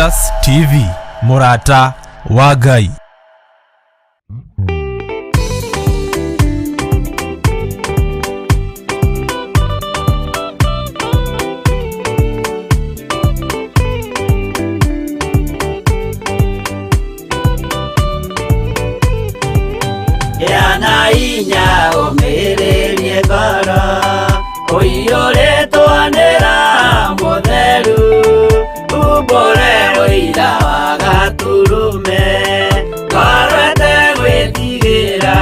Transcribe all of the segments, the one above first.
Silas TV, mũrata wa Ngai. Gĩa na hinya ũmĩrĩrie ngoro ũiyũrĩtwo nĩ Roho Mũtheru, umbũre ũira wa Gatũrũme, ngoro ĩtegwĩtigĩra,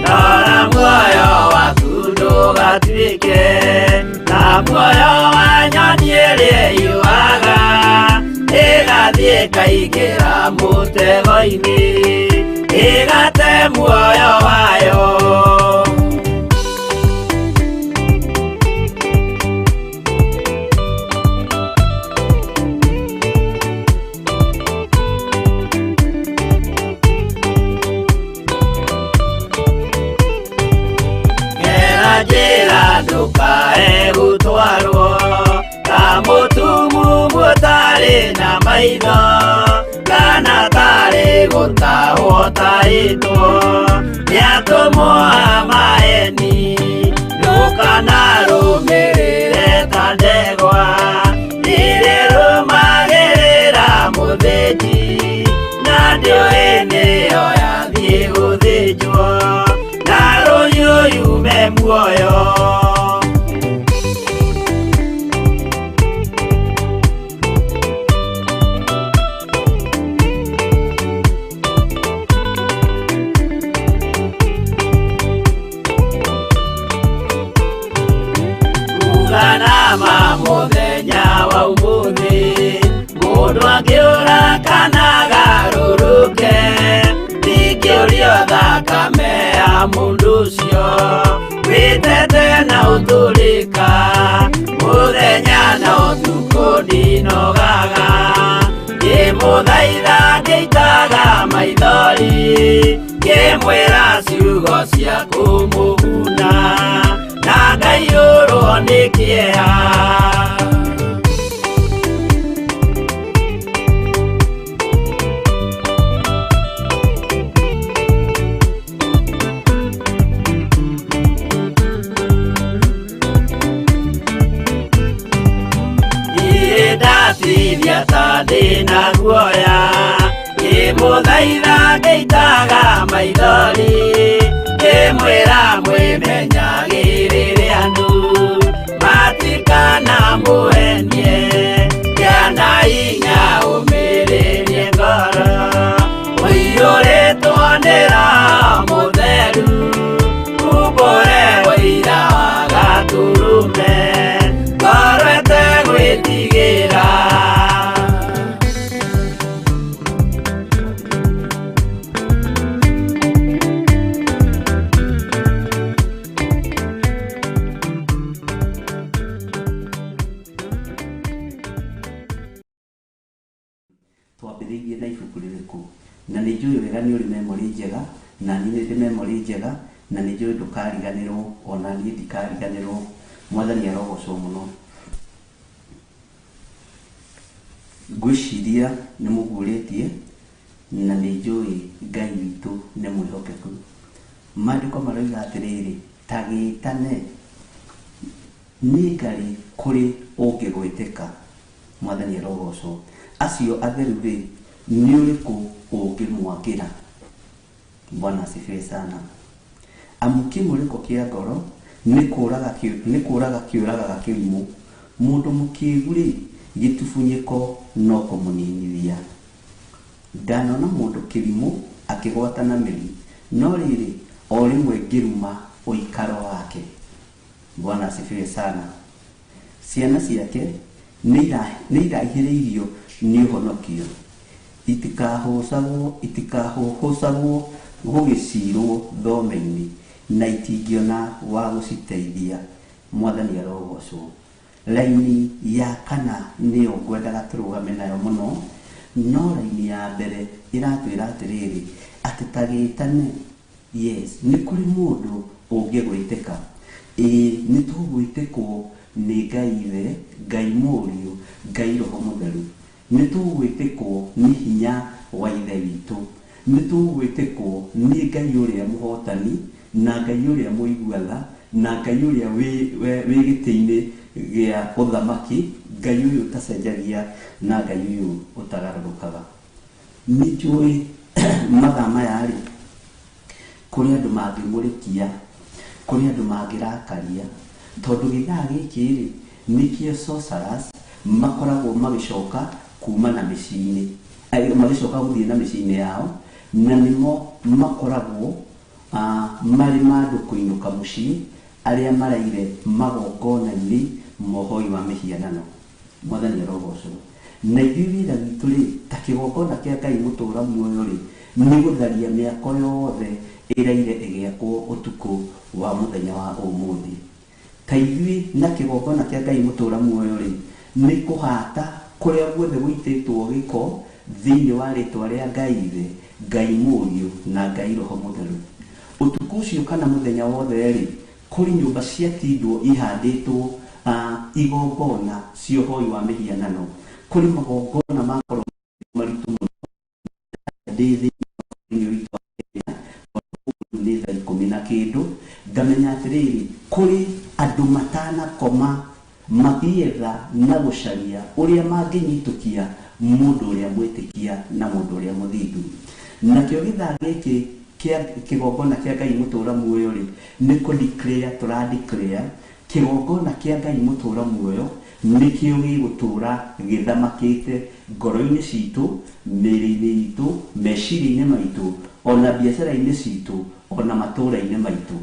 rora muoyo waku ndũgatuĩke ta muoyo wa nyoni ĩrĩa ĩyũaga, ĩgathiĩ ĩkaingĩra mũtego-inĩ, ĩgate muoyo wayo. Gera njĩra ndũkae gũtwarwo ta mũtumumu ũtarĩ na maitho, kana tarĩ gũtahwo tahĩtwo nĩ atũmwo a maeni, ndũkanarũmĩrĩre ta ndegwa ĩrĩa ĩrũmagĩrĩra mũthĩnji, na ndĩũĩ nĩyo yathiĩ gũthĩnjwo, na rũhiũ yume muoyo. Uganama mũthenya wa ũmũthĩ, mũndũ angĩũra kana agarũrũke, ndingĩũrio thakame ya mũndũ ũcio, wĩtete na ũtũrĩka, mũthenya na ũtukũ ndinogaga, ngĩmũthaitha ngĩitaga maithori, ngĩmwĩra ciugo cia kũmũguna, na ngaiyũrwo nĩ kĩeha. Niĩ ndatithia ta ndĩna guoya, ngĩmũthaitha ngĩitaga maithori, ngĩmwĩra mwĩmenyagĩrĩre andũ, matikanamũhenie, gĩa na hinya ũmĩrĩrie ngoro, ũiyũrĩtwo nĩ Roho Mũtheru, umbũre ũira wa Gatũrũme, ngoro ĩtegwĩtigĩra. Twambĩrĩirie na ibuku rĩrĩkũ? Na nĩ njũĩ wega nĩ ũrĩ memory njega, na niĩ nĩ ndĩ memory njega, na nĩ njũĩ ndũkariganĩrwo, ona niĩ ndikariganĩrwo. Mwathani arogocwo mũno. Ngwĩciria nĩ mũguũrĩtie, na nĩ njũĩ Ngai witũ nĩ mwĩhokeku. Maandĩko maroiga atĩrĩrĩ, ta gĩtane nĩ ngarĩ kũrĩ ũngĩgwĩtĩka. Mwathani arogocwo. Acio atheru-rĩ, nĩ ũrĩkũ ũngĩmwagĩra? Bwana asifiwe sana. Amu kĩmũrĩko kĩa ngoro nĩ kũraga kĩũragaga kĩrimũ, mũndũ mũkĩgu-rĩ, gĩtubunyĩko no kũmũninithia. Ndanona mũndũ kĩrimũ akĩgwata na mĩri, no rĩrĩ, o rĩmwe ngĩruma ũikaro wake. Bwana asifiwe sana. Ciana ciake nĩ iraihĩrĩirio nĩ ũhonokio, itikahũhũcagwo gũgĩcirwo thome-inĩ, na itingĩona wa gũciteithia. Mwathani arogocwo. Raini ya kana nĩyo ngwendaga tũrũgame nayo mũno, no raini ya mbere ĩratwĩra atĩrĩrĩ, atĩ ta gĩtane, yes, nĩ kũrĩ mũndũ ũngĩgwĩtĩka. Ĩĩ, nĩ tũgwĩtĩkwo nĩ Ngai Ithe, Ngai Mũriũ, Ngai Roho Mũtheru. Nĩ tũgwĩtĩkwo nĩ hinya wa Ithe witũ, nĩ tũgwĩtĩkwo nĩ Ngai ũrĩa mũhotani, na Ngai ũrĩa mũigua tha, na Ngai ũrĩa wĩ gĩtĩ-inĩ gĩa ũthamaki, Ngai ũyũ ũtacenjagia na Ngai ũyũ ũtagarũrũkaga. Nĩ njũĩ mathaa maya rĩ, kũrĩ andũ mangĩmũrĩkia, kũrĩ andũ mangĩrakaria, tondũ gĩthaa gĩkĩ rĩ, nĩkĩo sorcerers makoragwo magĩcoka kuma na mĩciĩ-inĩ, magĩcoka gũthiĩ na mĩciĩ-inĩ yao, na nĩmo makoragwo marĩ ma andũ kũinũka mũciĩ, arĩa maraire magongona-inĩ mohoi wa mĩhianano. Mwathani arogocwo. Na ithuĩ wĩra witũ rĩ, ta kĩgongona kĩa Ngai mũtũra muoyo rĩ, nĩ gũtharia mĩako yothe ĩraire ĩgĩakwo ũtukũ wa mũthenya wa ũmũthĩ. Ta ithuĩ na kĩgongona kĩa Ngai mũtũra muoyo rĩ, nĩ kũhata kũrĩa guothe gũitĩtwo gĩko thĩinĩ wa rĩtwa rĩa Ngai Ithe, Ngai Mũriũ na Ngai Roho Mũtheru. Ũtukũ ũcio kana mũthenya wothe rĩ, kũrĩ nyũmba ciatindwo ihandĩtwo igongona cia ũhoi wa mĩhianano, kũrĩ magongona makorwo maritũ mũno ndĩ thĩinĩ witũ wa Kenya, nĩ thaa ikũmi na kĩndũ, ngamenya atĩrĩrĩ, kũrĩ andũ matanakoma magĩetha na gũcaria ũrĩa mangĩnyitũkia mũndũ ũrĩa mwĩtĩkia na mũndũ ũrĩa mũthingu. Nakĩo gĩthaa gĩkĩ kĩa kĩgongona kĩa Ngai mũtũra muoyo rĩ, nĩ kũ declare tũra declare kĩgongona kĩa Ngai mũtũra muoyo nĩkĩo gĩgũtũra gĩthamakĩte ngoro-inĩ citũ, mĩĩrĩ-inĩ itũ, meciria-inĩ maitũ, ona biacara-inĩ citũ, ona matũũra-inĩ maitũ,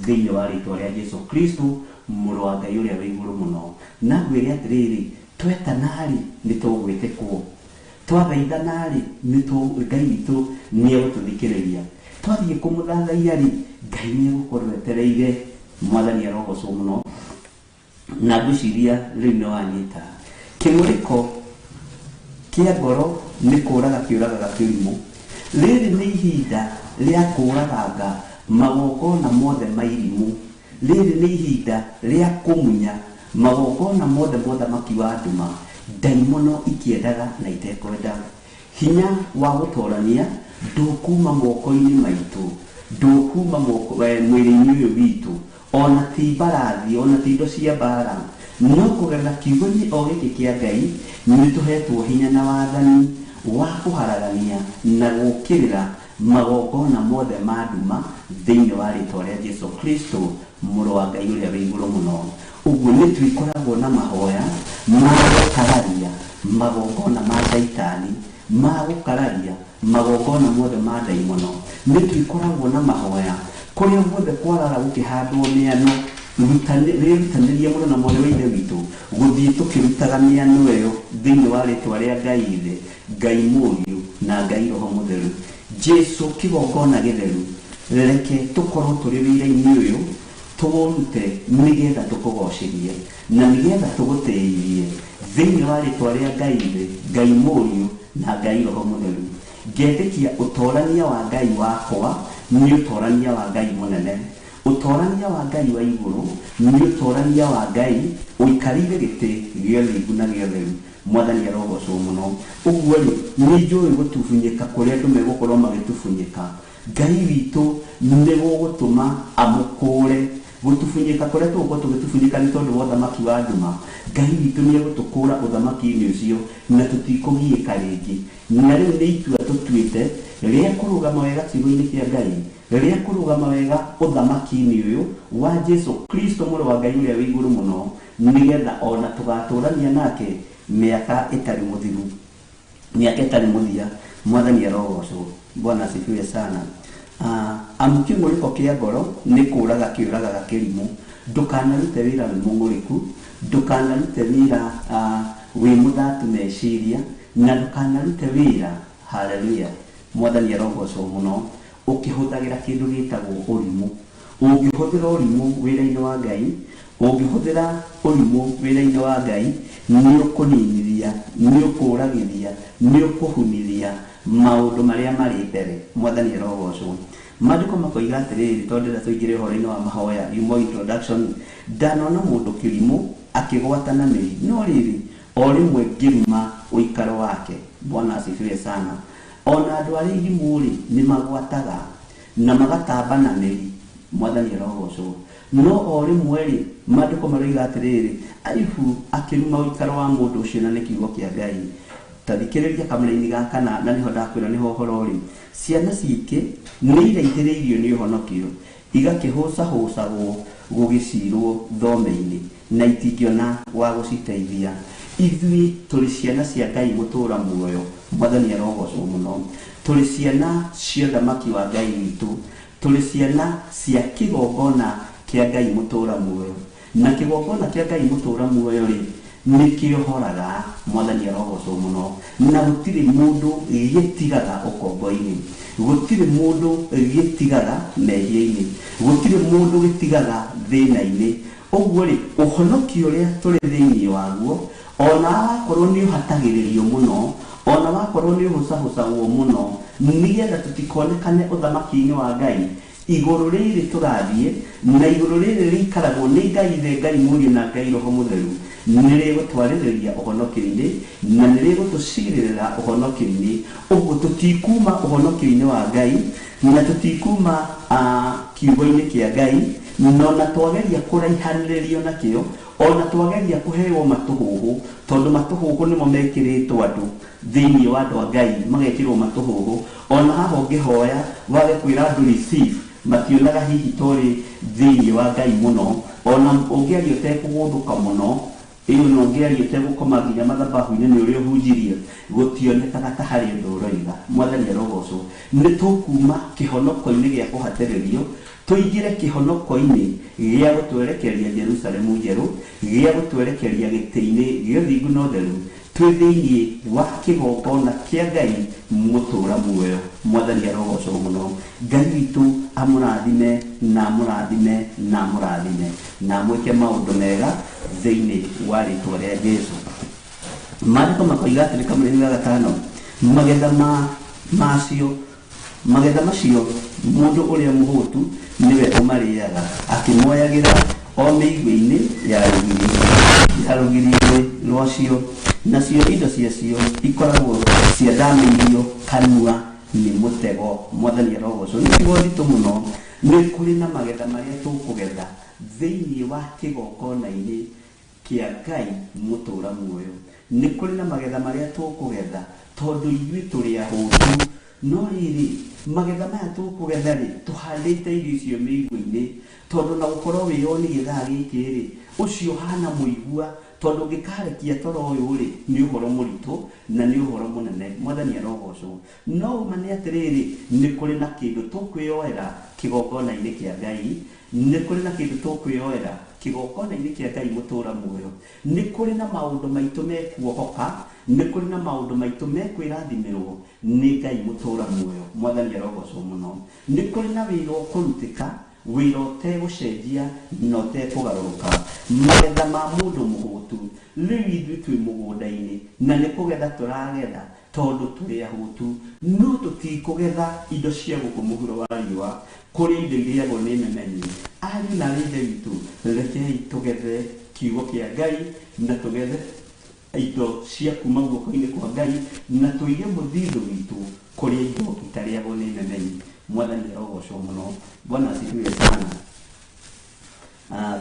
thĩinĩ wa rĩtwa rĩa Jesu Kristo mũrũ wa Ngai ũrĩa wĩ igũrũ mũno. Na ngwĩre atĩrĩrĩ, twetana-rĩ nĩ tũgwĩtĩkwo, twathaithana-rĩ Ngai witũ nĩ egũtũthikĩrĩria, twathiĩ kũmũthathaiya-rĩ Ngai nĩ egũkorwo etereire. Mwathani arogocwo mũno. Na ngwĩciria rĩu nĩ wanyita. Kĩng'ũrĩko kĩa ngoro nĩ kũraga kĩũragaga kĩrimũ. Rĩrĩ nĩ ihinda rĩa kũraganga magongona mothe ma irimũ. Rĩrĩ nĩ ihinda rĩa kũmunya magongona mothe ma ũthamaki wa nduma, ndaimono ikĩendaga na itekwenda. Hinya wa gũtorania ndũkuma moko-inĩ maitũ, ndũkuma mwĩrĩ-inĩ ũyũ witũ, ona ti mbarathi, ona ti indo cia mbara, no kũgerera kiugo-inĩ o gĩkĩ kĩa Ngai nĩ tũhetwo hinya na wathani wa kũharagania na gũũkĩrĩra magongona mothe ma nduma thĩinĩ wa rĩtwa rĩa Jesu Kristo mũrũ wa Ngai ũrĩa wĩ igũrũ mũno. Ũguo nĩ twĩkoragwo na mahoya ma gũkararia magongona ma Shaitani, ma gũkararia magongona mothe ma ndaimono. Nĩ twĩkoragwo na mahoya kũrĩa guothe kwarara gũkĩhandwo mĩano, wĩrutanĩrie mũno na mwarĩ wa Ithe witũ gũthiĩ tũkĩrutaga mĩano ĩyo thĩinĩ wa rĩtwa rĩa Ngai Ithe, Ngai Mũriũ na Ngai Roho Mũtheru. Jesu kĩgongona gĩtheru, reke tũkorwo tũrĩ wĩra-inĩ ũyũ, tũũrute nĩgetha tũkũgocithie na nĩgetha tũgũtĩithie thĩinĩ wa rĩtwa rĩa Ngai Ithe, Ngai Mũriũ na Ngai Roho Mũtheru. Ngetĩkia ũtorania wa Ngai wakwa nĩ ũtorania wa Ngai mũnene, ũtorania wa Ngai wa igũrũ nĩ ũtorania wa Ngai ũikarĩire gĩtĩ gĩa ũthingu na gĩa ũtheru. Mwathani arogocwo mũno. Ũguo rĩ, nĩ njũĩ gũtubunyĩka kũrĩa andũ megũkorwo magĩtubunyĩka, Ngai witũ nĩ gũgũtũma amũkũre. Gũtubunyĩka kũrĩa tũgũkorwo tũgĩtubunyĩka nĩ tondũ wa ũthamaki wa nduma, Ngai witũ nĩ egũtũkũra ũthamaki-inĩ ũcio na tũtikũgiĩka rĩngĩ. Na rĩu nĩ itua tũtuĩte rĩa kũrũgama wega kiugo-inĩ kĩa Ngai, rĩa kũrũgama wega ũthamaki-inĩ ũyũ wa Jesu Kristo mũrũ wa Ngai ũrĩa wĩ igũrũ mũno, nĩgetha ona tũgatũrania nake mĩaka ĩtarĩ mũthiru, mĩaka ĩtarĩ mũthia. Mwathani arogocwo. Bwana asifiwe sana. Amu kĩng'ũrĩko kĩa ngoro nĩ kũraga kĩũragaga kĩrimũ. Ndũkanarute wĩra wĩ mũng'ũrĩku, ndũkanarute wĩra wĩ mũthatu meciria, na ndũkanarute wĩra, haleluya, Mwathani arogocwo mũno, ũkĩhũthagĩra kĩndũ gĩtagwo ũrimũ. Ũngĩhũthĩra ũrimũ wĩra-inĩ wa Ngai, ũngĩhũthĩra ũrimũ wĩra-inĩ wa Ngai, nĩ ũkũninithia, nĩ ũkũragithia, nĩ ũkũhunithia maũndũ marĩa marĩ mbere. Mwathani arogocwo. Maandĩko makoiga atĩrĩrĩ, tondũ ndĩrenda tũingĩre ũhoro-inĩ wa mahoya, yumo introduction, ndanona mũndũ kĩrimũ akĩgwatana mĩri, no rĩrĩ o rĩmwe ngĩruma ũikaro wake. Bwana asifiwe sana. Ona andũ arĩa irimũ rĩ nĩ magwataga na magatamba na mĩri. Mwathani arogocwo. No o rĩmwe rĩ maandĩko maroiga atĩrĩrĩ, Ayubu akĩruma ũikaro wa mũndũ ũcio na nĩ kiugo kĩa Ngai. Ta thikĩrĩria kamũraini ga kana, na nĩho ndakwĩra nĩho ũhoro ũrĩ. Ciana ciike nĩ iraihĩrĩirio nĩ ũhonokio, igakĩhũcahũcagwo gũgĩcirwo thome-inĩ, na itingĩona wa gũciteithia. Ithuĩ tũrĩ ciana cia Ngai mũtũũra muoyo. Mwathani arogocwo mũno. Tũrĩ ciana cia ũthamaki wa Ngai witũ, tũrĩ ciana cia kĩgongona kĩa Ngai mũtũũra muoyo, na kĩgongona kĩa Ngai mũtũũra muoyo rĩ nĩkĩohoraga. Mwathani arogocwo mũno. Na gũtirĩ mũndũ gĩtigaga ũkombo-inĩ, gũtirĩ mũndũ gĩtigaga mehia-inĩ, gũtirĩ mũndũ gĩtigaga thĩna-inĩ. Ũguo rĩ ũhonokio ũrĩa tũrĩ thĩinĩ waguo, ona wakorwo nĩ ũhatagĩrĩrio mũno, ona wakorwo nĩ ũhũcahũcagwo mũno, nĩgetha tũtikonekane ũthamaki-inĩ wa Ngai. Igũrũ rĩrĩ tũrathiĩ na igũrũ rĩrĩ rĩikaragwo nĩ Ngai Ithe, Ngai Mũriũ na Ngai Roho Mũtheru, nĩ rĩgũtwarĩrĩria ũhonokio-inĩ na nĩ rĩgũtũcirĩrĩra ũhonokio-inĩ. Ũguo tũtikuma ũhonokio-inĩ wa Ngai na tũtikuma kiugo-inĩ kĩa Ngai, no na twageria kũraihanĩrĩrio nakĩo, ona twageria kũheo matũhũhũ, tondũ matũhũhũ nĩmo mekĩrĩtwo andũ thĩinĩ wa andũ a Ngai, magekĩrwo matũhũhũ. Ona haha ũngĩhoya wage kwĩra andũ receive, mationaga hihi torĩ thĩinĩ wa Ngai mũno. Ona ũngĩaria ũtekũgũthũka mũno, ĩyo no ũngĩaria ũtegũkoma nginya mathabahu-inĩ nĩ ũrĩa ũhunjirie, gũtionekaga ta harĩ ũndũ ũroiga. Mwathani arogocwo. Nĩ tũkuma kĩhonoko-inĩ gĩa kũhatĩrĩrio tũingĩre kĩhonoko-inĩ gĩa gũtwerekeria Jerusalemu njerũ, gĩa gũtwerekeria gĩtĩ-inĩ gĩa ũthingu na ũtheru, twĩ thĩinĩ wa kĩgongona kĩa Ngai mũtũũra muoyo. Mwathani arogocwo mũno. Ngai witũ amũrathime na amũrathime na amũrathime na amwĩke maũndũ mega thĩinĩ wa rĩtwa rĩa Jesũ. Maandĩko makoiga atĩrĩ kamũraini ga gatano, magetha macio magetha macio mũndũ ũrĩa mũhũtu nĩwe ũmarĩaga, akĩmoyagĩra o mĩigua-inĩ ya rũgiri-inĩ rwacio, nacio indo ciacio ikoragwo ciathamĩirio kanua nĩ mũtego. Mwathani arogocwo. Nĩ kiugo nditũ mũno. Nĩ kũrĩ na magetha marĩa tũkũgetha thĩinĩ wa kĩgongona-inĩ kĩa Ngai mũtũũra muoyo. Nĩ kũrĩ na magetha marĩa tũkũgetha tondũ ithuĩ tũrĩ ahũtu. No rĩrĩ magetha maya tũkũgetha rĩ, tũhandĩte irio icio mĩigua-inĩ, tondũ na gũkorwo wĩyoni gĩthaa gĩkĩ rĩ, ũcio hana mũigua, tondũ ũngĩkarekia toro ũyũ rĩ, nĩ ũhoro mũritũ na nĩ ũhoro mũnene. Mwathani arogocwo. No ũma nĩ atĩrĩrĩ, nĩ kũrĩ na kĩndũ tũkwĩyoera kĩgongona-inĩ kĩa Ngai, nĩ kũrĩ na kĩndũ tũkwĩyoera kĩgongona-inĩ kĩa Ngai mũtũũra muoyo. Nĩ kũrĩ na maũndũ maitũ mekuohoka, nĩ kũrĩ na maũndũ maitũ mekwĩrathimĩrwo nĩ Ngai mũtũũra muoyo. Mwathani arogocwo mũno. Nĩ kũrĩ na wĩra ũkũrutĩka, wĩra ũtegũcenjia na ũtekũgarũrũka. Magetha ma mũndũ mũhũtu, rĩu ithuĩ twĩ mũgũnda-inĩ na nĩ kũgetha tũragetha tondũ tũrĩ ahũtu, no tũtikũgetha indo cia gũkũ mũhuro wa riũa kũrĩa indo irĩagwo nĩ memenyi. Ariũ na aarĩ a Ithe witũ, rekei tũgethe kiugo kĩa Ngai na tũgethe indo cia kuma guoko-inĩ kwa Ngai na tũige mũthithũ witũ kũrĩa indo itarĩagwo nĩ memenyi. Mwathani arogocwo mũno. Bwana asifiwe sana.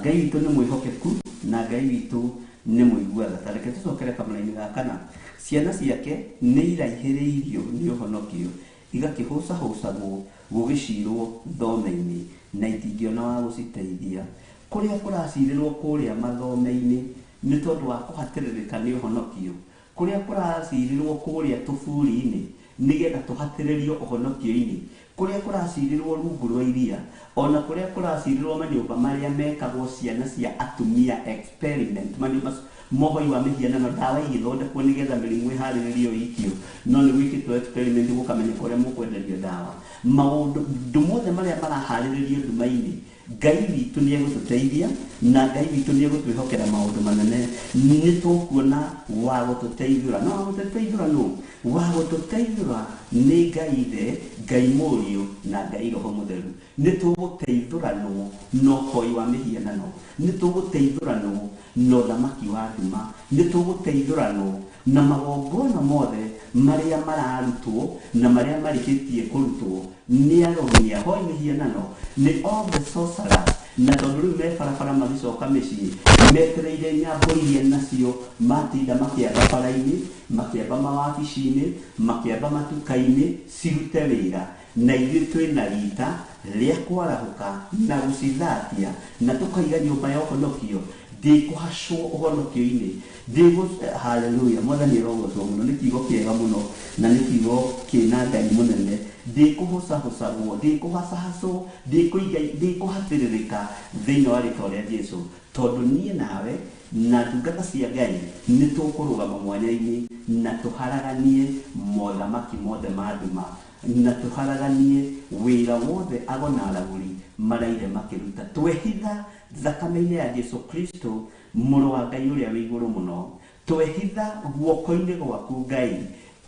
Ngai witũ nĩ mwĩhokeku na Ngai witũ nĩ mũigua tha. Ta reke tũcokere kamũraini ga kana. Ciana ciake nĩ iraihĩrĩirio nĩ ũhonokio, igakĩhũcahũcagwo gũgĩcirwo thome-inĩ, na itingĩona wa gũciteithia. Kũrĩa kũracirĩrwo kũrĩa mathome-inĩ nĩ tondũ wa kũhatĩrĩrĩka nĩ ũhonokio, kũrĩa kũracirĩrwo kũrĩa tũburi-inĩ nĩgetha tũhatĩrĩrio ũhonokio-inĩ, kũrĩa kũracirĩrwo rungu rwa iria, ona kũrĩa kũracirĩrwo manyũmba marĩa mekagwo ciana cia atumia experiment, manyũmba mohoi wa mĩhianano, ndawa igĩthondekwo nĩgetha mĩrimũ ĩharĩrĩrio ĩikio, no nĩ gwĩkĩtwo experiment gũkamenyeka ũrĩa mũkwenderio ndawa. Maũndũ mothe marĩa maraharĩrĩrio nduma-inĩ, Ngai witũ nĩ egũtũteithia na Ngai witũ nĩ egũtwĩhokera maũndũ manene. Nĩ tũkuona wa gũtũteithũra. No wa gũtũteithũra nũ? Wa gũtũteithũra nĩ Ngai Ithe, Ngai Mũriũ na Ngai Roho Mũtheru. Nĩ tũgũteithũranwo na ũhoi wa mĩhianano, nĩ tũgũteithũranwo na ũthamaki wa nduma, nĩ tũgũteithũranwo Na magongona mothe marĩa mararutwo na marĩa marĩkĩtie kũrutwo nĩ arogi, nĩ ahoi mĩhianano, nĩ all the sorcerers. Na tondũ rĩu me barabara magĩcoka mĩciĩ metereire nyambo iria nacio matinda makĩamba bara-inĩ, makĩamba mawabici-inĩ, makĩamba matuka-inĩ cirute wĩra. Na ithuĩ twĩna rita rĩa kwarahũka na gũcithatia na tũkaiga nyũmba ya ũhonokio ndĩkũhacwo ũhonokio-inĩ ndĩgũ. Haleluya, Mwathani arogocwo mũno. Nĩ kiugo kĩega mũno na nĩ kiugo kĩna Ngai mũnene. Ndĩkũhũcahũcagwo, ndĩkũhacahacwo, ndĩkũhatĩrĩrĩka thĩinĩ wa rĩtwa rĩa Jesu, tondũ niĩ nawe na ndungata cia Ngai nĩ tũkũrũgama mwanya-inĩ na tũharaganie mothamaki mothe ma nduma na tũharaganie wĩra wothe ago na aragũri maraire makĩruta. Twehitha thakame-inĩ ya Jesu Kristo, mũrũ wa Ngai ũrĩa wĩ igũrũ mũno. Twehitha guoko-inĩ gwaku Ngai.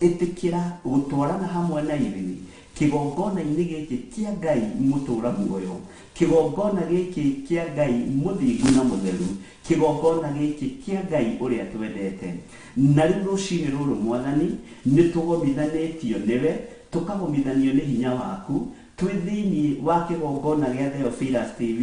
Ĩtĩkĩra gũtwarana hamwe na ithuĩ kĩgongona-inĩ gĩkĩ kĩa Ngai mũtũra muoyo, kĩgongona gĩkĩ kĩa Ngai mũthingu na mũtheru, kĩgongona gĩkĩ kĩa Ngai ũrĩa twendete. Na rĩu rũcinĩ rũrũ, Mwathani, nĩ tũgomithanĩtio nĩwe, tũkagomithanio nĩ hinya waku twĩ thĩinĩ wa kĩgongona gĩa Theophilus TV,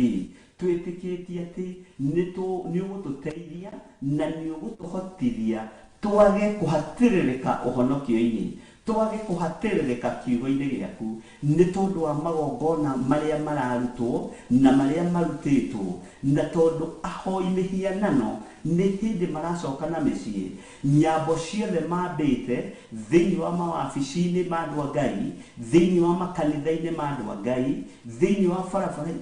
twĩtĩkĩtie atĩ nĩ ũgũtũteithia na nĩ ũgũtũhotithia twage kũhatĩrĩrĩka ũhonokio-inĩ, twage kũhatĩrĩrĩka kiugo-inĩ gĩaku, nĩ tondũ wa magongona marĩa mararutwo na marĩa marutĩtwo. Na tondũ ahoi mĩhianano nĩ hĩndĩ maracoka na mĩciĩ, nyambo ciothe mambĩte thĩinĩ wa mawabici-inĩ ma andũ a Ngai, thĩinĩ wa makanitha-inĩ ma andũ a Ngai, thĩinĩ wa barabara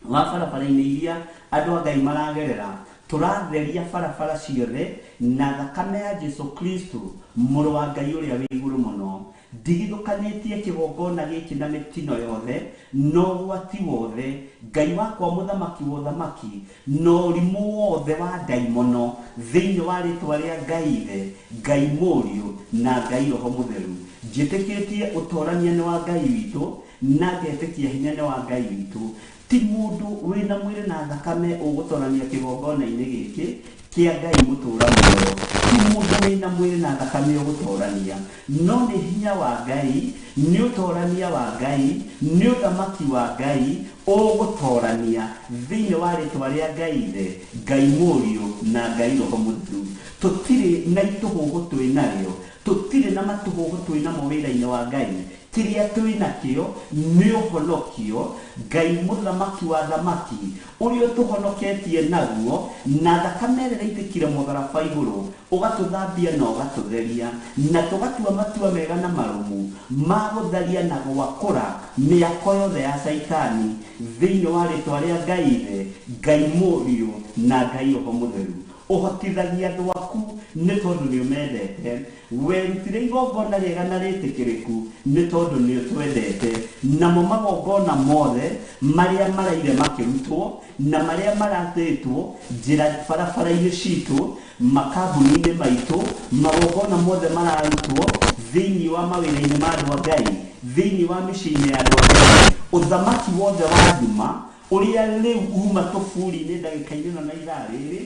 wa barabara-inĩ iria andũ a Ngai maragerera, tũratheria barabara ciothe na thakame ya Jesu Kristo, mũrũ wa Ngai ũrĩa wĩ igũrũ mũno. Ndigithũkanĩtie kĩgongona gĩkĩ na mĩtino yothe na ũgwati wothe, Ngai wakwa mũthamaki wa ũthamaki, na ũrimũ wothe wa ndaimono thĩinĩ wa rĩtwa rĩa Ngai Ithe, Ngai Mũriũ na Ngai Roho Mũtheru. Njĩtĩkĩtie ũtorania nĩ wa Ngai witũ na ngetĩkia hinya nĩ wa Ngai witũ. Ti mũndũ wĩna mwĩrĩ na thakame ũgũtorania kĩgongona-inĩ gĩkĩ kĩa Ngai mũtũra muoyo. Ti mũndũ wĩna mwĩrĩ na thakame ũgũtorania, no nĩ hinya wa Ngai, nĩ ũtorania wa Ngai, nĩ ũthamaki wa Ngai ũgũtorania thĩinĩ wa rĩtwa rĩa Ngai Ithe, Ngai Mũriũ na Ngai Roho Mũtheru. Tũtirĩ na itũhũhũ twĩ narĩo, tũtirĩ na matũhũhũ twĩ namo wĩra-inĩ wa Ngai. Kĩrĩa twĩ nakĩo nĩ ũhonokio Ngai mũthamaki wa thamaki ũrĩa ũtũhonoketie naguo na thakame ĩrĩa ĩraitĩkire mũtharaba igũrũ, ũgatũthambia na ũgatũtheria na tũgatua matua mega na marũmu ma gũtharia na gwakũra mĩako yothe ya Caitani thĩinĩ wa rĩtwa rĩa Ngai Ithe, Ngai Mũriũ na Ngai Roho Mũtheru. Ũhotithagia andũ aku nĩ tondũ nĩ ũmendete. Werutire igongona rĩega na rĩtĩkĩrĩku nĩ tondũ nĩ ũtwendete. Namo magongona mothe marĩa maraire makĩrutwo na marĩa maratĩtwo njĩra barabara-inĩ citũ, makambuni-inĩ maitũ, magongona mothe mararutwo thĩinĩ wa mawĩra-inĩ ma andũ a Ngai, thĩinĩ wa mĩciĩ-inĩ ya andũ a Ngai, ũthamaki wothe wa nduma ũrĩa rĩu uma tũburi-inĩ ndagĩka-inĩ ĩno na ithaa rĩrĩ,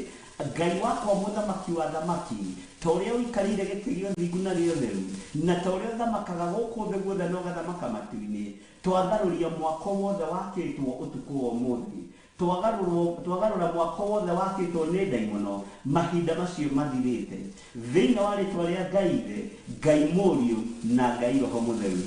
Ngai wakwa mũthamaki wa thamaki, ta ũrĩa ũikarĩire gĩtĩ gĩa ũthingu na gĩa ũtheru, na ta ũrĩa ũthamakaga gũkũ thĩ guothe na ũgathamaka matu-inĩ, twatharũria mwako wothe wakĩtwo ũtukũ wa ũmũthĩ, twagarũra mwako wothe wakĩtwo nĩ ndaimono mahinda macio mathirĩte, thĩinĩ wa rĩtwa rĩa Ngai Ithe, Ngai Mũriũ na Ngai Roho Mũtheru.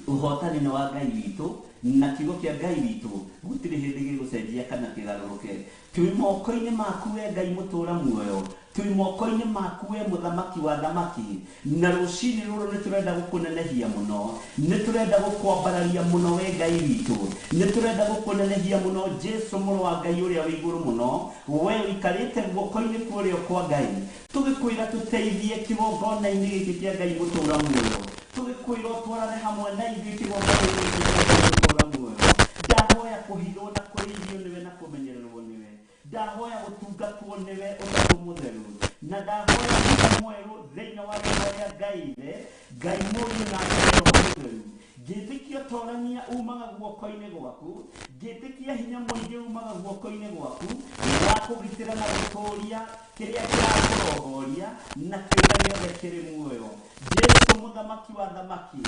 Ũhotani nĩ wa Ngai witũ na kiugo kĩa Ngai witũ gũtirĩ hĩndĩ gĩgũcenjia kana kĩgarũrũke. Twĩ moko-inĩ maku we Ngai mũtũra muoyo, twĩ moko-inĩ maku we mũthamaki wa thamaki. Na rũcinĩ rũrũ nĩ tũrenda gũkũnenehia mũno, nĩ tũrenda gũkwambararia mũno we Ngai witũ, nĩ tũrenda gũkũnenehia mũno Jesu mũrũ wa Ngai ũrĩa wĩ igũrũ mũno, we ũikarĩte guoko-inĩ kwa ũrĩo kwa Ngai, tũgĩkwĩra tũteithie kĩgongona-inĩ gĩkĩ kĩa Ngai mũtũra muoyo, tũgĩkwĩra ũtwarane hamwe na ithuĩ kĩgongona-inĩ gĩkĩ kĩa Ngai mũtũra muoyo. Ndahoya kũhithwo na kũrĩithio nĩwe na kũmenyererwo nĩwe, ndahoya gũtungatwo nĩwe ũtatũ mũtheru, na ndahoya hinya mwerũ thĩinĩ wa rĩtwa rĩa Ngai Ithe, Ngai Mũriũ na Ngai Roho Mũtheru. Ngĩtĩkia ũtorania umaga guoko-inĩ gwaku, Ngĩtĩkia hinya mũingĩ umaga guoko-inĩ gwaku wa kũgitĩra na gũtũũria kĩrĩa kĩrakũrongoria na kĩũmbe gĩothe kĩrĩ muoyo. Jesu mũthamaki wa thamaki,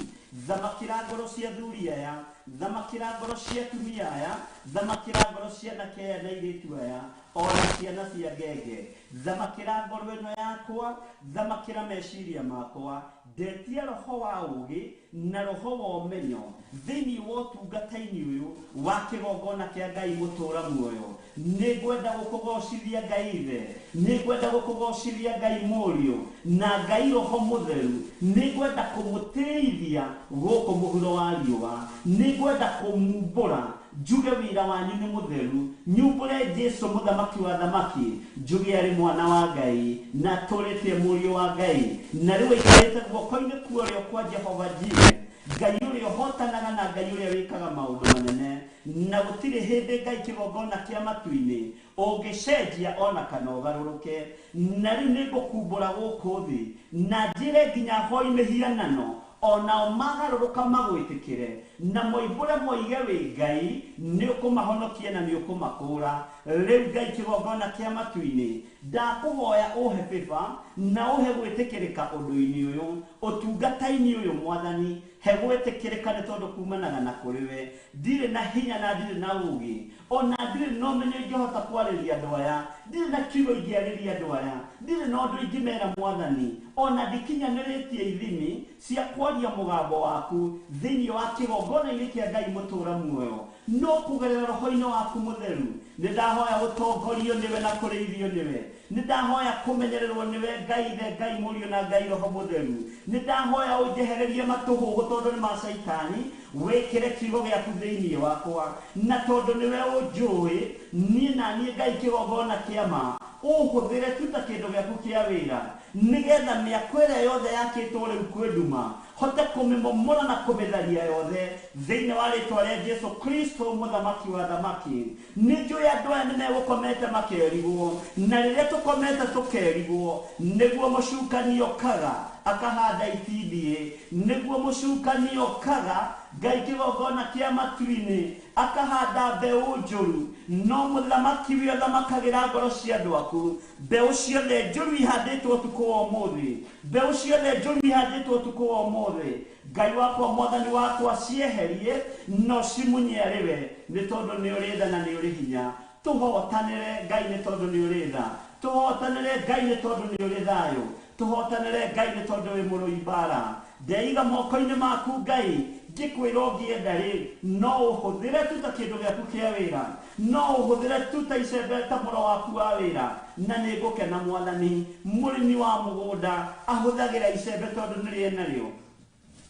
thamakĩra ngoro cia athuri aya, thamakĩra ngoro cia atumia aya, thamakĩra ngoro cia anake aya na airĩtu aya, ona ciana cia ngenge. Thamakĩra ngoro ĩno yakwa, thamakĩra meciria makwa, ndetia roho wa ũũgĩ na roho wa ũmenyo thĩinĩ wa ũtungata-inĩ ũyũ wa kĩgongona kĩa Ngai mũtũũra muoyo. Nĩngwenda gũkũgocithia Ngai Ithe, nĩngwenda gũkũgocithia Ngai Mũriũ na Ngai Roho Mũtheru, nĩngwenda kũmũtĩithia gũkũ mũhuro wa riũa, nĩngwenda kũmumbũra njuge wĩra wanyu nĩ mũtheru, nyumbũre Jesu mũthamaki wa thamaki, njuge arĩ mwana wa Ngai na atũrĩte mũriũ wa Ngai, na rĩu aikarĩte guoko-inĩ kwa ũrĩo kwa Jehova Jireh, Ngai ũrĩa ũhotanaga na Ngai ũrĩa wĩkaga maũndũ manene, na gũtirĩ hĩndĩ Ngai kĩgongona kĩa matu-inĩ ũngĩcenjia ona kana ũgarũrũke. Na rĩu nĩngũkumbũra gũkũ thĩ na njĩre nginya hoi mĩhianano onao magarũrũka magwĩtĩkĩre na moimbũre moige wĩ Ngai, nĩũkũmahonokia na nĩũkũmakũũra. Rĩu Ngai kĩgongona kĩa matu-inĩ, ndakũhoya ũhe favor na ũhe gwĩtĩkĩrĩka ũndũ-inĩ ũyũ, ũtungata-inĩ ũyũ Mwathani, he gwĩtĩkĩrĩka nĩ tondũ kumanaga na kũrĩ we. Ndirĩ na hinya na ndirĩ na ũũgĩ, ona ndirĩ na ũmenyo ingĩhota kwarĩria andũ aya, ndirĩ na kiugo ingĩarĩria andũ aya, ndirĩ na ũndũ ingĩmera Mwathani, ona ndikinyanĩrĩtie ithimi cia kwaria mũgambo waku thĩinĩ wa kĩgongona-inĩ kĩa Ngai mũtũũra muoyo, no kũgerera roho-inĩ waku mũtheru nĩ ndahoya gũtongorio nĩwe na kũrĩithio nĩwe, nĩ ndahoya kũmenyererwo nĩwe Ngai Ithe, Ngai Mũriũ na Ngai Roho Mũtheru, nĩ ndahoya ũnjehererie matũhũhũ tondũ nĩ ma Caitani, wĩkĩre kiugo gĩaku thĩinĩ wakwa, na tondũ nĩwe ũnjũĩ niĩ na niĩ Ngai kĩgongona kĩa ma, ũhũthĩre tu ta kĩndũ gĩaku kĩa wĩra, nĩgetha mĩako ĩrĩa yothe yakĩtwo rĩu kwĩ nduma hote kũmĩmomora na kũmĩtharia yothe thĩinĩ wa rĩtwa rĩa Jesu Kristo mũthamaki wa thamaki. Nĩ njũĩ andũ aya nĩ megũkomete makerigwo, na rĩrĩa tũkomete tũkerigwo nĩguo mũcukani okaga akahanda itindiĩ, nĩguo mũcukani okaga Ngai kĩgongona kĩa matu-inĩ akahanda mbeũ njũru, no mũthamaki wĩ ũthamakagĩra ngoro cia andũ aku. Mbeũ ciothe njũru ihandĩtwo ũtukũ wa ũmũthĩ, mbeũ ciothe njũru ihandĩtwo ũtukũ wa ũmũthĩ, Ngai wakwa Mwathani wakwa cieherie no cimunye arĩ we, nĩ tondũ nĩ ũrĩ tha na nĩ ũrĩ hinya. Tũhotanĩre Ngai nĩ tondũ nĩ ũrĩ tha, tũhotanĩre Ngai nĩ tondũ nĩ ũrĩ thayũ, tũhotanĩre Ngai nĩ tondũ wĩ mũrũi mbara. Ndeiga moko-inĩ maku Ngai, ngĩkwĩra ũngĩenda rĩ, no ũhũthĩre tu ta kĩndũ gĩaku kĩa wĩra, no ũhũthĩre tu ta icembe ta mũro waku wa wĩra, na nĩ ngũkena Mwathani. Mũrĩmi wa mũgũnda ahũthagĩra icembe tondũ nĩ rĩe narĩo,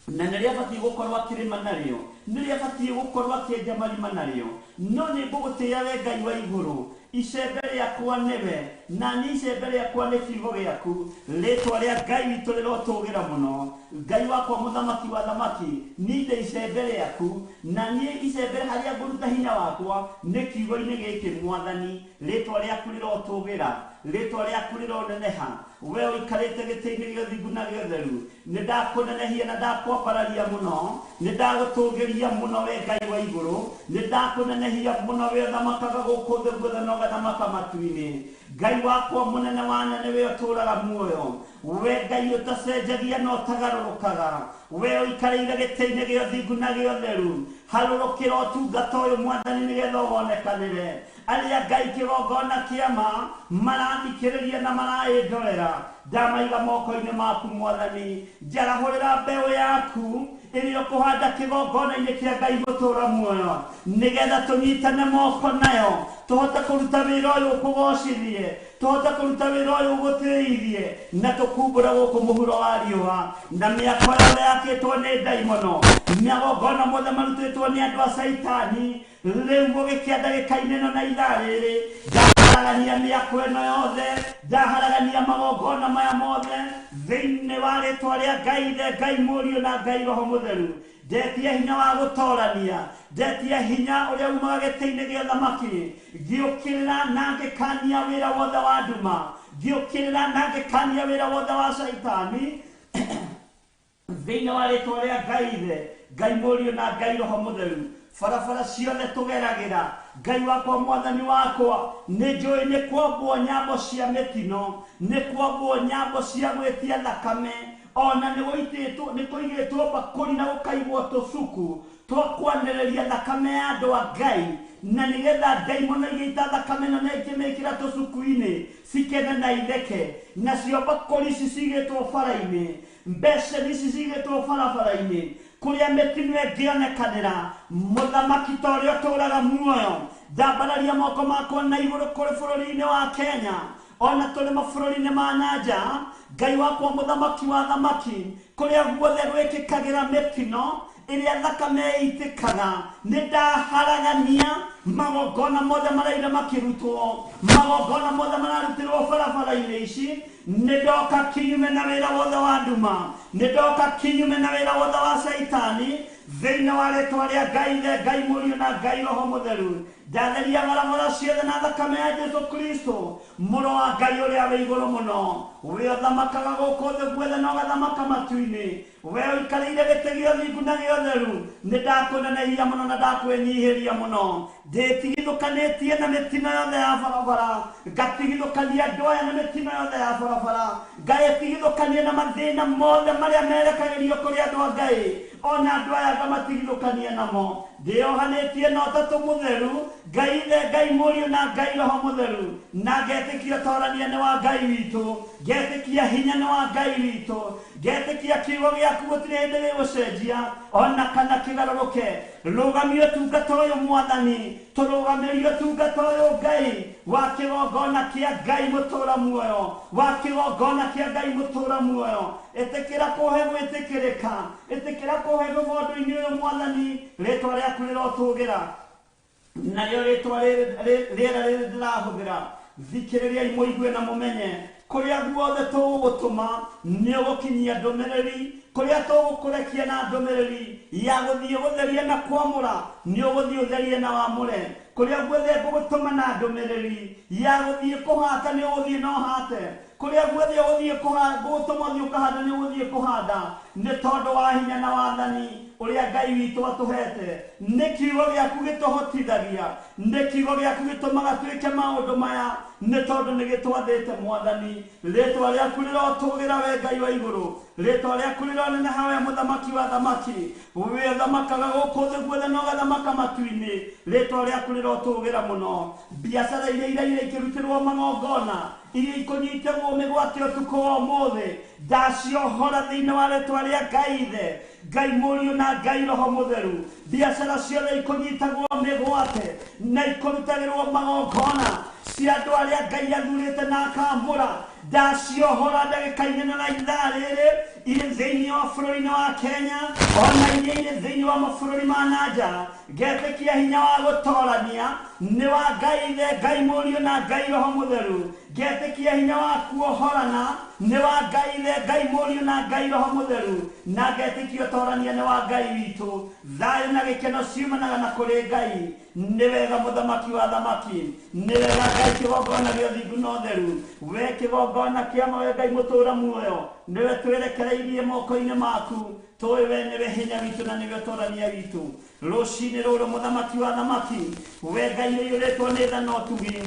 na nĩ rĩabatiĩ gũkorwo akĩrĩma narĩo, nĩ rĩabatiĩ gũkorwo akĩenja marima narĩo, no nĩ ngũgũtĩĩa we Ngai wa igũrũ. Icembe rĩakwa nĩwe, na niĩ icembe rĩakwa nĩ kiugo gĩaku. Rĩtwa rĩa Ngai witũ rĩrotũgĩra mũno. Ngai wakwa mũthamaki wa thamaki, niĩ ndĩ icembe rĩaku, na niĩ icembe harĩa ngũruta hinya wakwa nĩ kiugo-inĩ gĩkĩ Mwathani. Rĩtwa rĩaku rĩrotũgĩra, rĩtwa rĩaku rĩroneneha. We ũikarĩte gĩtĩ-inĩ gĩa ũthingu na gĩa ũtheru, nĩ ndakũnenehia na ndakwambararia mũno, nĩ ndagũtũgĩria mũno we Ngai wa igũrũ, nĩ ndakũnenehia mũno we ũthamakaga gũkũ thĩ guothe na ũgathamaka matu-inĩ. Ngai wakwa mũnene wa nene, we ũtũũraga muoyo, we Ngai ũtacenjagia na ũtagarũrũkaga, we ũikarĩire gĩtĩ-inĩ gĩa ũthingu na gĩa ũtheru, harũrũkĩra ũtungata ũyũ Mwathani nĩgetha ũwonekanĩre. Arĩa Ngai kĩgongona kĩa ma marathikĩrĩria na maraĩndorera, ndamaiga moko-inĩ maku Mwathani. Njarahũrĩra mbeũ yaku ĩrĩa ũkũhanda kĩgongona-inĩ kĩa Ngai mũtũũra muoyo, nĩgetha tũnyitane moko nayo, tũhote kũruta wĩra ũyũ ũkũgocithie, tũhote kũruta wĩra ũyũ ũgũtĩithie, na tũkumbũre gũkũ mũhuro wa riũa, na mĩako yothe yakĩtwo nĩ ndaimono, magongona mothe marutĩtwo nĩ andũ a Caitani. Rĩu gũgĩkĩa ndagĩka-inĩ ĩno na ithaa rĩrĩ, ndaharagania mĩako ĩno yothe, ndaharagania magongona maya mothe thĩinĩ wa rĩtwa rĩa Ngai Ithe, Ngai Mũriũ na Ngai Roho Mũtheru. Ndetia hinya wa gũtorania, ndetia hinya ũrĩa umaga gĩtĩ-inĩ gĩa thamaki, ngĩũkĩrĩra na ngĩkania wĩra wothe wa nduma, ngĩũkĩrĩra na ngĩkania wĩra wothe wa Caitani thĩinĩ wa rĩtwa rĩa Ngai Ithe, Ngai Mũriũ na Ngai Roho Mũtheru. Barabara ciothe tũgeragĩra, Ngai wakwa mwathani wakwa, nĩ njũĩ nĩ kwambwo nyambo cia mĩtino, nĩ kwambwo nyambo cia gwĩtia thakame, ona nĩ gũitĩtwo, nĩ kũigĩtwo mbakũri na gũkaigwo tũcuku twa kwanĩrĩria thakame ya andũ a Ngai, na nĩgetha ndaimono igĩita thakame ĩno na ikĩmĩkĩra tũcuku-inĩ cikene na itheke. Nacio mbakũri ici cigĩtwo bara-inĩ, mbeceni ici cigĩtwo barabara-inĩ, kũrĩa mĩtino ĩngĩonekanĩra. Mũthamaki ta ũrĩa ũtũũraga muoyo, ndambararia moko makwa na igũrũ kũrĩ bũrũri-inĩ wa Kenya, ona tũrĩ mabũrũri-inĩ ma nanja. Ngai wakwa mũthamaki wa thamaki, kũrĩa guothe gwĩkĩkagĩra mĩtino ĩrĩa thakame ĩitĩkaga, nĩ ndaharagania magongona mothe maraire makĩrutwo, magongona mothe mararutĩrwo barabara-inĩ ici. Nĩ ndoka kinyume na wĩra wothe wa nduma, nĩ ndoka kinyume na wĩra wothe wa caitani, thĩinĩ wa rĩtwa rĩa Ngai Ithe, Ngai Mũriũ na Ngai Roho Mũtheru. Ndatheria barabara ciothe na thakame ya Jesu Kristo, mũrũ wa Ngai ũrĩa wĩ igũrũ mũno, we ũthamakaga gũkũ thĩ guothe na ũgathamaka matu-inĩ, we ũikarĩire gĩtĩ gĩa ũthingu na gĩa ũtheru. Nĩ ndakũnenehia mũno na ndakwĩnyihĩria mũno, ndĩtigithũkanĩtie na mĩtino yothe ya barabara, ngatigithũkania andũ aya na mĩtino yothe ya barabara, ngaĩtigithũkania na mathĩna mothe marĩa merekagĩrio kũrĩ andũ a Ngai, ona andũ aya ngamatigithũkania namo. Ndĩyohanĩtie na ũtatũ mũtheru, Ngai Ithe, Ngai Mũriũ na Ngai Roho Mũtheru, na ngetĩkia ũtorania nĩ wa Ngai witũ, ngetĩkia hinya nĩ wa Ngai witũ, ngetĩkia kiugo gĩaku gũtirĩ hĩndĩ gĩgũcenjia ona kana kĩgarũrũke. Rũgamia ũtungata ũyũ Mwathani, tũrũgamĩrie ũtungata ũyũ Ngai wa kĩgongona kĩa Ngai mũtũũra muoyo, wa kĩgongona kĩa Ngai mũtũũra muoyo. Ĩtĩkĩra kũhe gwĩtĩkĩrĩka, ĩtĩkĩra kũhe ũndũ-inĩ ũyũ Mwathani, rĩtwa rĩaku rĩrotũgĩra. Narĩo rĩtwa rĩera rĩrĩ ndĩrahũthĩra, thikĩrĩriai mũigue na mũmenye kũrĩa guothe tũgũgũtũma nĩ ũgũkinyia ndũmĩrĩri, kũrĩa tũgũkũrekia na ndũmĩrĩri ya gũthiĩ gũtheria na kwamũra, nĩ ũgũthiĩ ũtherie na wamũre. Kũrĩa guothe ngũgũtũma na ndũmĩrĩri ya gũthiĩ kũhata, nĩ ũgũthiĩ na ũhate. Kũrĩa guothe ũgũthiĩ ngũgũtũma ũthiĩ ũkahanda, nĩ ũgũthiĩ kũhanda, nĩ tondũ wa hinya na wathani ũrĩa Ngai witũ atũhete. Nĩ kiugo gĩaku gĩtũhotithagia, nĩ kiugo gĩaku gĩtũmaga twĩke maũndũ maya, nĩ tondũ nĩ gĩtwathĩte Mwathani. Rĩtwa rĩaku rĩrotũgĩra we Ngai wa igũrũ, rĩtwa rĩaku rĩroneneha we mũthamaki wa thamaki, we ũthamakaga gũkũ thĩ guothe na ũgathamaka matu-inĩ. Rĩtwa rĩaku rĩrotũgĩra mũno. Biacara iria iraire ikĩrutĩrwo magongona, iria ikũnyitagwo mĩgwate ũtukũ wa ũmũthĩ, ndaciohora thĩinĩ wa rĩtwa rĩa Ngai Ithe, Ngai Mũriũ na Ngai Roho Mũtheru. Biacara ciothe ikũnyitagwo mĩgwate na ikũrutagĩrwo magongona cia andũ arĩa Ngai athurĩte na akamũra, ndaciohora ndagĩka-inĩ na ithaa rĩrĩ, irĩ thĩinĩ wa bũrũri-inĩ wa Kenya, ona iria irĩ thĩinĩ wa mabũrũri ma nanja. Ngetĩkia hinya wa gũtorania nĩ wa Ngai Ithe, Ngai Mũriũ na Ngai Roho Mũtheru. Ngetĩkia hinya wa kuohorana nĩ wa Ngai Ithe, Ngai Mũriũ na Ngai Roho Mũtheru, na ngetĩkia ũtorania nĩ wa Ngai witũ. Thayũ na gĩkeno ciumanaga na kũrĩ Ngai. Nĩ wega mũthamaki wa thamaki, nĩ wega Ngai kĩgongona gĩa ũthingu na ũtheru, we kĩgongona kĩa ma, we Ngai mũtũũra muoyo, nĩwe twĩrekereirie moko-inĩ maku, tũĩ we nĩwe hinya witũ na nĩwe ũtorania witũ. Rũcinĩ rũrũ mũthamaki wa thamaki, we Ngai ũiyũrĩtwo nĩ tha na ũtugi,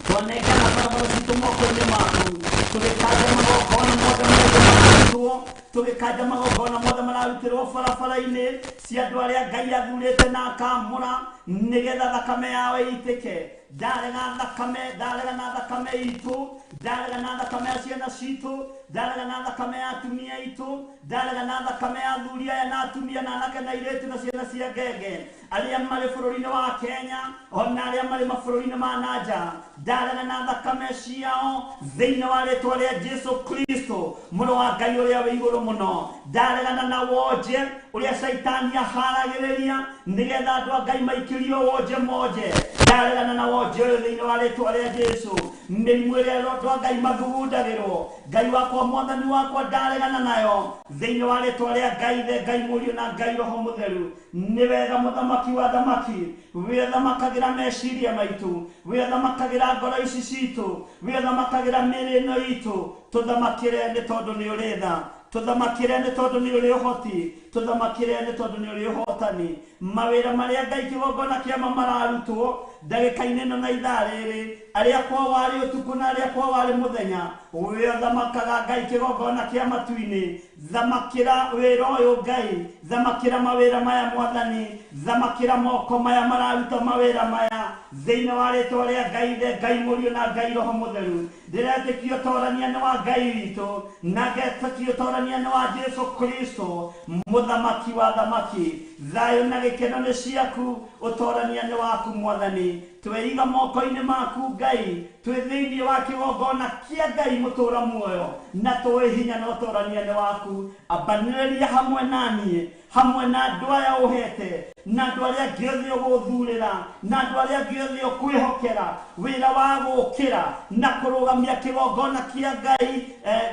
twanengana barabara citũ moko-inĩ maku, tũgĩkanja magongona mothe mararutwo, tũgĩkanja magongona mothe mararutĩrwo barabara-inĩ cia andũ arĩa Ngai athurĩte na akamũra, nĩgetha thakame yao ĩitĩke. Ndarega thakame, ndarega na thakame itũ, ndarega na thakame ya ciana citũ, ndarega na thakame ya atumia aitũ, ndarega na thakame ya athuri aya na atumia na anake na airĩtu na ciana cia ngenge arĩa marĩ bũrũri-inĩ wa Kenya, ona arĩa marĩ mabũrũri-inĩ ma nanja. Ndarega na thakame ciao thĩinĩ wa rĩtwa rĩa Jesu Kristo, mũrũ wa Ngai ũrĩa wĩ igũrũ mũno. Ndaregana na wonje ũrĩa caitani aharagĩrĩria nĩgetha andũ a Ngai maikĩrio wonje monje. Ndaregana na wonje ũyũ thĩinĩ wa rĩtwa rĩa Jesu. Mĩrimũ ĩrĩa andũ a Ngai mathugundagĩrwo, Ngai wakwa mwathani wakwa, ndaregana nayo thĩinĩ wa rĩtwa rĩa Ngai Ithe, Ngai Mũriũ na Ngai Roho Mũtheru. Nĩ wega mũthamaki wa thamaki, we ũthamakagĩra meciria maitũ, we ũthamakagĩra ngoro ici citũ, we ũthamakagĩra mĩĩrĩ ĩno itũ, tũthamakĩre nĩ tondũ nĩ ũrĩ tha. Tũthamakĩre nĩ tondũ nĩ ũrĩ ũhoti, tũthamakĩre nĩ tondũ nĩ ũrĩ ũhotani. Mawĩra marĩa Ngai kĩgongona kĩama mararutwo ndagĩka-inĩ ĩno na ithaa rĩrĩ, arĩa kwao warĩ ũtukũ na arĩa kwao warĩ mũthenya, we ũthamakaga Ngai kĩgongona kĩa matu-inĩ. Thamakĩra wĩra ũyũ Ngai, thamakĩra mawĩra maya Mwathani, thamakĩra moko maya mararuta mawĩra maya thĩinĩ wa rĩtwa rĩa Ngai Ithe, Ngai Mũriũ na Ngai Roho Mũtheru. Ndĩretĩkia ũtorania nĩ wa Ngai witũ, na ngetĩkia ũtorania nĩ wa Jesu Kristo, mũthamaki wa thamaki. Thayũ na gĩkeno nĩ ciaku, ũtorania nĩ waku Mwathani. Tweiga moko-inĩ maku Ngai, twĩ thĩinĩ wa kĩgongona kĩa Ngai mũtũra muoyo, na tũĩ hinya na ũtorania nĩ waku. Ambanĩrĩria hamwe na niĩ, hamwe na andũ aya ũhete, na andũ arĩa angĩ othe ũgũthurĩra, na andũ arĩa angĩ othe ũkwĩhokera wĩra wa gũkĩra na kũrũgamia kĩgongona kĩa Ngai,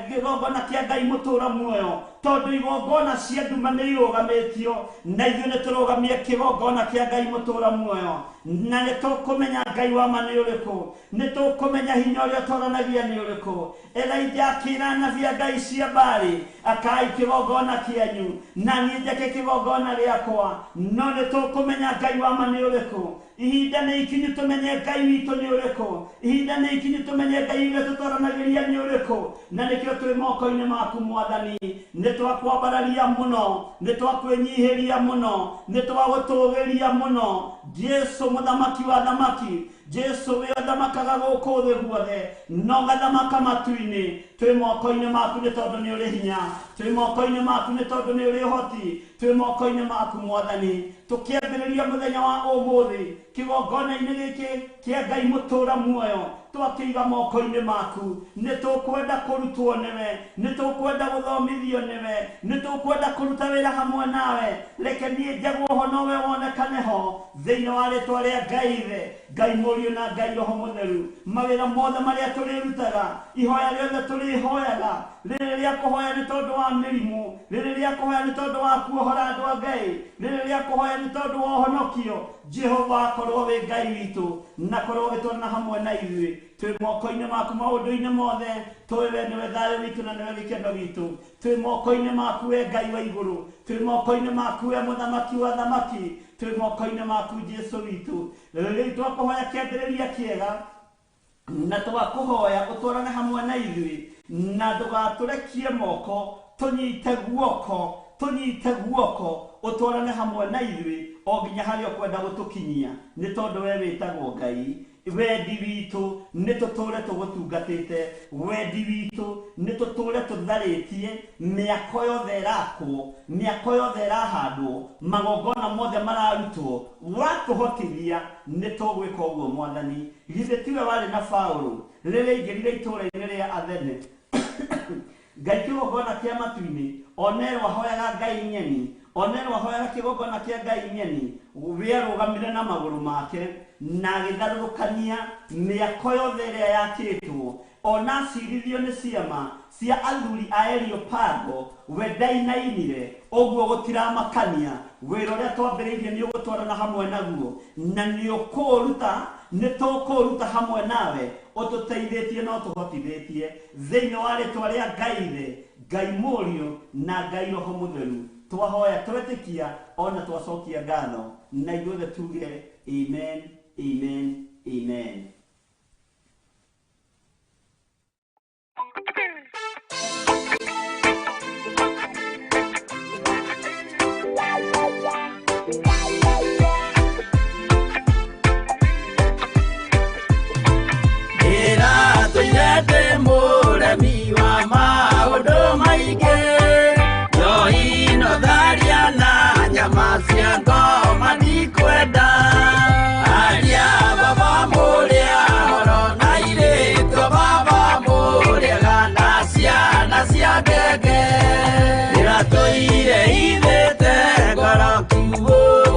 kĩgongona kĩa Ngai mũtũra muoyo, tondũ igongona cia nduma nĩ irũgamĩtio, na ithuĩ nĩ tũrũgamie kĩgongona kĩa Ngai mũtũra muoyo. Na nĩ tũkũmenya Ngai wa ma nĩ ũrĩkũ, nĩ tũkũmenya hinya ũrĩa ũtoranagia nĩ ũrĩkũ. Elijah akĩra anabii a Ngai cia Baali, akai kĩgongona kĩanyu, na niĩ njake kĩgongona gĩakwa, no nĩ tũkũmenya Ngai wa ma nĩ ũrĩkũ. Ihinda nĩ ikinyu tũmenye Ngai witũ nĩ ũrĩkũ, ihinda nĩ ikinyu tũmenye Ngai ũrĩa tũtoranagĩria nĩ ũrĩkũ. Na nĩkĩo twĩ moko-inĩ maku Mwathani, nĩ twakwambararia mũno, nĩ twakwĩnyihĩria mũno, nĩ twagũtũgĩria mũno. Jesu mũthamaki wa thamaki, Jesu we ũthamakaga gũkũ thĩ guothe, no gathamaka matu-inĩ. Twĩ moko-inĩ maku nĩ tondũ nĩ ũrĩ hinya, twĩ moko-inĩ maku nĩ tondũ nĩ ũrĩ ũhoti, twĩ moko-inĩ maku Mwathani. Tũkĩambĩrĩria mũthenya wa ũmũthĩ kĩgongona-inĩ gĩkĩ kĩa Ngai mũtũra muoyo, twakĩiga moko-inĩ maku. Nĩ tũkwenda kũrutwo nĩwe, nĩ tũkwenda gũthomithio nĩwe, nĩ tũkwenda kũruta wĩra hamwe nawe. Reke niĩ njagwo ho nowe wonekane ho, thĩinĩ wa rĩtwa rĩa Ngai Ithe, Ngai Mũriũ na Ngai Roho Mũtheru. Mawĩra mothe marĩa tũrĩrutaga, ihoya rĩothe tũrĩhoyaga, rĩrĩ rĩa kũhoya nĩ tondũ wa mĩrimũ, rĩrĩ rĩa kũhoya nĩ tondũ wa kuohora andũ a Ngai, rĩrĩ rĩa kũhoya nĩ tondũ wa ũhonokio, Jehova akorwo wĩ Ngai witũ, na korwo ũgĩtwarana hamwe na ithuĩ. Twĩ moko-inĩ maku maũndũ-inĩ mothe, tũĩ we nĩwe thayũ witũ na nĩwe gĩkeno gitũ. Twĩ moko-inĩ maku we Ngai wa igũrũ, twĩ moko-inĩ maku we mũthamaki wa thamaki, twĩ moko-inĩ maku Jesu witũ. Rĩu twakũhoya kĩambĩrĩria kĩega, na twakũhoya ũtwarane hamwe na ithuĩ, na ndũgatũrekie moko, tũnyite guoko, tũnyite guoko, ũtwarane hamwe na ithuĩ o nginya harĩa ũkwenda gũtũkinyia, nĩ tondũ we wĩtagwo Ngai. Wendi witũ nĩ tũtũre tũgũtungatĩte, wendi witũ nĩ tũtũre tũtharĩtie mĩako yothe ĩrakwo, mĩako yothe ĩrahandwo, magongona mothe mararutwo. Watũhotithia nĩ tũgwĩka ũguo Mwathani. Githĩ tiwe warĩ na Paũlũ rĩrĩa aingĩrire itũũra-inĩ rĩa Athene? Ngai kĩgongona kĩa matu-inĩ, onerwo ahoyaga Ngai ng'eni, onerwo ahoyaga kĩgongona kĩa Ngai ng'eni, we arũgamire na magũrũ make na agĩtharũrũkania mĩako yothe ĩrĩa yakĩtwo. Ona acirithio nĩ ciama cia athuri a Areopago, we ndainainire. Ũguo gũtiramakania, wĩra ũrĩa twambĩrĩirie nĩ ũgũtwarana hamwe naguo, na nĩ ũkũũruta, nĩ tũkũũruta hamwe nawe, ũtũteithĩtie na ũtũhotithĩtie, thĩinĩ wa rĩtwa rĩa Ngai Ithe, Ngai Mũriũ na Ngai Roho Mũtheru. Twahoya twetĩkia ona twacokia ngatho, na ithuothe tuge amen, amen, amen. Ndĩratũire ndĩ mũremi wa maũndũ maingĩ, njohi no tharia na nyama cia ngoma ndikwenda. Aria baba mũrĩa horo na airĩtu a baba mũrĩaga na ciana cia ngenge. Ndĩratũire hithĩte ngoro kiugo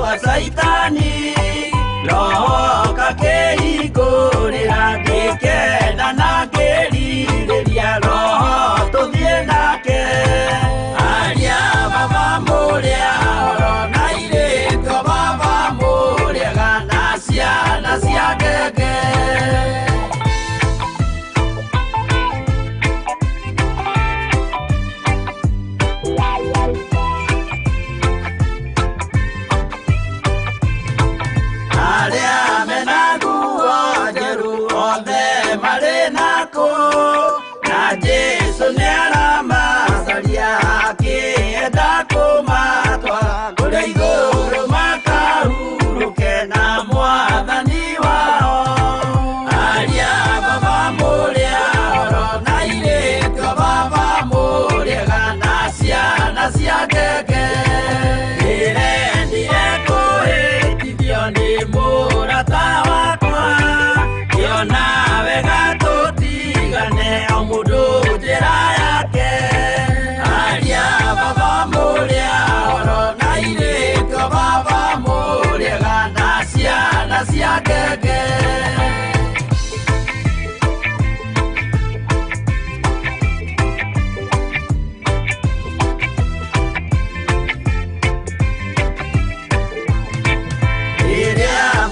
cia ngenge. Ndĩrendire kũhĩtithio nĩ mũrata wakwa, ngĩona wega tũtigane o mũndũ njĩra yake. Aria baba mũrĩa oro na airĩtu baba mũrĩega na ciana cia ngenge.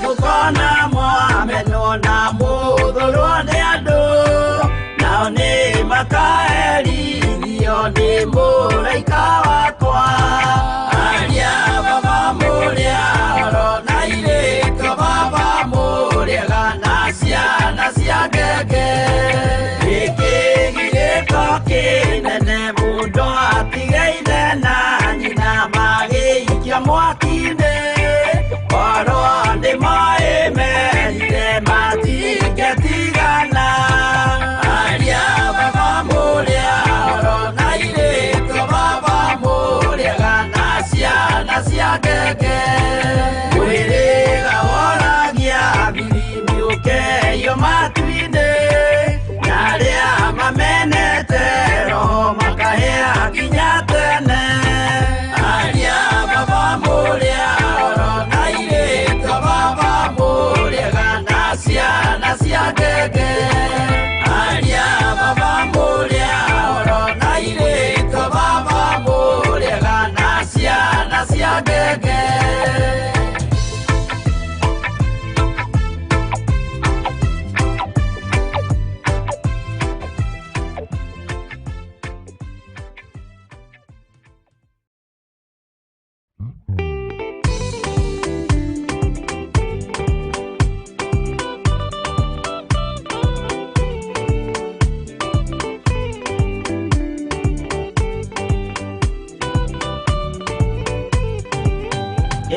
Mukona mwamenwo na muthurwo nĩ andũ, nao nĩ makaherithio nĩ mũraika wakwa. Aria baba mũrĩa oro na airĩtu baba mũrĩega na ciana cia ngenge. Gĩkĩ gĩko kĩnene mũndũ atige ithe na nyina magĩikio mwaki-inĩ. Korwo nĩ moĩ merire matingĩtigana. Aria baba mũrĩa oro na airĩtu baba mũrĩega na ciana cia ngenge. Mwĩrĩga woragia thiri ũkeio matu-inĩ, na arĩa mamenete roho makahĩa nginya tene. Aria baba mũrĩa oro na airĩtu baba mũrĩega na ciana cia ngenge. Aria baba mũrĩa oro na airĩtu baba mũrĩega na ciana cia ngenge.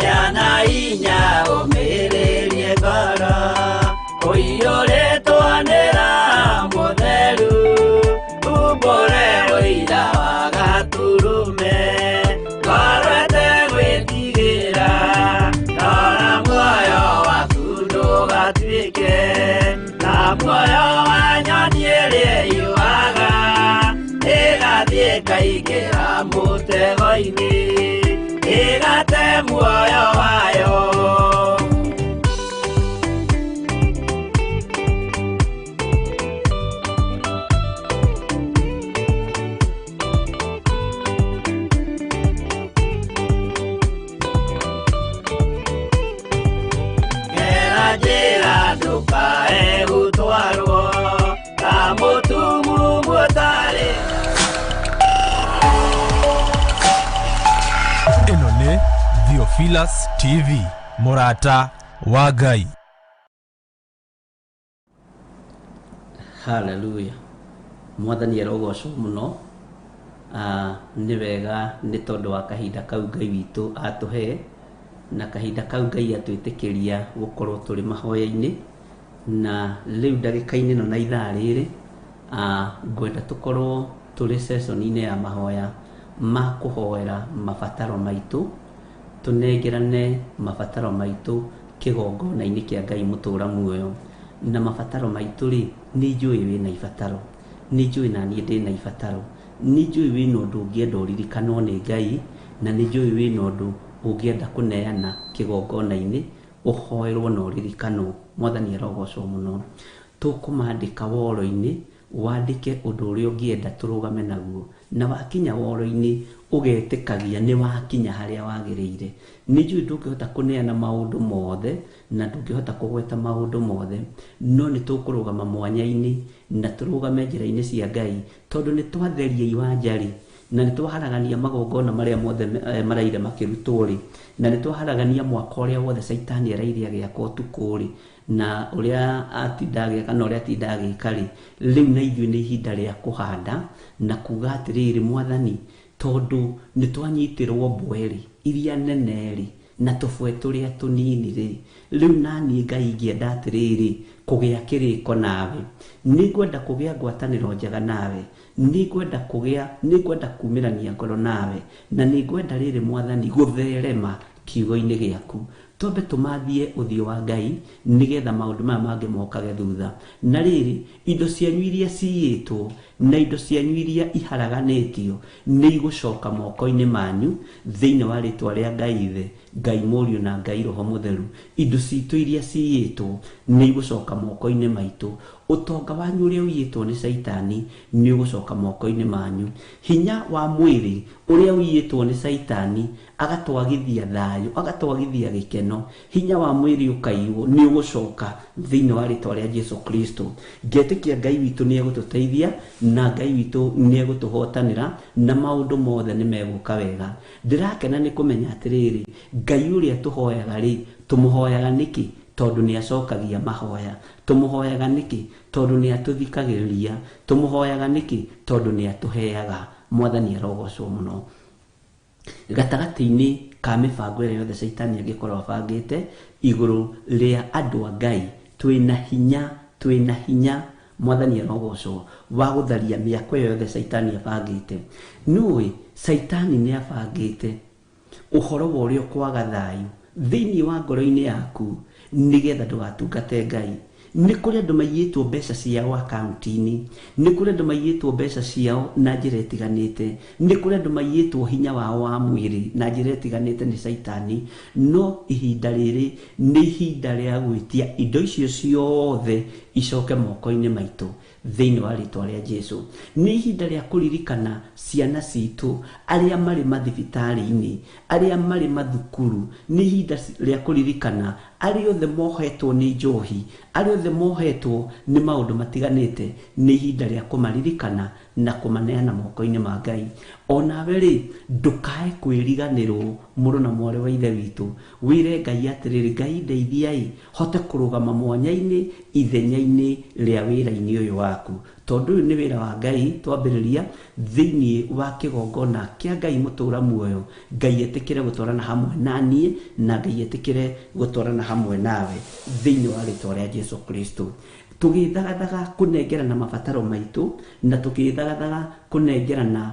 Yana inya ũmĩrĩrie ngoro, ũiyũrĩtwo nĩ Roho Mũtheru, umbũre ũira wa Gatũrũme, ngoro ĩtegwĩtigĩra, rora muoyo waku ndũgatuĩke ta muoyo wa nyoni ĩrĩa ĩũaga, ĩgathiĩ ĩkaingĩra mũtego-inĩ, ĩgate muoyo wayo. Gera njĩra ndũkae gũtwarwo ta mũtumumu ũtarĩ. Ĩno nĩ Theophilus TV, mũrata wa Ngai. Hallelujah. Mwathani arogocwo mũno. Nĩ wega nĩ tondũ wa kahinda kau Ngai witũ atũhe, na kahinda kau Ngai atwĩtĩkĩria gũkorwo tũrĩ mahoya-inĩ. Na rĩu ndagĩka-inĩ ĩno na ithaa rĩrĩ, ngwenda tũkorwo tũrĩ session-inĩ ya mahoya ma kũhoera mabataro maitũ, tũnengerane mabataro maitũ kĩgongona-inĩ kĩa Ngai mũtũra muoyo. Na mabataro maitũ rĩ, nĩ njũĩ wĩna ibataro, nĩ njũĩ na niĩ ndĩna ibataro, nĩ njũĩ wĩna ũndũ ũngĩenda ũririkanwo nĩ Ngai, na nĩ njũĩ wĩna ũndũ ũngĩenda kũneana kĩgongona-inĩ ũhoerwo na ũririkanwo. Mwathani arogocwo mũno. Tũkũmandĩka woro-inĩ, wandĩke ũndũ ũrĩa ũngĩenda tũrũgame naguo, na wakinya woro-inĩ ũgetĩkagia nĩ wakinya harĩa wagĩrĩire. Nĩ njũĩ ndũngĩhota kũneana maũndũ mothe na ndũngĩhota kũgweta maũndũ mothe, no nĩ tũkũrũgama mwanya-inĩ na tũrũgame njĩra-inĩ cia Ngai, tondũ nĩ twatheria iwanja rĩ, na nĩ twaharagania magongona marĩa mothe maraire makĩrutwo rĩ, na nĩ twaharagania mwaka ũrĩa wothe Caitani araire agĩaka ũtukũ rĩ, na ũrĩa atinda agĩaka na ũrĩa atinda agĩka rĩ. Rĩu na ithuĩ nĩ ihinda rĩa kũhanda na kuga atĩrĩrĩ, Mwathani, tondũ nĩ twanyitĩrwo mbwe rĩ, iria nene rĩ, na tũbwe tũrĩa tũnini rĩ, rĩu naniĩ Ngai ingĩenda atĩrĩrĩ kũgĩa kĩrĩko nawe, nĩ ngwenda kũgĩa ngwatanĩro njega nawe, Nĩ ngwenda kũgĩa, nĩ ngwenda kumĩrania ngoro nawe, na nĩ ngwenda rĩrĩ Mwathani gũtherema kiugo-inĩ gĩaku. Twambe tũmathie ũthiũ wa Ngai nĩgetha maũndũ maya mangĩ mokage thutha. Na rĩrĩ, indo cianyu iria ciyĩtwo na indo cianyu iria iharaganĩtio nĩ igũcoka moko-inĩ manyu thĩinĩ wa rĩtwa rĩa Ngai Ithe, Ngai Mũriũ na Ngai Roho Mũtheru. Indo citũ iria ciyĩtwo nĩ igũcoka moko-inĩ maitũ. Ũtonga wanyu ũrĩa ũiyĩtwo nĩ Caitani nĩ ũgũcoka moko-inĩ manyu. Hinya wa mwĩrĩ ũrĩa ũiyĩtwo nĩ Caitani agatwagithia thayũ, agatwagithia gĩkeno, hinya wa mwĩrĩ ũkaiywo nĩ ũgũcoka thĩinĩ wa rĩtwa rĩa Jesu Kristo. Ngetĩkia Ngai witũ nĩ egũtũteithia na Ngai witũ nĩ egũtũhotanĩra na maũndũ mothe nĩ megũka wega. Ndĩrakena nĩ kũmenya atĩrĩrĩ, Ngai ũrĩa tũhoyaga rĩ, tũmũhoyaga nĩkĩ? Tondũ nĩ acokagia mahoya. Tũmũhoyaga nĩkĩ? Tondũ nĩ atũthikagĩrĩria. Tũmũhoyaga nĩkĩ? Tondũ nĩ atũheaga. Mwathani arogocwo mũno. Gatagatĩ-inĩ ka mĩbango ĩrĩa yothe Caitani angĩkorwo abangĩte igũrũ rĩa andũ a Ngai, twĩna hinya, twĩna hinya, Mwathani arogocwo, wa gũtharia mĩako ĩyo yothe Caitani abangĩte. Nũĩ Caitani nĩ abangĩte ũhoro wa ũrĩa ũkwaga thayũ thĩinĩ wa ngoro-inĩ yaku nĩgetha ndũgatungate Ngai. Nĩ kũrĩ andũ maiyĩtwo mbeca ciao akaunti-inĩ, nĩ kũrĩ andũ maiyĩtwo mbeca ciao na njĩra ĩtiganĩte, nĩ kũrĩ andũ maiyĩtwo hinya wao wa mwĩrĩ na njĩra ĩtiganĩte nĩ Caitani. No ihinda rĩrĩ nĩ ihinda rĩa gwĩtia indo icio ciothe icoke moko-inĩ maitũ thĩinĩ wa rĩtwa rĩa Jesu. Nĩ ihinda rĩa kũririkana ciana citũ arĩa marĩ mathibitarĩ-inĩ, arĩa marĩ mathukuru. Nĩ ihinda rĩa kũririkana arĩa othe mohetwo nĩ njohi, arĩa othe mohetwo nĩ maũndũ matiganĩte. Nĩ ihinda rĩa kũmaririkana na kũmaneana moko-inĩ ma Ngai. Onawe rĩ, ndũkae kwĩriganĩrwo, mũrũ na mwarĩ wa Ithe witũ. Wĩre Ngai atĩrĩrĩ, Ngai ndeithiai hote kũrũgama mwanya-inĩ ithenya-inĩ rĩa wĩra-inĩ ũyũ waku, tondũ ũyũ nĩ wĩra wa Ngai twambĩrĩria thĩinĩ wa kĩgongona kĩa Ngai mũtũra muoyo. Ngai etĩkĩre gũtwarana hamwe na niĩ, na Ngai etĩkĩre gũtwarana hamwe nawe thĩinĩ wa rĩtwa rĩa Jesu Kristo. Tũgĩthagathaga kũnengerana mabataro maitũ na tũgĩthagathaga kũnengerana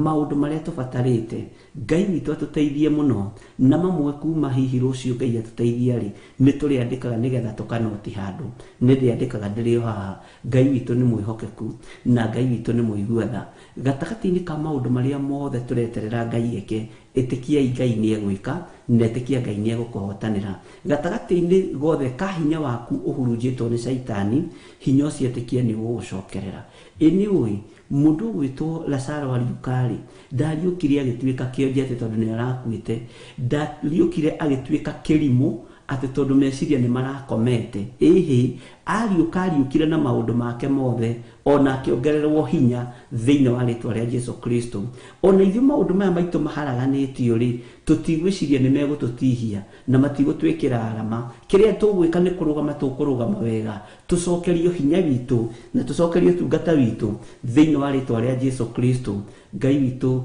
maũndũ marĩa tũbatarĩte, Ngai witũ atũteithie mũno. Na mamwe kuma hihi rũciũ Ngai atũteithia rĩ, nĩ tũrĩandĩkaga nĩgetha tũkanoti handũ. Nĩ ndĩandĩkaga ndĩrĩ o haha. Ngai witũ nĩ mwĩhokeku na Ngai witũ nĩ mũigua tha. Gatagatĩ-inĩ ka maũndũ marĩa mothe tũreterera Ngai eke, ĩtĩkiai Ngai nĩ egwĩka, na ĩtĩkia Ngai nĩ egũkũhotanĩra. Gatagatĩ-inĩ gothe ka hinya waku ũhurunjĩtwo nĩ Caitani, hinya ũcio ĩtĩkia nĩ ũgũgũcokerera. Ĩ nĩ ũĩ mũndũ ũgwĩtwo Lazaro ariũka rĩ, ndariũkire agĩtuĩka kĩonje atĩ tondũ nĩ arakuĩte, ndariũkire agĩtuĩka kĩrimũ atĩ tondũ meciria nĩ marakomete. Ĩhĩ, ariũka ariũkire na maũndũ make mothe, ona akĩongererwo hinya thĩinĩ wa rĩtwa rĩa Jesu Kristo. Ona ithuĩ maũndũ maya maitũ maharaganĩtio rĩ, tũtigwĩciria nĩ megũtũtihia na matigũtwĩkĩra arama. Kĩrĩa tũgwĩka nĩ kũrũgama, tũkũrũgama wega, tũcokerio hinya witũ na tũcokerio ũtungata witũ thĩinĩ wa rĩtwa rĩa Jesu Kristo. Ngai witũ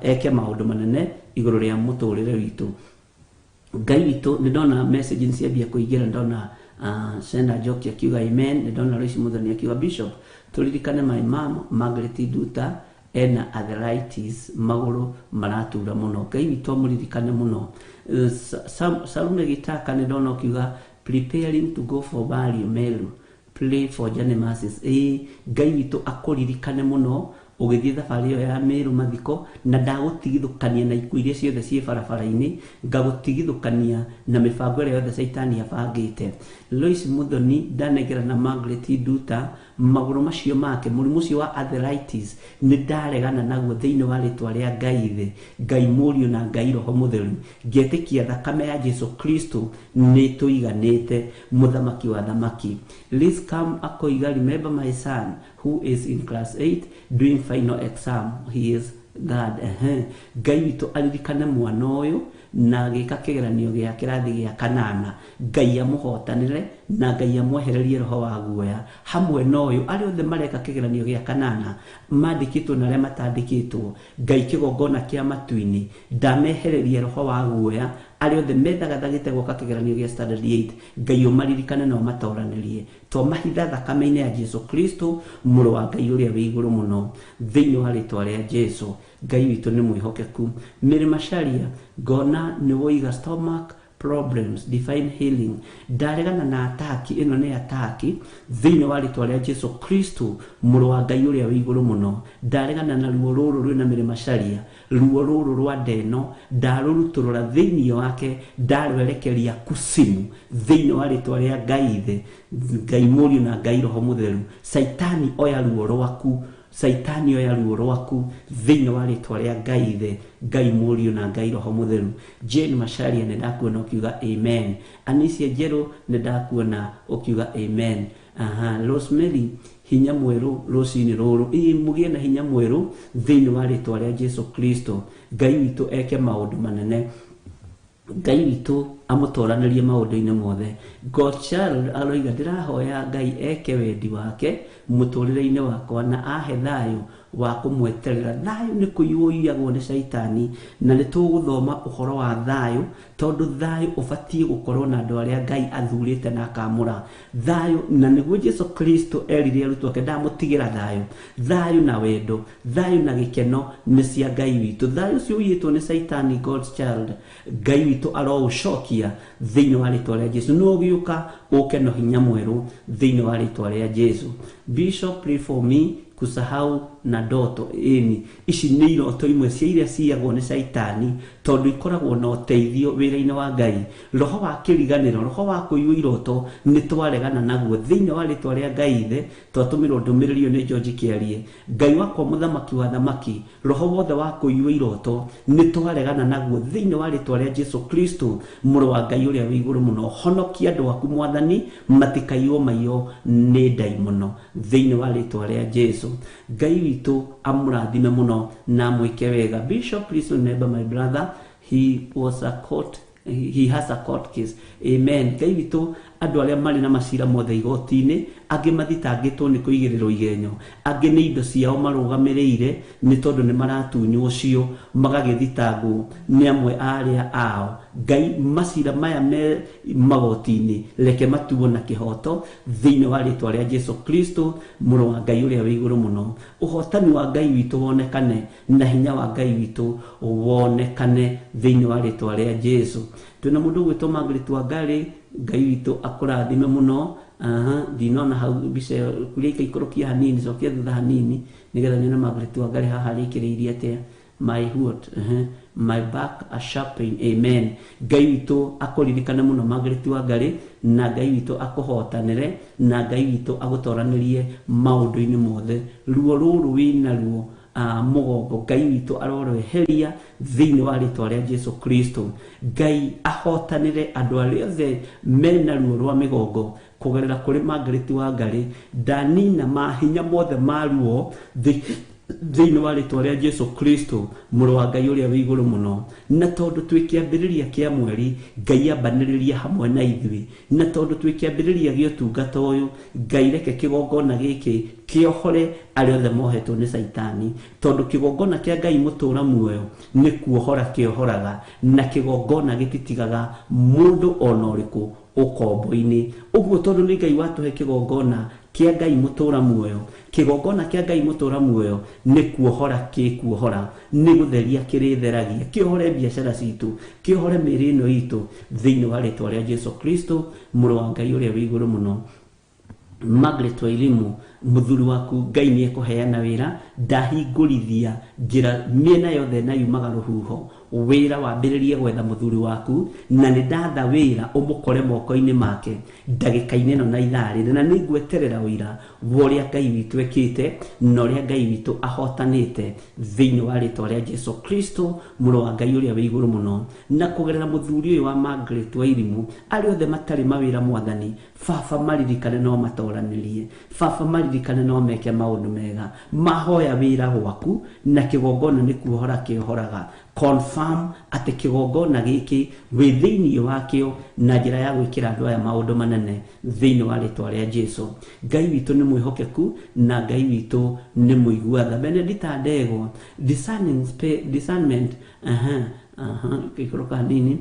eke maũndũ manene igũrũ rĩa mũtũrĩre witũ. Ngai witũ, nĩ ndona message nĩ ciambia kũingĩra. Ndona Sena Njoki akiuga amen. Nĩ ndona Lois Muthoni akiuga, Bishop, tũririkane my mom Margaret Nduta, ena arthritis, magũrũ maratura mũno. Ngai witũ amũririkane mũno. Salume Gitaka, nĩ ndona ũkiuga preparing to go for burial Meru, pray for journey mercies. Ĩĩ, Ngai witũ akũririkane mũno ũgĩthiĩ thabarĩ ĩyo ya Meru mathiko, na ndagũtigithũkania na ikuũ iria ciothe ciĩ barabara-inĩ, ngagũtigithũkania na mĩbango ĩrĩa yothe Caitani abangĩte. Lois Muthoni, ndanengera na Margaret Nduta magũrũ macio make, mũrimũ ũcio wa arthritis nĩ ndaregana naguo thĩinĩ wa rĩtwa rĩa Ngai Ithe, Ngai Mũriũ na Ngai Roho Mũtheru. Ngetĩkia thakame ya Jesu Kristo nĩ tũiganĩte, mũthamaki wa thamaki. Liz Cam akoiga, remember my son who is in class 8 doing final exam, he is God. Ehe, Ngai witũ aririkane mwana ũyũ na agĩka kĩgeranio gĩa kĩrathi gĩa kanana. Ngai amũhotanĩre. na Ngai amwehererie roho wa guoya hamwe na ũyũ arĩa othe mareka kĩgeranio gĩa kanana mandĩkĩtwo na arĩa matandĩkĩtwo. Ngai kĩgongona kĩa matu-inĩ ndamehererie roho wa guoya arĩa othe methagathagĩte gwoka kĩgeranio gĩa standard 8. Ngai ũmaririkane na ũmatoranĩrie twamahitha thakame-inĩ ya Jesu Kristo mũrũ wa Ngai ũrĩa wĩ igũrũ mũno thĩinĩ wa rĩtwa rĩa Jesu. Ngai witũ nĩ mwĩhokeku. Mary Macharia ngona nĩ woiga stomach problems divine healing. Ndaregana na ataki, ĩno nĩ ataki thĩinĩ wa rĩtwa rĩa Jesu Kristo mũrũ wa Ngai ũrĩa wĩ igũrũ mũno. Ndaregana na ruo rũrũ rwĩna Mary Macharia, ruo rũrũ rwa ndeno ndarũrutũrũra thĩinĩ wake, ndarwerekeria kusimu thĩinĩ wa rĩtwa rĩa Ngai Ithe, Ngai Mũriũ na Ngai Roho Mũtheru. Saitani oya ruo rwaku, Saitani oya ruo rwaku thĩinĩ wa rĩtwa rĩa Ngai Ithe, Ngai Mũriũ na Ngai Roho Mũtheru. Jane Macharia nĩ ndakuona ũkiuga amen. Anisia Njerũ nĩ ndakuona ũkiuga amen. Aha, Rosemary hinya mwerũ rũcinĩ rũrũ, ĩ mũgĩe na hinya mwerũ thĩinĩ wa rĩtwa rĩa Jesu Kristo. Ngai witũ eke maũndũ manene, Ngai witũ amũtoranĩrie maũndũ-inĩ mothe. God child aroiga ndĩrahoya Ngai eke wendi wake mũtũrĩre-inĩ wakwa na ahe thayũ wa kũmweterera. Thayũ nĩ kũiywo ũiyagwo nĩ caitani, na nĩ tũgũthoma ũhoro wa thayũ tondũ thayũ ũbatiĩ gũkorwo na andũ arĩa Ngai athurĩte na akamũra thayũ, na nĩguo Jesu Kristo erire arutwo ake ndamũtigĩra thayũ. Thayũ na wendo, thayũ na gĩkeno nĩ cia Ngai witũ. Thayũ ũcio ũiyĩtwo nĩ caitani, God's child, Ngai witũ aroũcokia thĩinĩ wa rĩtwa rĩa Jesu. No ũgĩũka ũke na hinya mwerũ thĩinĩ wa rĩtwa rĩa Jesu. Bishop, pray for me kusahau na ndoto. Ĩni ici nĩ iroto imwe cia iria ciyagwo nĩ caitani tondũ ikoragwo na ũteithio wĩra-inĩ wa Ngai. Roho wa kĩriganĩro, roho wa kũiywo iroto nĩ twaregana naguo thĩinĩ wa rĩtwa rĩa Ngai Ithe. Twatũmĩrwo ndũmĩrĩri ĩyo nĩ George Kĩarie. Ngai wakwa mũthamaki wa thamaki, roho wothe wa kũiywo iroto nĩ twaregana naguo thĩinĩ wa rĩtwa rĩa Jesu Kristo mũrũ wa Ngai ũrĩa wĩ igũrũ mũno. Honokia andũ aku Mwathani matikaiywo maiyo nĩ ndaimono thĩinĩ wa rĩtwa rĩa Jesu. Ngai witũ amũrathime mũno na amwĩke wega. Bishop, please remember my brother, he was a court, he has a court case. Amen. Ngai witũ andũ arĩa marĩ na macira mothe igoti-inĩ, angĩ mathitangĩtwo nĩ kũigĩrĩrwo igenyo, angĩ nĩ indo ciao marũgamĩrĩire nĩ tondũ nĩ maratunywo cio magagĩthitangwo nĩ amwe a arĩa ao. Ngai macira maya me magoti-inĩ reke matuo na kĩhoto thĩinĩ wa rĩtwa rĩa Jesu Kristo mũrũ wa Ngai ũrĩa wĩ igũrũ mũno. Ũhotani wa Ngai witũ wonekane na hinya wa Ngai witũ wonekane thĩinĩ wa rĩtwa rĩa Jesu. Twĩna mũndũ ũgwĩtwo Margaret Wangari, Ngai witũ akũrathime mũno. Aha, ndinona hau mbica ĩyo, kuria ikaikũrũkia hanini, cokia thutha hanini nĩgetha nyone Margaret Wangari haha arĩkĩrĩirie atĩa. My what? My back a sharp pain. Amen. Ngai witũ akũririkane mũno Margaret Wangari, na Ngai witũ akũhotanĩre, na Ngai witũ agũtoranĩrie maũndũ-inĩ mothe. Ruo rũrũ wĩna ruo mũgongo, Ngai witũ arorweheria thĩinĩ wa rĩtwa rĩa Jesu Kristo. Ngai ahotanĩre andũ arĩa othe mena ruo rwa mĩgongo kũgerera kũrĩ Margaret Wangari. Ndanina mahinya mothe ma ruo thĩinĩ wa rĩtwa rĩa Jesu Kristo mũrũ wa Ngai ũrĩa wĩ igũrũ mũno. Na tondũ twĩ kĩambĩrĩria kĩa mweri, Ngai ambanĩrĩria hamwe na ithuĩ. Na tondũ twĩ kĩambĩrĩria gĩa ũtungata ũyũ, Ngai reke kĩgongona gĩkĩ kĩohore arĩa othe mohetwo nĩ caitani, tondũ kĩgongona kĩa Ngai mũtũra muoyo nĩ kuohora kĩohoraga, na kĩgongona gĩtitigaga mũndũ ona ũrĩkũ ũkombo-inĩ. Ũguo tondũ nĩ Ngai watũhe kĩgongona kĩa Ngai mũtũra muoyo, kĩgongona kĩa Ngai mũtũra muoyo nĩ kuohora kĩkuohora, nĩ gũtheria kĩrĩtheragia, kĩohore biacara citũ, kĩohore mĩĩrĩ ĩno itũ thĩinĩ wa rĩtwa rĩa Jesu Kristo mũrũ wa Ngai ũrĩa wĩ igũrũ mũno. Margaret Wairimu, mũthuri waku Ngai nĩ ekũheana wĩra, ndahingũrithia njĩra mĩena yothe na yumaga rũhuho. Wĩra wambĩrĩrie gwetha mũthuri waku, na nĩ ndatha wĩra ũmũkore moko-inĩ make ndagĩka-inĩ ĩno na ithaa rĩrĩ, na nĩ ngweterera ũira wa ũrĩa Ngai witũ ekĩte na ũrĩa Ngai witũ ahotanĩte thĩinĩ wa rĩtwa rĩa Jesu Kristo mũrũ wa Ngai ũrĩa wĩ igũrũ mũno. Na kũgerera mũthuri ũyũ wa Margaret Wairimu, arĩa othe matarĩ mawĩra Mwathani, baba maririkane no matoranĩrie, baba maririkane no meke maũndũ mega. Mahoya wĩra gwaku na kĩgongona nĩ kuohora kĩohoraga. Confirm atĩ kĩgongona gĩkĩ wĩ thĩinĩ wakĩo na njĩra ya gwĩkĩra andũ aya maũndũ manene thĩinĩ wa rĩtwa rĩa Jesu. Ngai witũ nĩ mwĩhokeku na Ngai witũ nĩ mũigua tha. Benedita Ndegwa, discernment, gĩkũrũ kanini,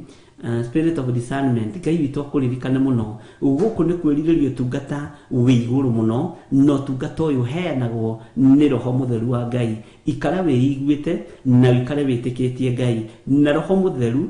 spirit of discernment. Ngai witũ akũririkane mũno. Gũkũ nĩ kwĩrirĩria ũtungata wĩ igũrũ mũno, na ũtungata ũyũ ũheanagwo nĩ Roho Mũtheru wa Ngai. Ikara wĩiguĩte na ũikare wĩtĩkĩtie Ngai, na Roho Mũtheru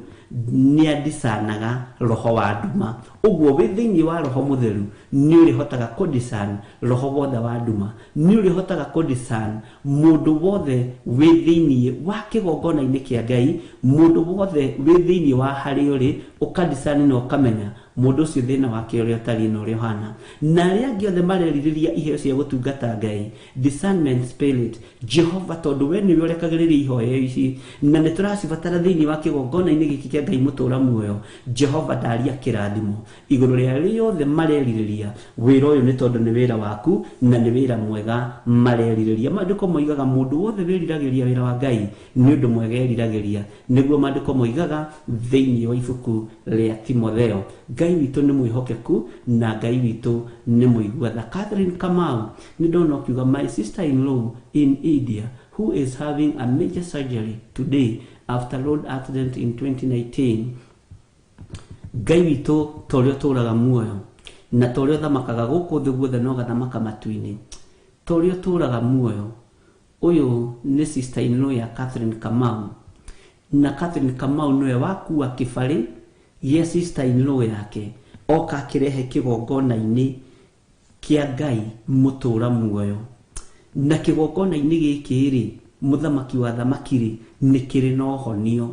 nĩ adisanaga roho wa nduma. Ũguo wĩ thĩinĩ wa Roho Mũtheru nĩ ũrĩhotaga kũdiscern roho wothe wa nduma, nĩ ũrĩhotaga kũdiscern mũndũ wothe wĩ thĩinĩ wa kĩgongona-inĩ kĩa Ngai, mũndũ wothe wĩ thĩinĩ wa harĩa ũrĩ, ũkadiscern na ũkamenya mũndũ ũcio thĩna wake ũrĩa ũtariĩ na ũrĩa ũhana. Na arĩa angĩ othe marerirĩria iheo cia gũtungata Ngai, discernment spirit, Jehova, tondũ we nĩwe ũrekagĩrĩria ihoya ici na nĩ tũracibatara thĩinĩ wa kĩgongona-inĩ gĩkĩ kĩa Ngai mũtũra muoyo, Jehova ndaria kĩrathimo igũrũ rĩa arĩa othe marerirĩria wĩra ũyũ, nĩ tondũ nĩ wĩra waku na nĩ wĩra mwega marerirĩria. Maandĩko moigaga mũndũ wothe wĩriragĩria wĩra wa Ngai nĩ ũndũ mwega eriragĩria, nĩguo maandĩko moigaga thĩinĩ wa ibuku rĩa Timotheo. Ngai witũ nĩ mwĩhokeku na Ngai witũ nĩ mũigua tha. Catherine Kamau, nĩ ndona ũkiuga, my sister in law in India who is having a major surgery today after road accident in 2019. Ngai witũ, ta ũrĩa ũtũũraga muoyo na ta ũrĩa ũthamakaga gũkũ thĩ guothe na ũgathamaka matu-inĩ, ta ũrĩa ũtũũraga muoyo, ũyũ nĩ sister in law ya Catherine Kamau, na Catherine Kamau nĩwe wakua kĩbarĩ gĩa sister in law yake oka akĩrehe kĩgongona-inĩ kĩa Ngai mũtũũra muoyo. Na kĩgongona-inĩ gĩkĩ rĩ, mũthamaki wa thamaki rĩ, nĩ kĩrĩ na ũhonio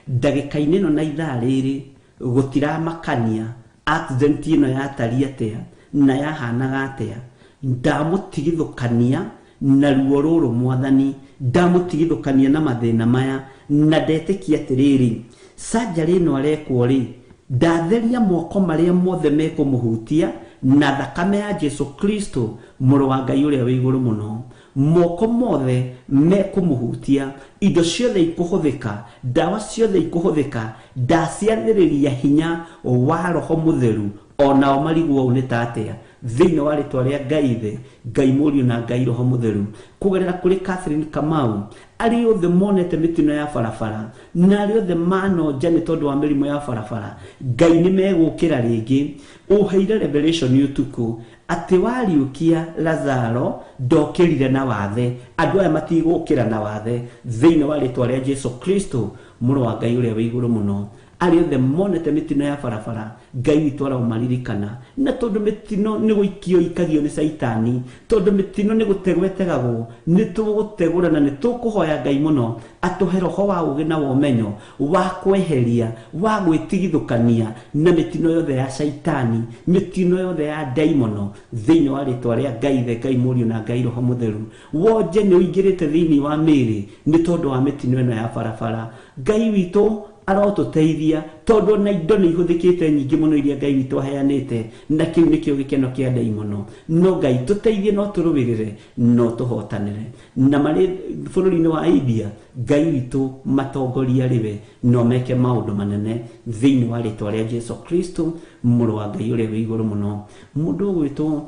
ndagĩka-inĩ ĩno na ithaa rĩrĩ. Gũtiramakania accident ĩno yatariĩ atĩa na yahanaga atĩa, ndamũtigithũkania na ruo rũrũ Mwathani, ndamũtigithũkania na mathĩna maya, na ndetĩkia atĩrĩrĩ, surgery ĩno arekwo rĩ, ndatheria moko marĩa mothe mekũmũhutia na thakame ya Jesu Kristo mũrũ wa Ngai ũrĩa wĩ igũrũ mũno. Moko mothe mekũmũhutia, indo ciothe ikũhũthĩka, ndawa ciothe ikũhũthĩka, ndaciathĩrĩria hinya wa Roho Mũtheru, onao marigwo ũũ nĩ ta atĩa, thĩinĩ wa rĩtwa rĩa Ngai Ithe, Ngai Mũriũ na Ngai Roho Mũtheru, kũgerera kũrĩ Catherine Kamau. Arĩa othe monete mĩtino ya barabara na arĩa othe manonja nĩ tondũ wa mĩrimũ ya barabara, Ngai nĩ megũkĩra rĩngĩ. Ũheire revelation ũtukũ atĩ wariũkia Lazaro ndokĩrire na wathe, andũ aya matigũkĩra na wathe thĩinĩ wa rĩtwa rĩa Jesu Kristo mũrũ wa Ngai ũrĩa wĩ igũrũ mũno. Arĩa othe monete mĩtino ya barabara, Ngai witũ aromaririkana, na tondũ mĩtino nĩ gũikio ikagio nĩ Caitani, tondũ mĩtino nĩ gũtegwo ĩtegagwo, nĩ tũgũtegũra na nĩ tũkũhoya Ngai mũno atũhe roho wa ũũgĩ na wa ũmenyo wa kweheria, wa gwĩtigithũkania na mĩtino yothe ya Caitani, mĩtino yothe ya ndaimono, thĩinĩ wa rĩtwa rĩa Ngai Ithe, Ngai Mũriũ na Ngai Roho Mũtheru. Wonje nĩ ũingĩrĩte thĩinĩ wa mĩĩrĩ nĩ tondũ wa mĩtino ĩno ya barabara. Ngai witũ arotũteithia, tondũ ona indo nĩ ihũthĩkĩte nyingĩ mũno iria Ngai witũ aheanĩte, na kĩu nĩkĩo gĩkeno kĩa ndaimono. No Ngai tũteithie, no tũrũĩrĩre, no tũhotanĩre. Na marĩ bũrũri-inĩ wa India, Ngai witũ matongoria rĩwe no meke maũndũ manene thĩinĩ wa rĩtwa rĩa Jesu Kristo mũrũ wa Ngai ũrĩa wĩ igũrũ mũno. Mũndũ ũgwĩtwo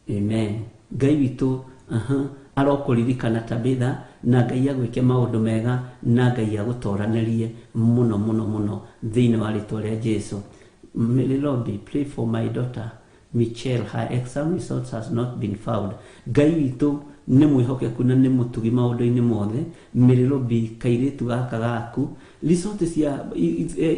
amen. Ngai witũ arokũririkana Tabitha, na Ngai agwĩke maũndũ mega, na Ngai agũtoranĩrie mũno mũno mũno thĩinĩ wa rĩtwa rĩa Jesu. Mary Lobby, pray for my daughter Michelle, her exam results has not been found. Ngai witũ nĩ mwĩhokeku na nĩ mũtugi maũndũ-inĩ mothe. Mary Lobby, kairĩtu gaka gaku, result cia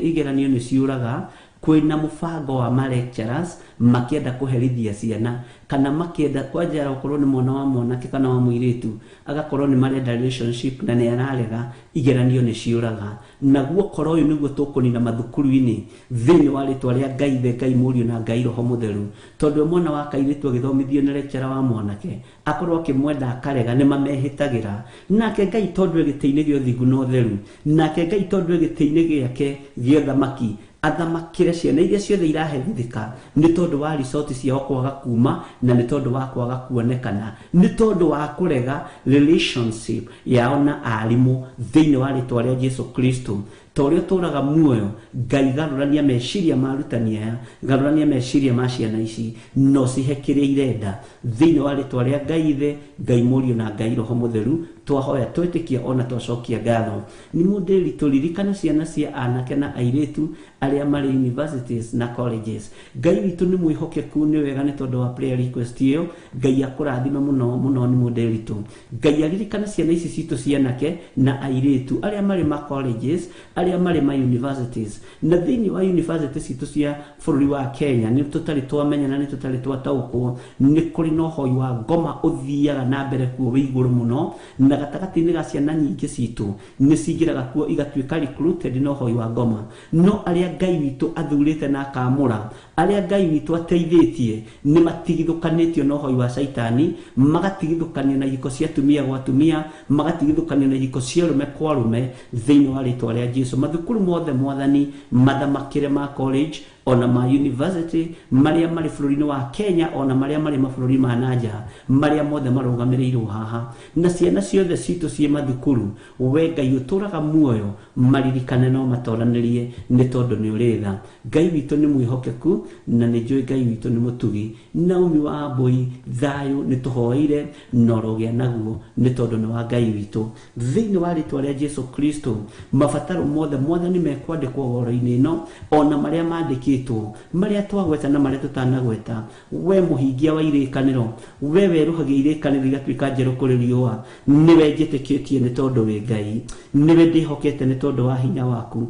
igeranio nĩ ciũraga. Kwĩna mũbango wa ma lecturers makĩenda kũherithia ciana, kana makĩenda kwanja okorwo nĩ mwana wa mwanake kana wa mũirĩtu, agakorwo nĩ marenda relationship na nĩ ararega, igeranio nĩ ciũraga. Naguo koro ũyũ nĩguo tũkũnina mathukuru-inĩ thĩinĩ wa rĩtwa rĩa Ngai Ithe, Ngai Mũriũ na Ngai Roho Mũtheru, tondũ mwana wa kairĩtu agĩthomithio nĩ lecturer wa mwanake, akorwo akĩmwenda akarega, nĩ mamehĩtagĩra nake Ngai, tondũ e gĩtĩ-inĩ gĩa ũthingu na ũtheru, nake Ngai tondũ e gĩtĩ-inĩ gĩake gĩa ũthamaki. Athamakĩre ciana iria ciothe iraherithĩka nĩ tondũ wa resort ciao kwaga kuma na nĩ tondũ wa kwaga kuonekana nĩ tondũ wa kũrega relationship yao na arimũ thĩinĩ wa rĩtwa rĩa Jesu Kristo. Ta ũrĩa ũtũraga muoyo Ngai, garũrania meciria ma arutani aya, garũrania meciria ma ciana ici no cihe kĩrĩa irenda thĩinĩ wa rĩtwa rĩa Ngai Ithe, Ngai Mũriũ na Ngai Roho Mũtheru. Twahoya twĩtĩkia ona twacokia ngatho. Nĩ mũndĩri tũririkana ciana cia anake na airĩtu arĩa marĩ universities na colleges. Ngai witũ nĩ mwĩhokeku, nĩ wega nĩ tondũ wa prayer request ĩyo. Ngai akũrathime mũno mũno. Nĩ mũndĩritũ Ngai aririkana ciana ici citũ cianake na airĩtu arĩa marĩ ma colleges, arĩa marĩ ma universities, na thĩinĩ wa university citũ cia bũrũri wa Kenya nĩ tũtarĩ twamenya na nĩ tũtarĩ twataũkwo nĩ kũrĩ na ũhoi wa ngoma ũthiaga na mbere kuo wĩ igũrũ mũno, na gatagatĩ-inĩ ga ciana nyingĩ citũ nĩ cingĩraga kuo igatuĩka recruited na ũhoi wa ngoma. No arĩa Ngai witũ athurĩte na akamũra, arĩa Ngai witũ ateithĩtie, nĩ matigithũkanĩtio na ũhoi wa caitani, magatigithũkanio na ihiko cia atumia gwa atumia, magatigithũkanio na ihiko cia arũme kwa arũme thĩinĩ wa rĩtwa rĩa Jesu. Mathukuru mothe Mwathani mathamakĩre, ma college ona ma university marĩa marĩ bũrũri-inĩ wa Kenya ona marĩa marĩ mabũrũri ma nanja, marĩa mothe marũgamĩrĩirwo haha, na ciana ciothe citũ ciĩ mathukuru, we Ngai ũtũraga muoyo maririkane no matoranĩrie nĩ tondũ nĩ ũrĩ tha. Ngai witũ nĩ mwĩhokeku na nĩ njũĩ Ngai witũ nĩ mũtugi. Naomi wa Mbui, thayũ nĩ tũhoeire na ũrogĩa naguo nĩ tondũ nĩ wa Ngai witũ thĩinĩ wa rĩtwa rĩa Jesu Kristo. Mabataro mothe Mwathani mekwandĩkwo woro-inĩ ĩno ona marĩa mandĩkĩtwo, marĩa twagweta na marĩa tũtanagweta, we mũhingia wa irĩkanĩro, we werũhagia irĩkanĩro igatuĩka njerũ kũrĩ riũa, nĩwe njĩtĩkĩtie nĩ tondũ wĩ Ngai, nĩwe ndĩhokete nĩ tondũ wa hinya waku.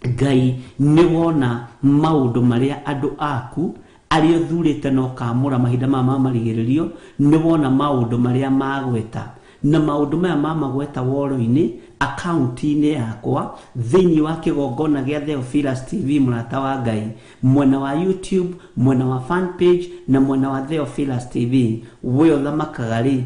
Ngai nĩ wona maũndũ marĩa andũ aku arĩa ũthurĩte na ũkamũra mahinda maya ma marigĩrĩrio, nĩ wona maũndũ marĩa magweta na maũndũ maya mamagweta woro-inĩ akaunti-inĩ yakwa thĩinĩ wa kĩgongona gĩa Theophilus TV mũrata wa Ngai, mwena wa YouTube, mwena wa fan page na mwena wa Theophilus TV. We ũthamakaga rĩ,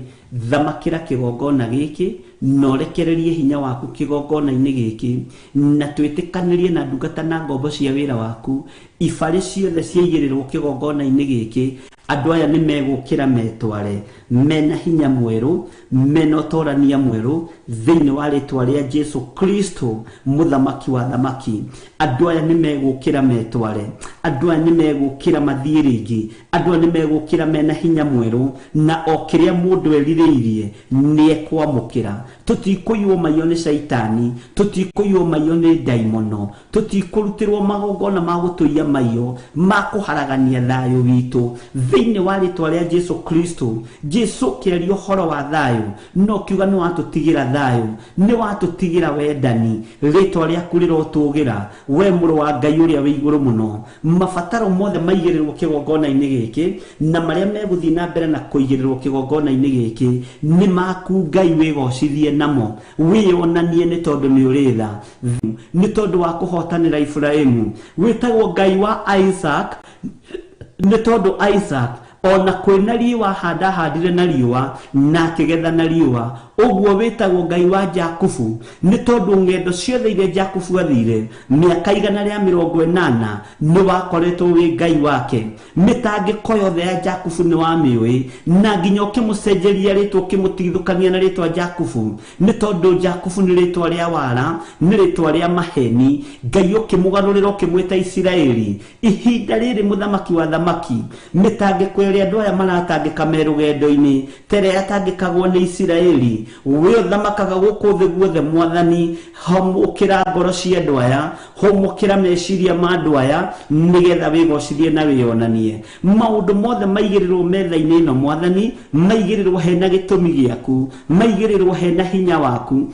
thamakĩra kĩgongona gĩkĩ na ũrekererie hinya waku kĩgongona-inĩ gĩkĩ, na twĩtĩkanĩrie na ndungata na ngombo cia wĩra waku ibarĩ ciothe ciaigĩrĩrwo kĩgongona-inĩ gĩkĩ. Andũ aya nĩ megũkĩra metware mena hinya mwerũ, mena ũtorania mwerũ thĩinĩ wa rĩtwa rĩa Jesu Kristo mũthamaki wa thamaki. Andũ aya nĩ megũkĩra metware, andũ aya nĩ megũkĩra mathiĩ rĩngĩ, andũ aya nĩ megũkĩra mena hinya mwerũ, na o kĩrĩa mũndũ erirĩirie nĩ ekwamũkĩra. Tũtikũiywo maiyo nĩ caitani, tũtikũiywo maiyo nĩ ndaimono, tũtikũrutĩrwo magongona ma gũtũiya maiyo ma kũharagania thayũ witũ thĩinĩ wa rĩtwa rĩa Jesu Kristo. Jesu kĩaria ũhoro wa thayũ no kiuga nĩ watũtigĩra thayũ, nĩ watũtigĩra wendani, rĩtwa rĩaku rĩrotũgĩra we mũrũ wa Ngai ũrĩa wĩ igũrũ mũno. Mabataro mothe maigĩrĩrwo kĩgongona-inĩ gĩkĩ na marĩa megũthiĩ na mbere na kũigĩrĩrwo kĩgongona-inĩ gĩkĩ nĩ maku Ngai, wĩgocithie namo, wĩyonanie nĩ tondũ nĩ ũrĩ tha, nĩ tondũ wa kũhotanĩra Iburahĩmu. Wĩtagwo Ngai wa Isaac nĩ tondũ Isaac ona kwĩna riũa handa handire na riũa na akĩgetha na riũa. Ũguo wĩtagwo Ngai wa Jakubu nĩ tondũ ng'endo ciothe iria Jakubu athire mĩaka 180 nĩ wakoretwo wĩ Ngai wake. Mĩtangĩko yothe ya Jakubu nĩ wamĩũĩ, na nginya ũkĩmũcenjeria rĩtwa ũkĩmũtigithũkania na rĩtwa Jakubu nĩ tondũ Jakubu nĩ rĩtwa rĩa wara, nĩ rĩtwa rĩa maheni. Ngai ũkĩmũgarũrĩra ũkĩmwĩta Isiraeli. Ihinda rĩrĩ mũthamaki wa thamaki, mĩtangĩko ĩrĩa andũ aya maratangĩka me rũgendo-inĩ ta ĩrĩa yatangĩkagwo nĩ Isiraeli, we ũthamakaga gũkũ thĩ guothe Mwathani, hũmũkĩra ngoro cia andũ aya, hũmũkĩra meciria ma andũ aya nĩgetha wĩgocithie na wĩyonanie. Maũndũ mothe maigĩrĩrwo metha-inĩ ĩno Mwathani, maigĩrĩrwo hena gĩtũmi gĩaku, maigĩrĩrwo hena hinya waku.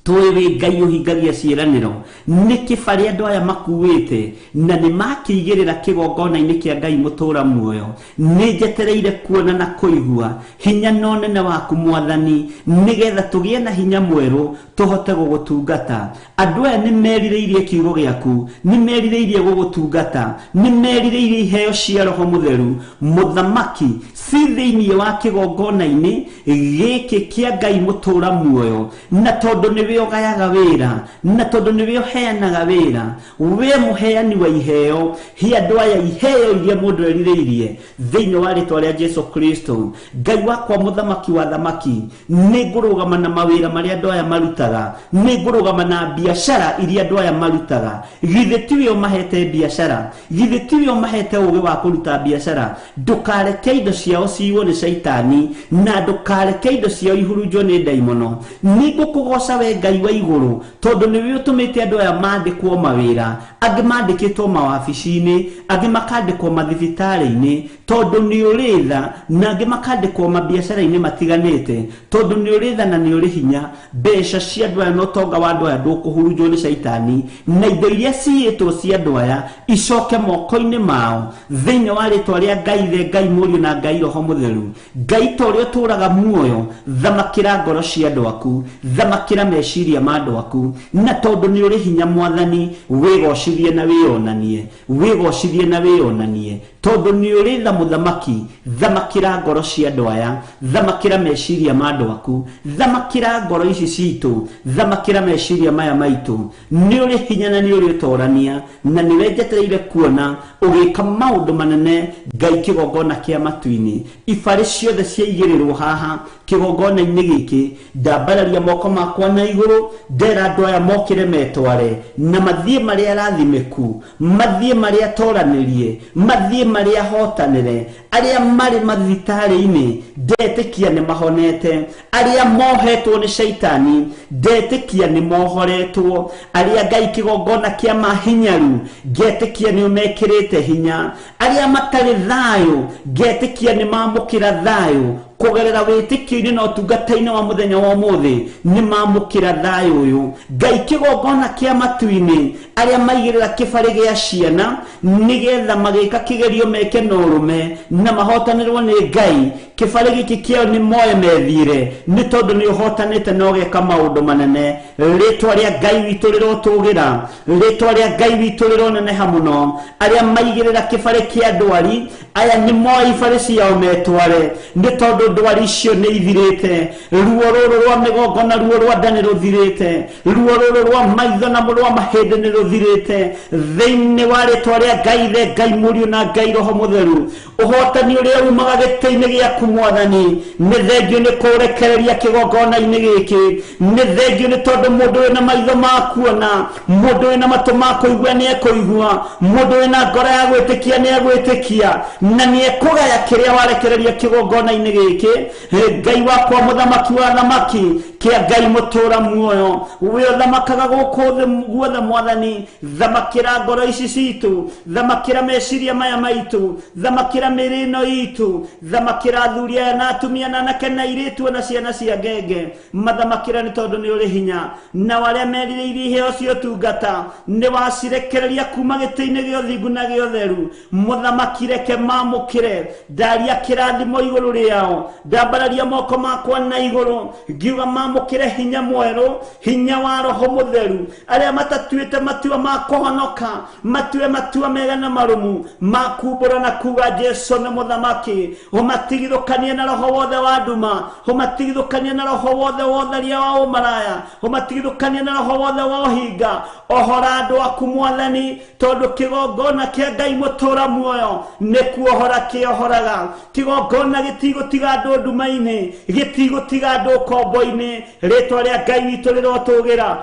Tũĩ wĩ Ngai ũhingagia ciĩranĩro, nĩ kĩbarĩ andũ aya makuĩte na nĩ makĩigĩrĩra kĩgongona-inĩ kĩa Ngai mũtũra muoyo. Nĩ njetereire kuona na kũigua hinya na ũnene waku Mwathani, nĩgetha tũgĩe na hinya mwerũ tũhote gũgũtungata. Andũ aya nĩ merirĩirie kiugo gĩaku, nĩ merirĩirie gũgũtungata, nĩ merirĩirie iheo cia Roho Mũtheru. Mũthamaki ci thĩinĩ wa kĩgongona-inĩ gĩkĩ kĩa Ngai mũtũra muoyo, na tondũ nĩ nĩwe ũgayaga wĩra, na tondũ nĩwe ũheanaga wĩra, we mũheani wa iheo, he andũ aya iheo iria mũndũ erirĩirie thĩinĩ wa rĩtwa rĩa Jesu Kristo. Ngai wakwa mũthamaki wa thamaki, nĩ ngũrũgama na mawĩra marĩa andũ aya marutaga, nĩ ngũrũgama na biacara iria andũ aya marutaga. Githĩ tiwe ũmahete biacara? Githĩ tiwe ũmahete ũgĩ wa kũruta biacara? Ndũkareke indo ciao ciiywo nĩ caitani, na ndũkareke indo ciao ihurunjwo nĩ ndaimono. Nĩ ngũkũgoca we Ngai wa igũrũ, tondũ nĩwe ũtũmĩte andũ aya mandĩkwo mawĩra, angĩ mandĩkĩtwo mawabici-inĩ, angĩ makandĩkwo mathibitarĩ-inĩ, tondũ nĩ ũrĩ tha, na angĩ makandĩkwo mabiacara-inĩ matiganĩte, tondũ nĩ ũrĩ tha na nĩ ũrĩ hinya. Mbeca cia andũ aya na ũtonga wa andũ aya ndũkũhurunjwo nĩ caitani, na indo iria ciiyĩtwo cia andũ aya icoke moko-inĩ mao thĩinĩ wa rĩtwa rĩa Ngai Ithe, Ngai Mũriũ na Ngai Roho Mũtheru. Ngai ta ũrĩa ũtũũraga muoyo, thamakĩra ngoro cia andũ aku, thamakĩra meciria ma andũ aku, na tondũ nĩ ũrĩ hinya Mwathani, wĩgocithie na wĩonanie, wĩgocithie na wĩonanie, tondũ nĩ ũrĩ tha mũthamaki. Thamakĩra ngoro cia andũ aya, thamakĩra meciria ma andũ aku, thamakĩra ngoro ici citũ, thamakĩra meciria maya maitũ. Nĩ ũrĩ hinya na nĩ ũrĩ ũtorania, na nĩwe njetereire kuona ũgĩka maũndũ manene. Ngai kĩgongona kĩa matu-inĩ, ibarĩ ciothe ciaigĩrĩrwo haha kĩgongona-inĩ gĩkĩ, ndambararia moko makwa na igũrũ, ndera andũ aya mokĩre metware, na mathiĩ marĩa arathimĩku, mathiĩ marĩa atoranĩrie, mathiĩ marĩa ahotanĩre. Arĩa marĩ mathibitarĩ-inĩ ndetĩkia nĩ mahonete, arĩa mohetwo nĩ caitani ndetĩkia nĩ mohoretwo, arĩa Ngai kĩgongona kĩa mahinyaru ngetĩkia nĩ ũmekĩrĩte hinya, arĩa matarĩ thayũ ngetĩkia nĩ mamũkĩra thayũ kũgerera wĩtĩkio-inĩ na ũtungata-inĩ wa mũthenya wa ũmũthĩ, nĩ mamũkĩra thayũ ũyũ. Ngai kĩgongona kĩa matu-inĩ, arĩa maigĩrĩra kĩbarĩ gĩa ciana nĩgetha magĩka kĩgerio meke na ũrũme na mahotanĩrwo nĩ Ngai, kĩbarĩ gĩkĩ kĩao nĩ moe methire, nĩ tondũ nĩ ũhotanĩte na ũgeka maũndũ manene. Rĩtwa rĩa Ngai witũ rĩrotũgĩra, rĩtwa rĩa Ngai witũ rĩroneneha mũno. Arĩa maigĩrĩra kĩbarĩ kĩa ndwari aya nĩ moe ibarĩ ciao metware, nĩ tondũ ndwari icio nĩ ithirĩte. Ruo rũrũ rwa mĩgongo na ruo rwa nda nĩ rũthirĩte, ruo rũrũ rwa maitho na rwa mahĩndĩ nĩ rũthirĩte, thĩinĩ wa rĩtwa rĩa Ngai Ithe, Ngai Mũriũ na Ngai Roho Mũtheru. Ũhotani ũrĩa umaga gĩtĩ-inĩ gĩaku Mwathani, nĩ thengio nĩ kũrekereria kĩgongona-inĩ gĩkĩ, nĩ thengio nĩ tondũ mũndũ wĩna maitho ma kuona, mũndũ wĩna matũ ma kũigua nĩ ekũigua, mũndũ wĩna ngoro ya gwĩtĩkia nĩ egwĩtĩkia, na nĩ ekũgaya kĩrĩa warekereria kĩgongona-inĩ gĩkĩ. Ngai wakwa mũthamaki wa thamaki, kĩa Ngai mũtũra muoyo, we ũthamakaga gũkũ thĩ guothe Mwathani, thamakĩra ngoro ici citũ, thamakĩra meciria maya maitũ, thamakĩra mĩĩrĩ ĩno itũ, thamakĩra athuri aya na atumia na anake na airĩtu na ciana cia ngenge, mathamakĩra nĩ tondũ nĩ ũrĩ hinya. Nao arĩa merirĩirie iheo cia ũtungata nĩ wacirekereria kuma gĩtĩ-inĩ gĩa ũthingu na gĩa ũtheru. Mũthamaki reke mamũkĩre, ndaria kĩrathimo igũrũ rĩao, ndambararia moko makwa na igũrũ ngiuga mamũkĩre hinya mwerũ, hinya wa Roho Mũtheru. Arĩa matatuĩte matua ma kũhonoka matue matua mega na marũmu ma kumbũra na kuga Jesu nĩ mũthamaki. Ũmatigithũkanie na roho wothe wa nduma, ũmatigithũkanie na roho wothe wa ũtharia wa ũmaraya, ũmatigithũkanie na roho wothe wa ũhinga. Ohora andũ aku Mwathani, tondũ kĩgongona kĩa Ngai mũtũra muoyo nĩ kuohora kĩohoraga. Kĩgongona gĩtigũtiga andũ nduma-inĩ, gĩtigũtiga andũ ũkombo-inĩ. Rĩtwa rĩa Ngai witũ rĩrotũgĩra,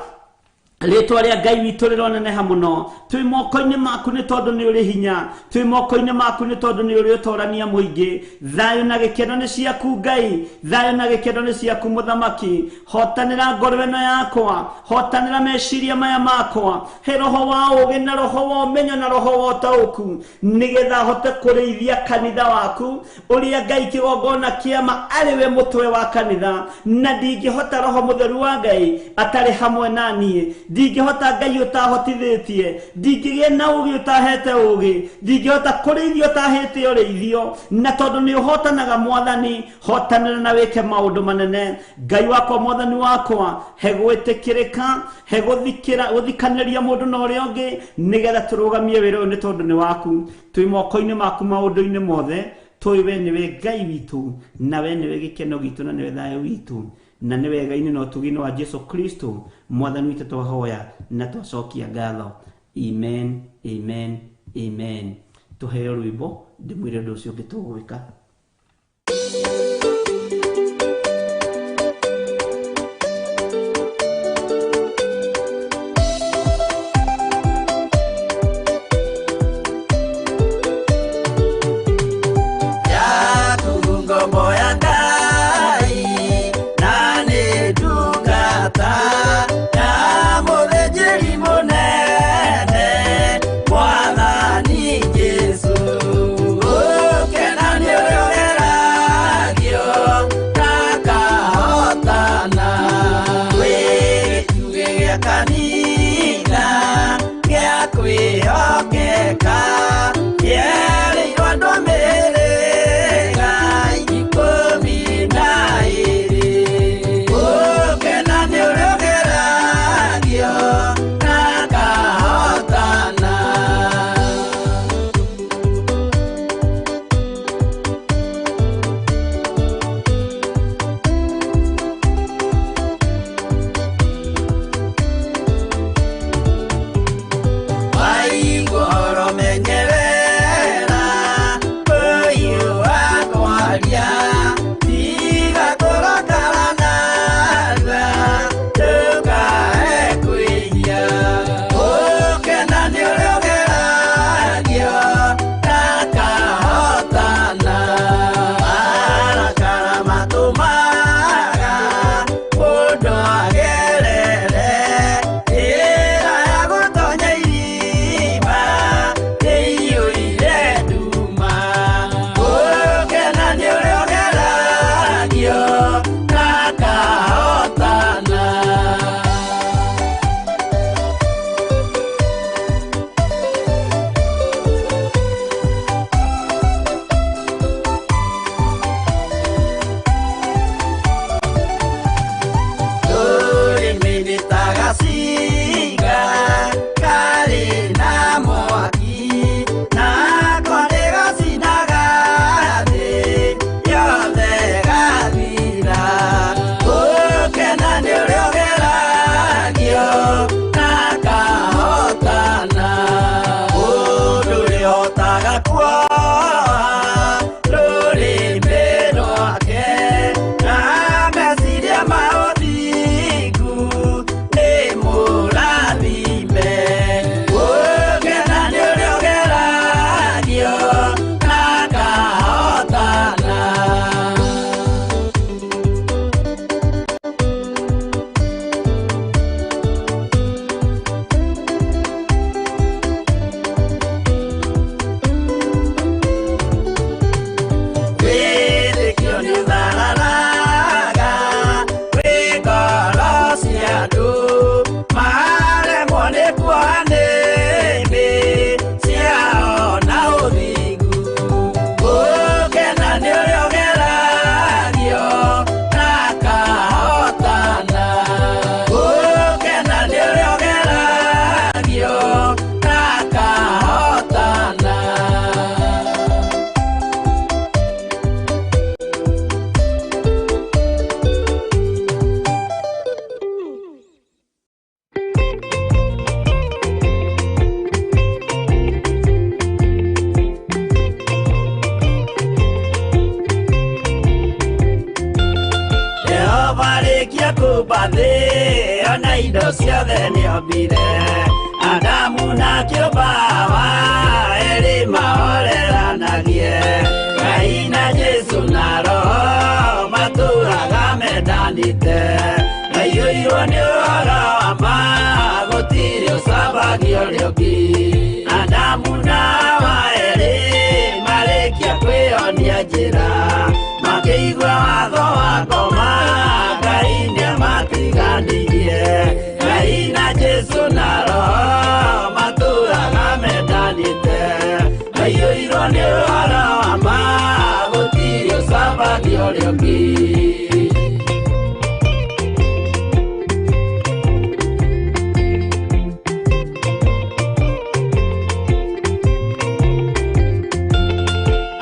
rĩtwa rĩa Ngai witũ rĩroneneha mũno. Twĩ moko-inĩ maku nĩ tondũ nĩ ũrĩ hinya, twĩ moko-inĩ maku nĩ tondũ nĩ ũrĩ ũtorania mũingĩ. Thayũ na gĩkeno nĩ ciaku Ngai, thayũ na gĩkeno nĩ ciaku mũthamaki. Hotanĩra ngoro ĩno yakwa, hotanĩra meciria maya makwa, he roho wa ũũgĩ na roho wa ũmenyo na roho wa ũtaũku, nĩgetha hote kũrĩithia kanitha waku ũrĩa Ngai kĩgongona kĩama arĩ we mũtwe wa kanitha. Na ndingĩhota Roho Mũtheru wa Ngai atarĩ hamwe na niĩ, ndingĩhota Ngai ũtahotithĩtie, ndingĩgĩa na ũũgĩ ũtahete ũũgĩ, ndingĩhota kũrĩithia ũtahĩte ũrĩithio. Na tondũ nĩ ũhotanaga Mwathani, hotanĩra na wĩke maũndũ manene. Ngai wakwa Mwathani wakwa, he gwĩtĩkĩrĩka, he gũthikanĩria mũndũ na ũrĩa ũngĩ, nĩgetha tũrũgamie wĩra ũyũ nĩ tondũ nĩ waku. Twĩ moko-inĩ maku maũndũ-inĩ mothe, tũĩ we nĩwe Ngai witũ, na we nĩwe gĩkeno gitũ, na nĩwe thayũ witũ. Na nĩ wega-inĩ na ũtugi-inĩ wa Jesu Kristo mwathani witũ twahoya na twacokia ngatho. Amen, amen, amen. Tuheo rwĩmbo ndĩmwĩre ũndũ ũcio ũngĩ tũgwĩka.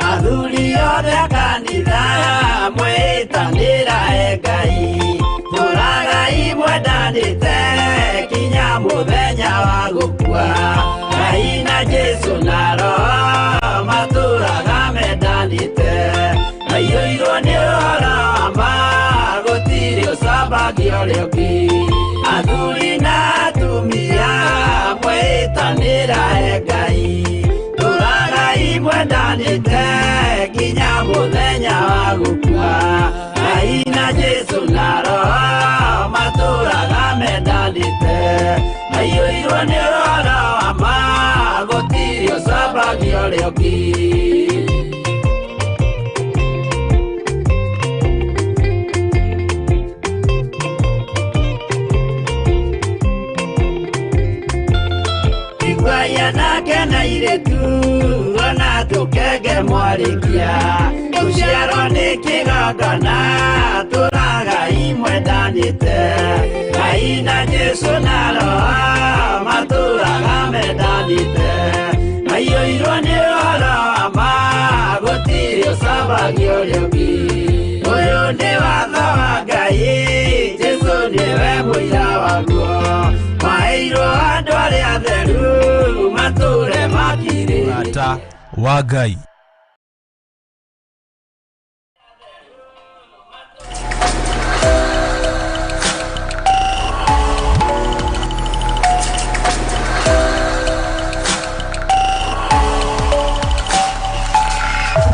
Athuri othe a kanitha mwĩtanĩra Ngai. mwendanĩte kinya mũthenya wa gũkua. Ngai na Jesũ na Roho matũraga mendanĩte, maiyũirwo nĩ ũhoro wa ma, gũtirĩ ũcambagia ũrĩa ũngĩ. Athuri na atumia mwĩtanĩra he Ngai, tũragai mwendanĩte kinya mũthenya wa gũkua. Ngai na Jesũ na Roho matũraga mendanĩte, maiyũirwo nĩ ũhoro wa ma, gũtirĩ ũcambagia ũrĩa ũngĩ. Anake na airĩtu ona tũkenge mwarĩkia, gũciarwo nĩ kĩgongona tũragai mwendanĩte. Ngai na Jesũ na Roho matũraga mendanĩte, maiyũirwo nĩ ũhoro wa ma, gũtirĩ ũcambagia ũrĩa ũngĩ. Ũyũ nĩ watho wa Ngai, Jesũ nĩwe mũira waguo, maheirwo andũ arĩa atheru matũre makirĩrĩrie. Mũrata wa Ngai.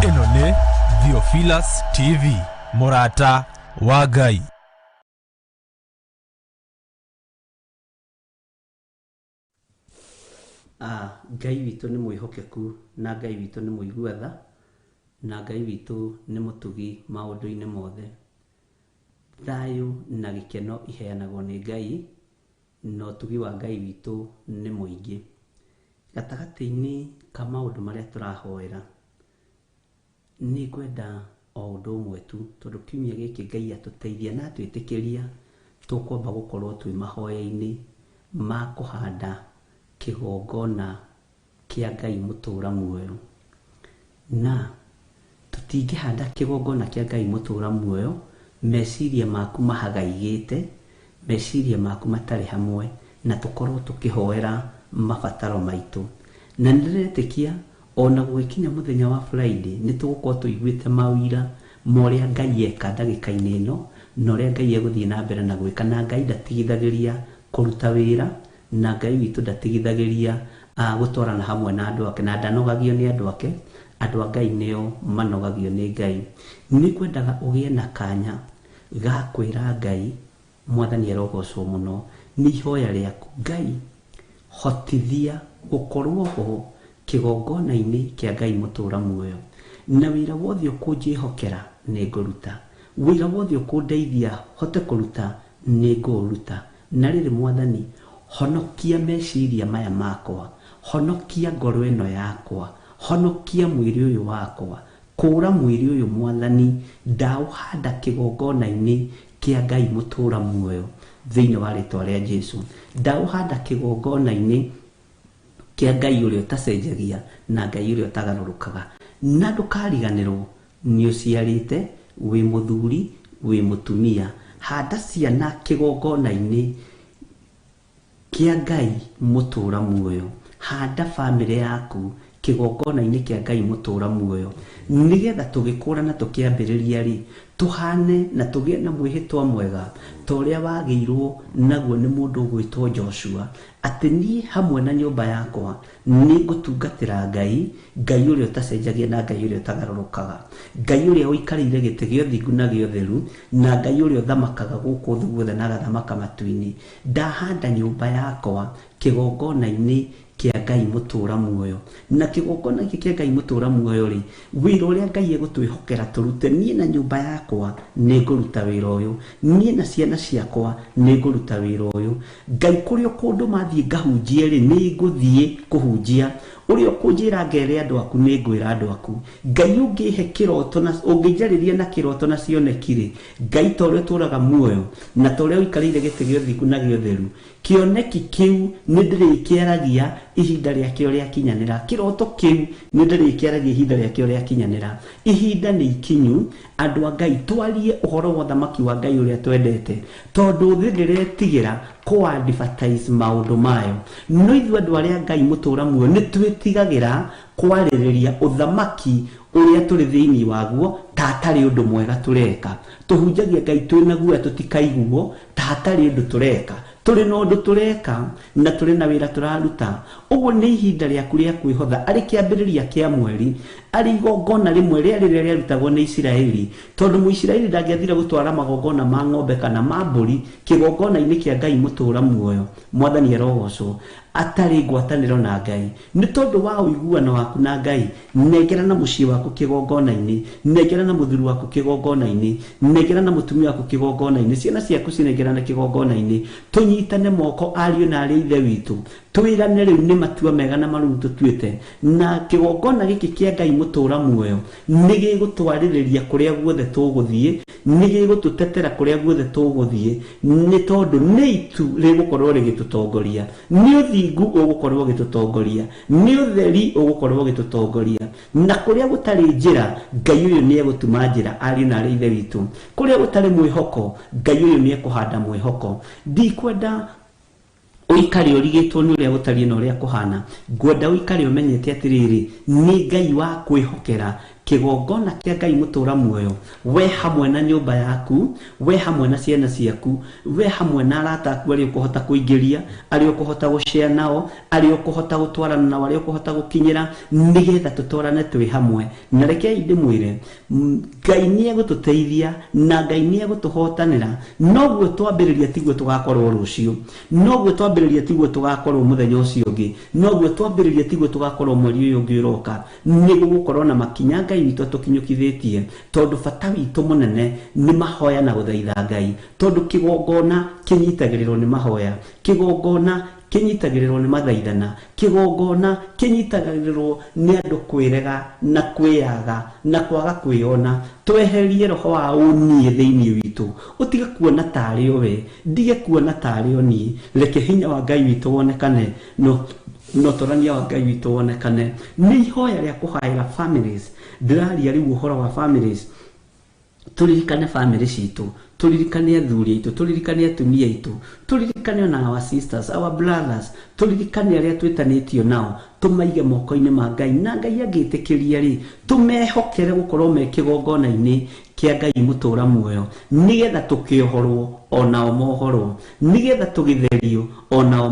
Ĩno nĩ Theophilus TV, mũrata wa Ngai. Ngai witũ nĩ mwĩhokeku na Ngai witũ nĩ mũigua tha na Ngai witũ nĩ mũtugi maũndũ-inĩ mothe. Thayũ na gĩkeno iheanagwo nĩ Ngai, na ũtugi wa Ngai witũ nĩ mũingĩ. Gatagatĩ-inĩ ka maũndũ marĩa tũrahoera, nĩ ngwenda o ũndũ ũmwe tu, tondũ kiumia gĩkĩ Ngai atũteithia na atwĩtĩkĩria, tũkwamba gũkorwo twĩ mahoya-inĩ ma kũhanda kĩgongona kĩa Ngai mũtũra muoyo. Na tũtingĩhanda kĩgongona kĩa Ngai mũtũra muoyo meciria maku mahagaigĩte, meciria maku matarĩ hamwe, na tũkorwo tũkĩhoera mabataro maitũ. Na nĩndĩretĩkia ona gũgĩkinya mũthenya wa Friday nĩ tũgũkorwo tũiguĩte mawira ma ũrĩa Ngai eka ndagĩka-inĩ ĩno, na ũrĩa Ngai egũthiĩ na mbere na gwĩka, na Ngai ndatigithagĩria kũruta wĩra, na Ngai witũ ndatigithagĩria gũtwarana hamwe na andũ ake, na ndanogagio nĩ andũ ake. Andũ a Ngai nĩo manogagio nĩ Ngai. Nĩ ngwendaga ũgĩe na kanya ga kwĩra Ngai, Mwathani arogocwo mũno, nĩ ihoya rĩaku. Ngai, hotithia gũkorwo ho kĩgongona-inĩ kĩa Ngai mũtũra muoyo, na wĩra wothe ũkũnjĩhokera nĩ ngũruta, wĩra wothe ũkũndeithia hote kũruta nĩ ngũũruta. Na rĩrĩ Mwathani, honokia meciria maya makwa, honokia ngoro ĩno yakwa, honokia mwĩrĩ ũyũ wakwa, kũra mwĩrĩ ũyũ Mwathani, ndaũhanda kĩgongona-inĩ kĩa Ngai mũtũra muoyo thĩinĩ wa rĩtwa rĩa Jesũ. Ndaũhanda kĩgongona-inĩ kĩa Ngai ũrĩa ũtacenjagia na Ngai ũrĩa ũtagarũrũkaga. Na ndũkariganĩrwo nĩ ũciarĩte, wĩ mũthuri, wĩ mũtumia, handa ciana kĩgongona-inĩ kĩa Ngai mũtũra muoyo, handa bamĩrĩ yaku kĩgongona-inĩ kĩa Ngai mũtũra muoyo, nĩgetha tũgĩkũra na tũkĩambĩrĩria rĩ, tũhane na tũgĩe na mwĩhĩtwa mwega ta ũrĩa wagĩirwo naguo nĩ mũndũ ũgwĩtwo Joshua, atĩ niĩ hamwe na nyũmba yakwa nĩ ngũtungatĩra Ngai, Ngai ũrĩa ũtacenjagia na Ngai ũrĩa ũtagarũrũkaga, Ngai ũrĩa ũikarĩire gĩtĩ gĩa ũthingu na gĩa ũtheru, na Ngai ũrĩa ũthamakaga gũkũ thĩ guothe na agathamaka matu-inĩ. Ndahanda nyũmba yakwa kĩgongona-inĩ kĩa Ngai mũtũra muoyo, na kĩgongona gĩkĩ kĩa Ngai mũtũra muoyo rĩ, wĩra ũrĩa Ngai egũtwĩhokera tũrute, niĩ na nyũmba yakwa nĩ ngũruta wĩra ũyũ, niĩ na ciana ciakwa nĩ ngũruta wĩra ũyũ. Ngai kũrĩa ũkũndũma thiĩ ngahunjie rĩ, nĩ ngũthiĩ kũhunjia. Ũrĩa ũkũnjĩra ngere andũ aku nĩ ngwĩra andũ aku. Ngai ũngĩhe kĩroto na ũngĩnjarĩria na kĩroto na cioneki-rĩ, Ngai ta ũrĩa ũtũũraga muoyo na ta ũrĩa ũikarĩire gĩtĩ gĩa ũthingu na gĩa ũtheru, kĩoneki kĩu nĩ ndĩrĩkĩaragia ihinda rĩakĩo rĩakinyanĩra. Kĩroto kĩu nĩ ndĩrĩkĩaragia ihinda rĩakĩo rĩakinyanĩra. Ihinda nĩ ikinyu, andũ a Ngai, twarie ũhoro wa ũthamaki wa Ngai ũrĩa twendete, tondũ thĩ ndĩretigĩra kũ advertise maũndũ mayo. No ithuĩ andũ arĩa Ngai mũtũũra muoyo nĩ twĩtigagĩra kwarĩrĩria ũthamaki ũrĩa tũrĩ thĩinĩ waguo ta hatarĩ ũndũ mwega tũreka. Tũhunjagia Ngai twĩna guoya tũtikaiguo ta hatarĩ ũndũ tũreka. Tũrĩ na ũndũ tũreka na tũrĩ na wĩra tũraruta. Ũguo nĩ ihinda rĩaku rĩa kwĩhotha arĩ kĩambĩrĩria kĩa mweri, arĩ igongona rĩmwe rĩa rĩrĩa rĩarutagwo nĩ Isiraeli, tondũ Mũisiraeli ndangĩathire gũtwara magongona ma ng'ombe kana ma mbũri kĩgongona-inĩ kĩa Ngai mũtũũra muoyo. Mwathani arogocwo. Atarĩ ngwatanĩro na Ngai. Nĩ tondũ wa ũiguano waku na Ngai, nengera na mũciĩ waku kĩgongona-inĩ, nengera na mũthuri waku kĩgongona-inĩ, nengera na mũtumia waku kĩgongona-inĩ, ciana ciaku cinengerane kĩgongona-inĩ, tũnyitane moko ariũ na arĩ ithe witũ, twĩrane rĩu nĩ matua mega na marũmu tũtuĩte, na kĩgongona gĩkĩ kĩa Ngai mũtũũra muoyo nĩ gĩgũtwarĩrĩria kũrĩa guothe tũgũthiĩ, nĩ gĩgũtũtetera kũrĩa guothe tũgũthiĩ, nĩ tondũ nĩ itu rĩgũkorwo rĩgĩtũtongoria, nĩ ũthingu ũgũkorwo ũgĩtũtongoria, nĩ ũtheri ũgũkorwo ũgĩtũtongoria. Na kũrĩa gũtarĩ njĩra, Ngai ũyũ nĩ egũtuma njĩra, ariũ na arĩ ithe witũ. Kũrĩa gũtarĩ mwĩhoko, Ngai ũyũ nĩ ekũhanda mwĩhoko. Ndikwenda ũikare ũrigĩtwo nĩ ũrĩa gũtariĩ na ũrĩa kũhana. Ngwenda ũikare ũmenyete atĩrĩrĩ, nĩ Ngai wa kwĩhokera kĩgongona kĩa Ngai mũtũũra muoyo, we hamwe na nyũmba yaku, we hamwe na ciana ciaku, we hamwe na arata aku arĩa ũkũhota kũingĩria, arĩa ũkũhota gũshare nao, arĩa ũkũhota gũtwarana nao, arĩa ũkũhota gũkinyĩra, nĩgetha tũtwarane twĩ hamwe. Na rekei ndĩmwĩre, Ngai nĩ egũtũteithia na Ngai nĩ egũtũhotanĩra. Noguo twambĩrĩria tiguo tũgakorwo rũciũ, noguo twambĩrĩria tiguo tũgakorwo mũthenya ũcio ũngĩ, noguo twambĩrĩria tiguo tũgakorwo mweri ũyũ ũngĩ ũroka. Nĩ gũgũkorwo na makinya Ngai witũ atũkinyũkithĩtie, tondũ bata witũ mũnene nĩ mahoya na gũthaitha Ngai, tondũ kĩgongona kĩnyitagĩrĩrwo nĩ mahoya, kĩgongona kĩnyitagĩrĩrwo nĩ mathaithana, kĩgongona kĩnyitagĩrĩrwo nĩ andũ kwĩrega na kwĩyaga na kwaga kwĩyona. Tweherie roho wa ũniĩ thĩinĩ witũ, ũtige kuona tarĩ o we, ndige kuona tarĩ o niĩ. Reke hinya wa Ngai witũ wonekane, no ũtorania wa Ngai witũ wonekane. Nĩ ihoya rĩa kũhaĩra families. Ndĩraria rĩu ũhoro wa families. Tũririkane family citũ, tũririkane athuri aitũ, tũririkane atumia aitũ, tũririkane ona our sisters, our brothers, tũririkane arĩa twĩtanĩtio nao, tũmaige moko-inĩ ma Ngai. Na Ngai angĩtĩkĩria rĩ, tũmehokere gũkorwo me kĩgongona-inĩ kĩa Ngai mũtũũra muoyo, nĩgetha tũkĩohorwo onao mohorwo, nĩgetha tũgĩtherio onao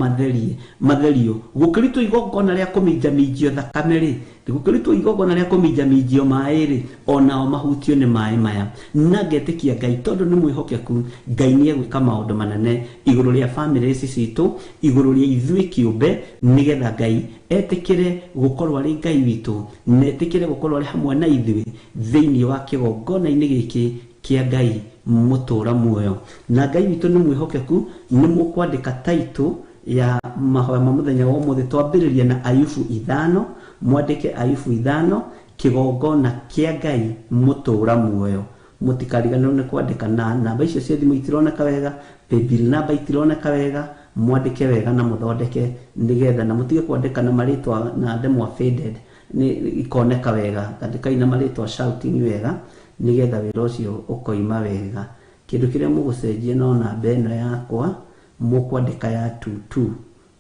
matherio. Gũkĩrutwo igongona rĩa kũminjaminjio thakame rĩ, gũkĩrutwo igongona rĩa kũminjaminjio maĩ rĩ, onao mahutio nĩ maĩ maya. Na ngetĩkia Ngai tondũ nĩ mwĩhokeku, Ngai nĩ egwĩka maũndũ manene igũrũ rĩa family ici citũ, igũrũ rĩa ithuĩ kĩũmbe, nĩgetha Ngai etĩkĩre gũkorwo arĩ Ngai witũ, na etĩkĩre gũkorwo arĩ hamwe na ithuĩ thĩinĩ wa kĩgongona-inĩ gĩkĩ kĩa Ngai mũtũũra muoyo. Na Ngai witũ nĩ mwĩhokeku. Nĩ mũkwandĩka title ya mahoya ma mũthenya wa ũmũthĩ. Twambĩrĩria na Ayubu 5, mwandĩke Ayubu 5, kĩgongona kĩa Ngai mũtũũra muoyo. Mũtikariganĩrwo nĩ kwandĩka, na namba icio cia thimũ itironeka wega, paybill namba itironeka wega, mwandĩke wega na mũthondeke nĩgetha, na mũtige kwandĩka na marĩtwa na ndemwa faded, nĩ ikoneka wega. Andĩkai na marĩtwa shouting wega nĩgetha wĩra ũcio ũkoima wega. Kĩndũ kĩrĩa mũgũcenjia no namba ĩno yakwa mũkwandĩka ya 22,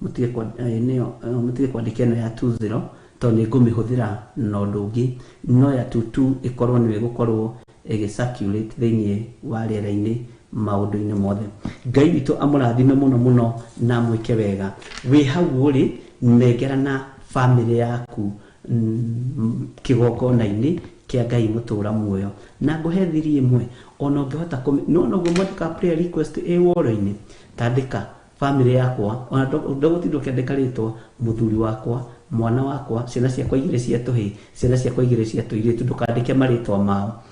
mũtige mũtige kwandĩka ĩno ya 20 tondũ nĩ ngũmĩhũthĩra na ũndũ ũngĩ. No ya 22 ĩkorwo nĩyo ĩgũkorwo ĩgĩ-circulate thĩinĩ wa rĩera-inĩ maũndũ-inĩ mothe. Ngai witũ amũrathime mũno mũno na amwĩke wega. Wĩ hau ũrĩ, nengerana family yaku kĩgongona-inĩ kĩa Ngai mũtũũra muoyo. Na ngũhe thiri ĩmwe, ona ũngĩhota no noguo mwandĩka prayer request ĩ woro-inĩ, tandĩka family yakwa, ona ndũgũtinda ũkĩandĩka rĩtwa, mũthuri wakwa, mwana wakwa, ciana ciakwa igĩrĩ cia tũhĩĩ, ciana ciakwa igĩrĩ cia tũirĩtu, ndũkandĩke marĩtwa mao.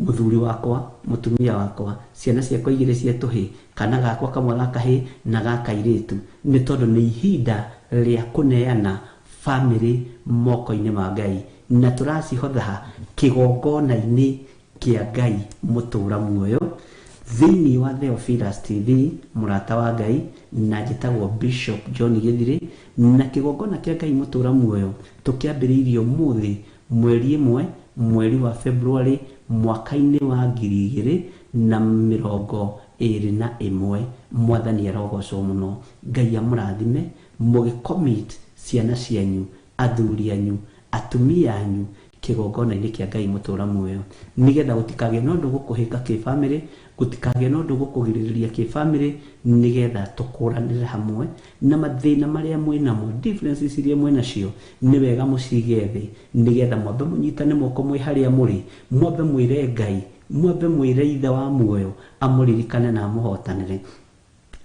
Mũthuri wakwa, mũtumia wakwa, ciana ciakwa igĩrĩ cia tũhĩĩ, kana gakwa kamwe ga kahĩĩ na ga kairĩtu, nĩ tondũ nĩ ihinda rĩa kũneana Famĩlĩ moko-inĩ ma Ngai, na tũracihotha kĩgongona-inĩ kĩa Ngai mũtũra muoyo thĩinĩ wa Theophilus TV, mũrata wa Ngai, na njĩtagwo Bishop John Gĩthirĩ. Na kĩgongona kĩa Ngai mũtũra muoyo tũkĩambĩrĩirie ũmũthĩ mweri 1 mweri wa February mwaka-inĩ wa 2021. Mwathani arogocwo mũno. Ngai amũrathime mũgĩcommit ciana cianyu, athuri anyu, atumia anyu kĩgongona-inĩ kĩa Ngai mũtũra muoyo, nĩgetha gũtikagĩe na ũndũ gũkũhĩnga kĩbamĩrĩ, gũtikagĩe na ũndũ gũkũgirĩrĩria kĩbamĩrĩ, nĩgetha tũkũranĩre hamwe na mathĩna marĩa mwĩnamo, differences iria mwĩnacio, nĩ wega mũcige thĩ, nĩgetha mwambe mũnyitane moko mwĩ harĩa mũrĩ, mwambe mwĩre Ngai, mwambe mwĩre Ithe wa muoyo amũririkane na amũhotanĩre.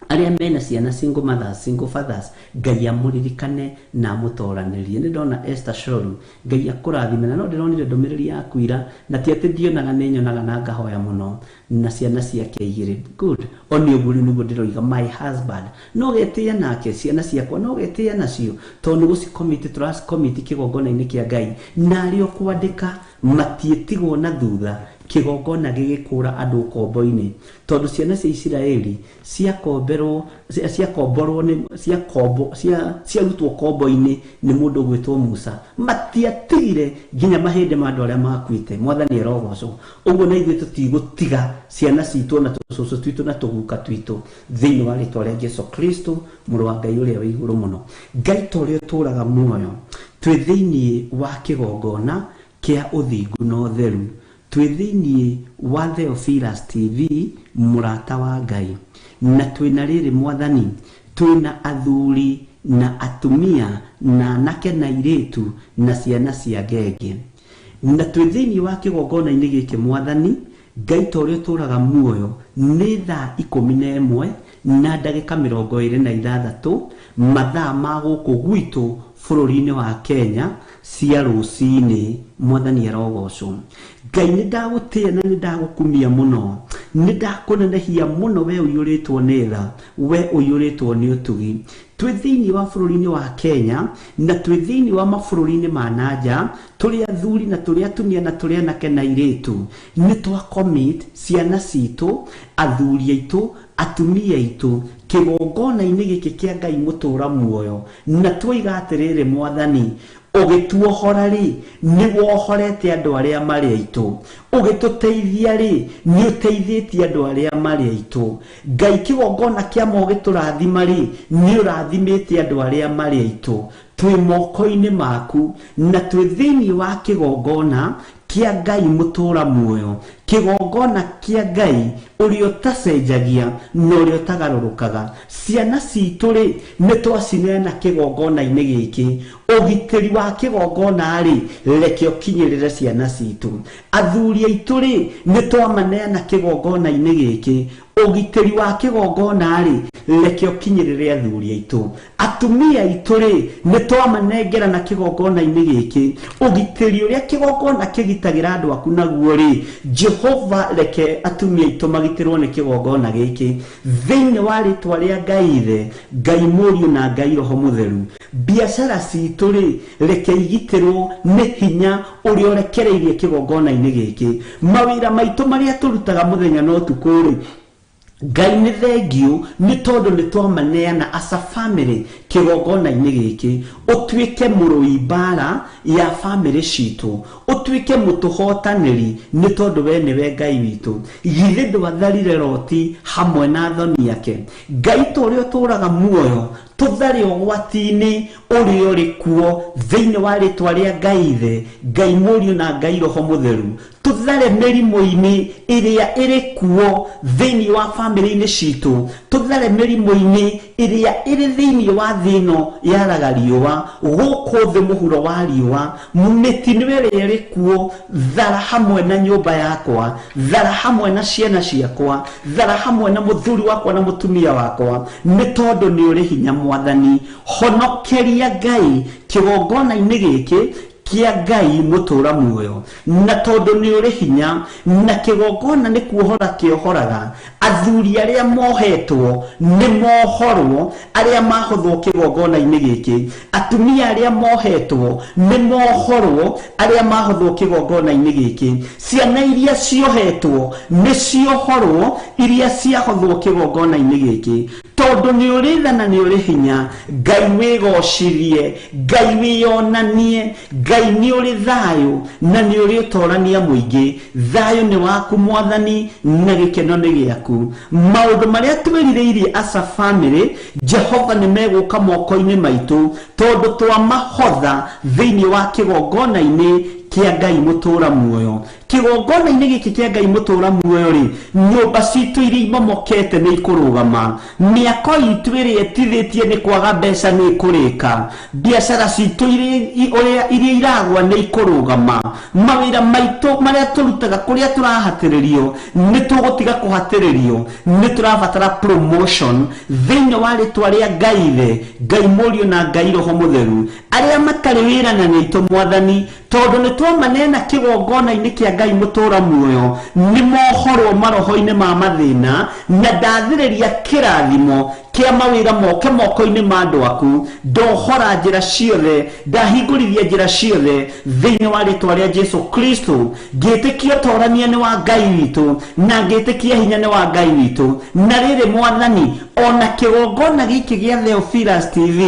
Arĩa mena ciana, single mothers, single fathers, Ngai amũririkane na amũtoranĩrie. Nĩ ndona Esther Shoru, Ngai akũrathime, na no ndĩronire ndũmĩrĩri yaku ira, na ti atĩ ndionaga, nĩ nyonaga na ngahoya mũno, na ciana ciake igĩrĩ. Good, one ũguo rĩu nĩguo ndĩroiga my husband no getĩĩa nake, ciana ciakwa no getĩĩa nacio, tondũ nĩ gũcikomiti tũracikomiti kĩgongona-inĩ kĩa Ngai, na arĩa ũkwandĩka matiĩtigwo na thutha kĩgongona gĩgĩkũra andũ ũkombo-inĩ, tondũ ciana cia Isiraeli ciakomberwo, ciakomborwo nĩ ciakombo ciarutwo kombo-inĩ nĩ mũndũ ũgwĩtwo Musa, matiatigire nginya mahĩndĩ ma andũ arĩa makuĩte. Mwathani arogocwo. Ũguo na ithuĩ tũtigũtiga ciana citũ na tũcũcũ twitũ na tũguka twitũ, thĩinĩ wa rĩtwa rĩa Jesu Kristo, mũrũ wa Ngai ũrĩa wĩ igũrũ mũno. Ngai ta ũrĩa ũtũraga muoyo, twĩ thĩinĩ wa kĩgongona kĩa ũthingu na ũtheru, twĩ thĩinĩ wa Theophilus TV, mũrata wa Ngai, na twĩna rĩrĩ Mwathani, twĩna athuri na atumia na anake na airĩtu na ciana cia ngenge, na twĩ thĩinĩ wa kĩgongona-inĩ gĩkĩ. Mwathani Ngai ta ũrĩa ũtũraga muoyo, nĩ thaa 11 na ndagĩka 26 mathaa ma gũkũ gwitũ bũrũri-inĩ wa Kenya cia rũcinĩ. Mwathani arogocwo. Ngai, nĩ ndagũtĩĩa na nĩ ndagũkumia mũno, nĩ ndakũnenehia mũno, we ũiyũrĩtwo nĩ tha, we ũiyũrĩtwo nĩ ũtugi. Twĩ thĩinĩ wa bũrũri-inĩ wa Kenya na twĩ thĩinĩ wa mabũrũri-inĩ ma nanja, tũrĩ athuri na tũrĩ atumia na tũrĩ anake na airĩtu, nĩ twa commit ciana citũ, athuri aitũ, atumia aitũ kĩgongona-inĩ gĩkĩ kĩa Ngai mũtũra muoyo, na twoiga atĩrĩrĩ, Mwathani, ũgĩtuohora rĩ, nĩ wohorete andũ arĩa marĩ aitũ, ũgĩtũteithia rĩ, nĩ ũteithĩtie andũ arĩa marĩ aitũ. Ngai, kĩgongona kĩa ũgĩtũrathima rĩ, nĩ ũrathimĩte andũ arĩa marĩ aitũ. Twĩ moko-inĩ maku na twĩ thĩinĩ wa kĩgongona kĩa Ngai mũtũra muoyo, kĩgongona kĩa Ngai ũrĩa ũtacenjagia na ũrĩa ũtagarũrũkaga. Ciana citũ rĩ, nĩ twacineana kĩgongona-inĩ gĩkĩ. Ũgitĩri wa kĩgongona rĩ, reke ũkinyĩrĩre ciana citũ. Athuri aitũ rĩ, nĩ twamaneana kĩgongona-inĩ gĩkĩ. Ũgitĩri wa kĩgongona rĩ, reke ũkinyĩrĩre athuri aitũ. Atumia aitũ rĩ, nĩ twamanengera na kĩgongona-inĩ gĩkĩ. Ũgitĩri ũrĩa kĩgongona kĩgitagĩra andũ aku naguo rĩ, Jehova, reke atumia aitũ magitĩrwo nĩ kĩgongona gĩkĩ, thĩinĩ wa rĩtwa rĩa Ngai Ithe, Ngai Mũriũ na Ngai Roho Mũtheru. Biacara citũ rĩ, reke igitĩrwo nĩ hinya ũrĩa ũrekereirie kĩgongona-inĩ gĩkĩ. Mawĩra maitũ marĩa tũrutaga mũthenya na ũtukũ rĩ, Ngai, nĩ thengiũ nĩ tondũ nĩ twamaneana as a family kĩgongona-inĩ gĩkĩ. Ũtuĩke mũrũi mbara ya family citũ, ũtuĩke mũtũhotanĩri, nĩ tondũ we nĩwe Ngai witũ. Githĩ ndwatharire Loti hamwe na athoni ake? Ngai ta ũrĩa ũtũraga muoyo, tũthare ũgwati-inĩ ũrĩa ũrĩ kuo, thĩinĩ wa rĩtwa rĩa Ngai Ithe, Ngai Mũriũ na Ngai Roho Mũtheru. Tũthare mĩrimũ-inĩ ĩrĩa ĩrĩ kuo thĩinĩ wa bamĩrĩ-inĩ citũ, tũthare mĩrimũ-inĩ ĩrĩa ĩrĩ thĩinĩ wa thĩ ĩno yaraga riũa, gũkũ thĩ mũhuro wa riũa, mĩtino ĩrĩa ĩrĩ kuo. Thara hamwe na nyũmba yakwa, thara hamwe na ciana ciakwa, thara hamwe na mũthuri wakwa na mũtumia wakwa, nĩ tondũ nĩ ũrĩ hinya. Mwathani, honokeria Ngai kĩgongona-inĩ gĩkĩ. kĩa Ngai mũtũra muoyo, na tondũ nĩ ũrĩ hinya na kĩgongona nĩ kuohora kĩohoraga, athuri arĩa mohetwo nĩ mohorwo, arĩa mahothwo kĩgongona-inĩ gĩkĩ, atumia arĩa mohetwo nĩ mohorwo, arĩa mahothwo kĩgongona-inĩ gĩkĩ, ciana iria ciohetwo nĩ ciohorwo, iria ciahothwo kĩgongona-inĩ gĩkĩ. Tondũ nĩ ũrĩ tha na nĩ ũrĩ hinya, Ngai wĩgocirie, Ngai wĩyonanie, Ngai nĩ ũrĩ thayũ na nĩ ũrĩ ũtorania mũingĩ. Thayũ nĩ waku Mwathani na gĩkeno nĩ gĩaku. Maũndũ marĩa twĩrirĩirie as a family, Jehova nĩ megũka moko-inĩ maitũ, tondũ twamahotha thĩinĩ wa kĩgongona-inĩ kĩa Ngai mũtũra muoyo. Kĩgongona-inĩ gĩkĩ kĩa Ngai mũtũra muoyo rĩ, nyũmba citũ iria imomokete nĩ ikũrũgama, mĩako itũ ĩrĩa ĩtithĩtie nĩ kwaga mbeca nĩ ĩkũrĩka, biacara citũ iria iragwa nĩ ikũrũgama, mawĩra maitũ marĩa tũrutaga kũrĩa tũrahatĩrĩrio nĩ tũgũtiga kũhatĩrĩrio, nĩ tũrabatara promotion thĩinĩ wa rĩtwa rĩa Ngai Ithe, Ngai Mũriũ na Ngai Roho Mũtheru. Arĩa matarĩ wĩra na nĩ aitũ Mwathani, tondũ nĩ twamanena kĩgongona-inĩ kĩa Ngai mũtũra muoyo, nĩ mohorwo maroho-inĩ ma mathĩna, na ndathĩrĩria kĩrathimo kĩa mawĩra moke moko-inĩ ma andũ aku. Ndohora njĩra ciothe, ndahingũrithia njĩra ciothe thĩinĩ wa rĩtwa rĩa Jesu Kristo. Ngĩtĩkia ũtorania nĩ wa Ngai witũ, na ngĩtĩkia hinya nĩ wa Ngai witũ. Na rĩrĩ Mwathani, ona kĩgongona gĩkĩ gĩa Theophilus TV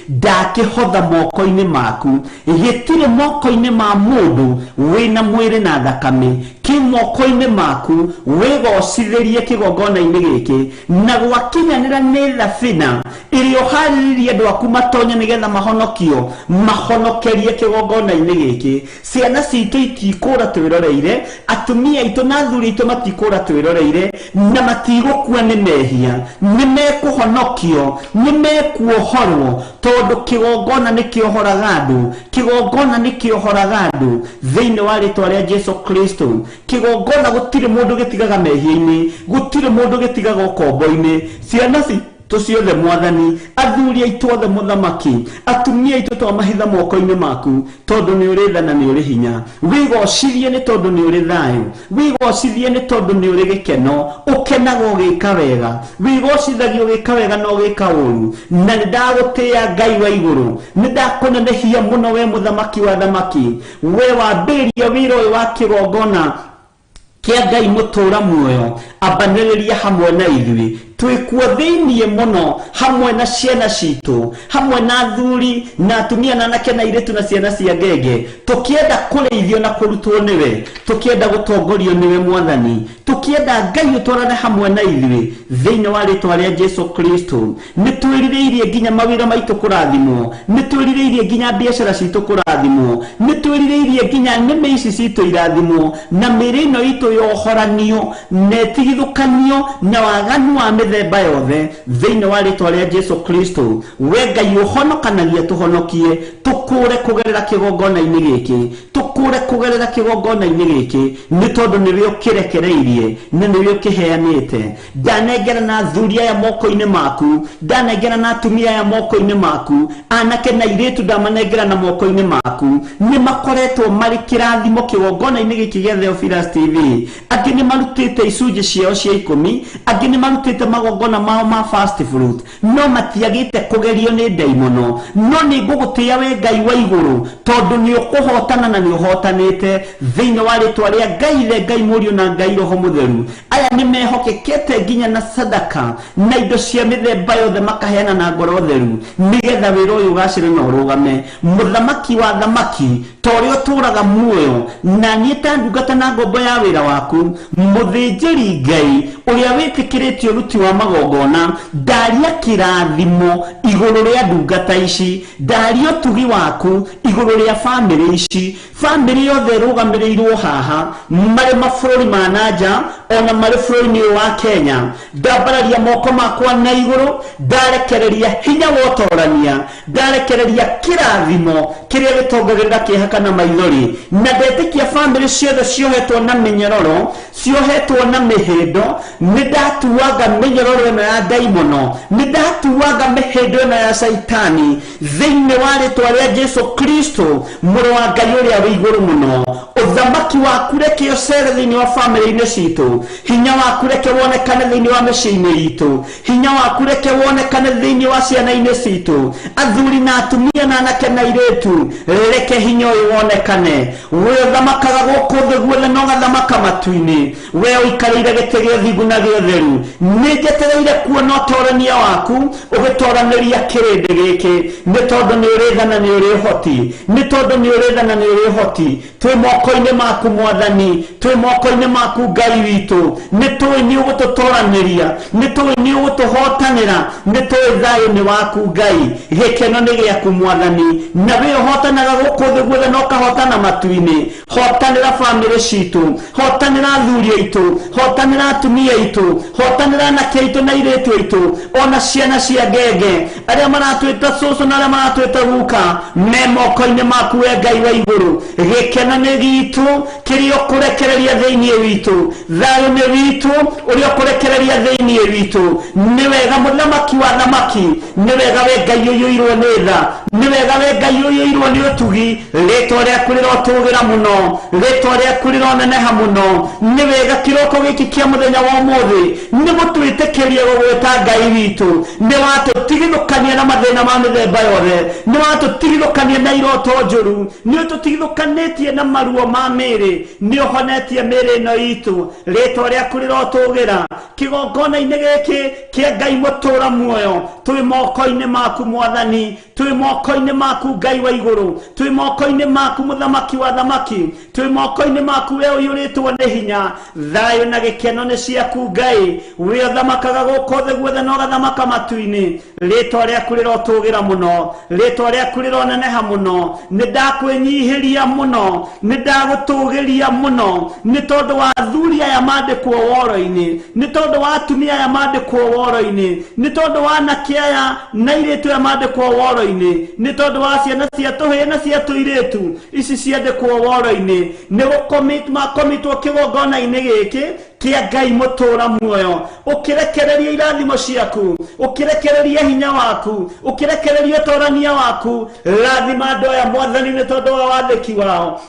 ndakĩhotha moko-inĩ maku, gĩtirĩ moko-inĩ ma mũndũ wĩna mwĩrĩ na thakame, kĩ moko-inĩ maku. Wĩgocithĩrie kĩgongona-inĩ gĩkĩ, na gwakinyanĩra nĩ thabina ĩrĩa ũharĩrĩrie andũ aku matonye nĩgetha mahonokio, mahonokerie kĩgongona-inĩ gĩkĩ. Ciana citũ itikũra twĩroreire, atumia aitũ na athuri aitũ matikũra twĩroreire, na matigũkua nĩ mehia, nĩ mekũhonokio, nĩ mekuohorwo, tondũ kĩgongona nĩ kĩohoraga andũ, kĩgongona nĩ kĩohoraga andũ thĩinĩ wa rĩtwa rĩa Jesu Kristo. Kĩgongona gũtirĩ mũndũ gĩtigaga mehia-inĩ, gũtirĩ mũndũ gĩtigaga ũkombo-inĩ. Ciana citũ ciothe Mwathani, athuri aitũ othe Mũthamaki, atumia aitũ twamahitha moko-inĩ maku, tondũ nĩ ũrĩ tha na nĩ ũrĩ hinya. Wĩgocithie nĩ tondũ nĩ ũrĩ thayũ, wĩgocithie nĩ tondũ nĩ ũrĩ gĩkeno, ũkenaga ũgĩka wega, wĩgocithagia ũgĩka wega na ũgĩka ũru. Na nĩ ndagũtĩĩa Ngai wa igũrũ, nĩ ndakũnenehia mũno we Mũthamaki wa thamaki, we wambĩrĩria wĩra ũyũ wa kĩgongona kĩa Ngai mũtũra muoyo, ambanĩrĩria hamwe na ithuĩ, twĩkuo thĩiniĩ mũno hamwe na ciana citũ, hamwe na athuri na atumia na anake na airĩtu na ciana cia ngenge, tũkĩenda kũrĩithio na kũrutwo nĩwe, tũkĩenda gũtongorio nĩwe Mwathani, tũkĩenda Ngai ũtwarane hamwe na ithuĩ thĩinĩ wa rĩtwa rĩa Jesu Kristo. Nĩ twĩrirĩirie nginya mawĩra maitũ kũrathimwo, nĩ twĩrirĩirie nginya biacara citũ kũrathimwo, nĩ twĩrirĩirie nginya nĩmĩ ici citũ irathimwo, na mĩĩrĩ ĩno itũ yohoranio na ĩtigithũkanio na waganu wa mĩthemba yothe thĩinĩ wa rĩtwa rĩa Jesu Kristo. We Ngai ũhonokanagia tũhonokie, tũkũre kũgerera kĩgongona-inĩ gĩkĩ, tũkũre kũgerera kĩgongona-inĩ gĩkĩ, nĩ tondũ nĩwe ũkĩrekereirie na nĩwe ũkĩheanĩte. Ndanengera na athuri aya moko-inĩ maku, ndanengera na atumia aya moko-inĩ maku, anake na airĩtu ndamanengera na moko-inĩ maku. Nĩ makoretwo marĩ kĩrathimo kĩgongona-inĩ gĩkĩ gĩa Theophilus TV. Angĩ nĩ marutĩte icunjĩ ciao cia 10, angĩ nĩ marutĩte magongona mao ma first fruit, no matiagĩte kũgerio nĩ ndaimono. No nĩ ngũgũtĩĩa we Ngai wa igũrũ, tondũ nĩ ũkũhotana na nĩ ũhotanĩte thĩinĩ wa rĩtwa rĩa Ngai Ithe, Ngai Mũriũ na Ngai Roho Mũtheru. Aya nĩ mehokekete nginya na sadaka na indo cia mĩthemba yothe makaheana na ngoro theru, nĩgetha wĩra ũyũ ũgacĩre na ũrũgame. Mũthamaki wa thamaki, ta ũrĩa ũtũũraga muoyo, na niĩ ta ndungata na ngombo ya wĩra waku, mũthĩnjĩri Ngai ũrĩa wĩtĩkĩrĩtio ũruti wa magongona, ndaria kĩrathimo igũrũ rĩa ndungata ici, ndaria ũtugi waku igũrũ rĩa bamĩrĩ ici. Bamĩrĩ yothe ĩrũgamĩrĩirwo haha, marĩ mabũrũri ma nanja ona marĩ bũrũri-inĩ ũyũ wa Kenya, ndambararia moko makwa na igũrũ, ndarekereria hinya wa ũtorania, ndarekereria kĩrathimo Kĩrĩa gĩtongagĩrĩra kĩeha kana maithori. Na ndetĩkia bamĩrĩ ciothe ciohetwo na mĩnyororo, ciohetwo na mĩhĩndo. Nĩ ndatuaga mĩnyororo ĩno ya ndaimono, nĩ ndatuaga mĩhĩndo ĩno ya caitani thĩinĩ wa rĩtwa rĩa Jesu Kristo, mũrũ wa Ngai ũrĩa wĩ igũrũ mũno. Ũthamaki waku reke ũcere thĩinĩ wa bamĩrĩ-inĩ citũ. Hinya waku reke wonekane thĩinĩ wa mĩciĩ-inĩ itũ. Hinya waku reke wonekane thĩinĩ wa ciana-inĩ citũ. Athuri na atumia na anake na airĩtu, reke hinya ũyũ wonekane. We ũthamakaga gũkũ thĩ guothe na ũgathamaka matu-inĩ. We ũikarĩire gĩtĩ gĩa ũthingu na gĩa ũtheru. Nĩ njetereire kuona ũtorania waku ũgĩtoranĩria kĩrĩndĩ gĩkĩ, nĩ tondũ nĩ ũrĩ tha na nĩ ũrĩ ũhoti, nĩ tondũ nĩ ũrĩ tha na nĩ ũrĩ ũhoti. Twĩ moko-inĩ maku Mwathani, twĩ moko-inĩ maku Ngai witũ. Nĩ tũĩ nĩ ũgũtũtoranĩria, nĩ tũĩ nĩ ũgũtũhotanĩra, nĩ tũĩ thayũ nĩ waku Ngai, gĩkeno nĩ gĩaku Mwathani. Na we ũhotanaga gũkũ thĩ guothe na ũkahotana matu-inĩ. Hotanĩra bamĩrĩ citũ, hotanĩra athuri aitũ, hotanĩra atumia aitũ, hotanĩra anake aitũ na airĩtu aitũ, ona ciana cia ngenge, arĩa maratwĩta cũcũ na arĩa maratwĩta guka, me moko-inĩ maku we Ngai wa igũrũ. Gĩkeno nĩ gitũ kĩrĩa ũkũrekereria thĩinĩ witũ, thayũ nĩ witũ ũrĩa ũkũrekereria thĩinĩ witũ. Nĩ wega mũthamaki wa thamaki, nĩ wega we Ngai ũiyũirwo nĩ tha, nĩ wega we Ngai ũiyũirwo nĩ ũtugi. Rĩtwa rĩaku rĩrotũgĩra mũno, rĩtwa rĩaku rĩroneneha mũno. Nĩ wega kĩroko gĩkĩ kĩa mũthenya wa ũmũthĩ nĩ gũtwĩtĩkĩria gũgwĩta Ngai witũ. Nĩ watũtigithũkania na mathĩna ma mĩthemba yothe, nĩ watũtigithũkania na iroto njũru, nĩ ũtũtigithũkanĩtie na maruo ma mĩĩrĩ, nĩ ũhonetie mĩĩrĩ ĩno itũ. Rĩtwa rĩaku rĩrotũgĩra. Kĩgongona-inĩ gĩkĩ kĩa Ngai mũtũra muoyo, twĩ moko-inĩ maku Mwathani, twĩ moko-inĩ maku Ngai wa igũrũ, twĩ moko-inĩ maku mũthamaki wa thamaki, twĩ moko-inĩ maku we ũiyũrĩtwo nĩ hinya. Thayũ na gĩkeno nĩ ciaku Ngai, we ũthamakaga gũkũ thĩ guothe na ũgathamaka matu-inĩ. Rĩtwa rĩaku rĩrotũgĩra mũno, rĩtwa rĩaku rĩroneneha mũno. Nĩ ndakwĩnyihĩria mũno, nĩ ndagũtũgĩria mũno, nĩ tondũ wa athuri aya mandĩkwo woro-inĩ, nĩ tondũ wa atumia aya mandĩkwo woro-inĩ, nĩ tondũ wa anake aya na airĩtu aya mandĩkwo woro-inĩ, nĩ tondũ wa ciana cia tũhĩĩ na cia tũirĩtu ici ciandĩkwo woro-inĩ. Nĩ makomitwo kĩgongona-inĩ gĩkĩ kĩa Ngai mũtũra muoyo, ũkĩrekereria irathimo ciaku, ũkĩrekereria hinya waku, ũkĩrekereria ũtorania waku. Rathima andũ aya Mwathani nĩ tondũ wa wathĩki wao,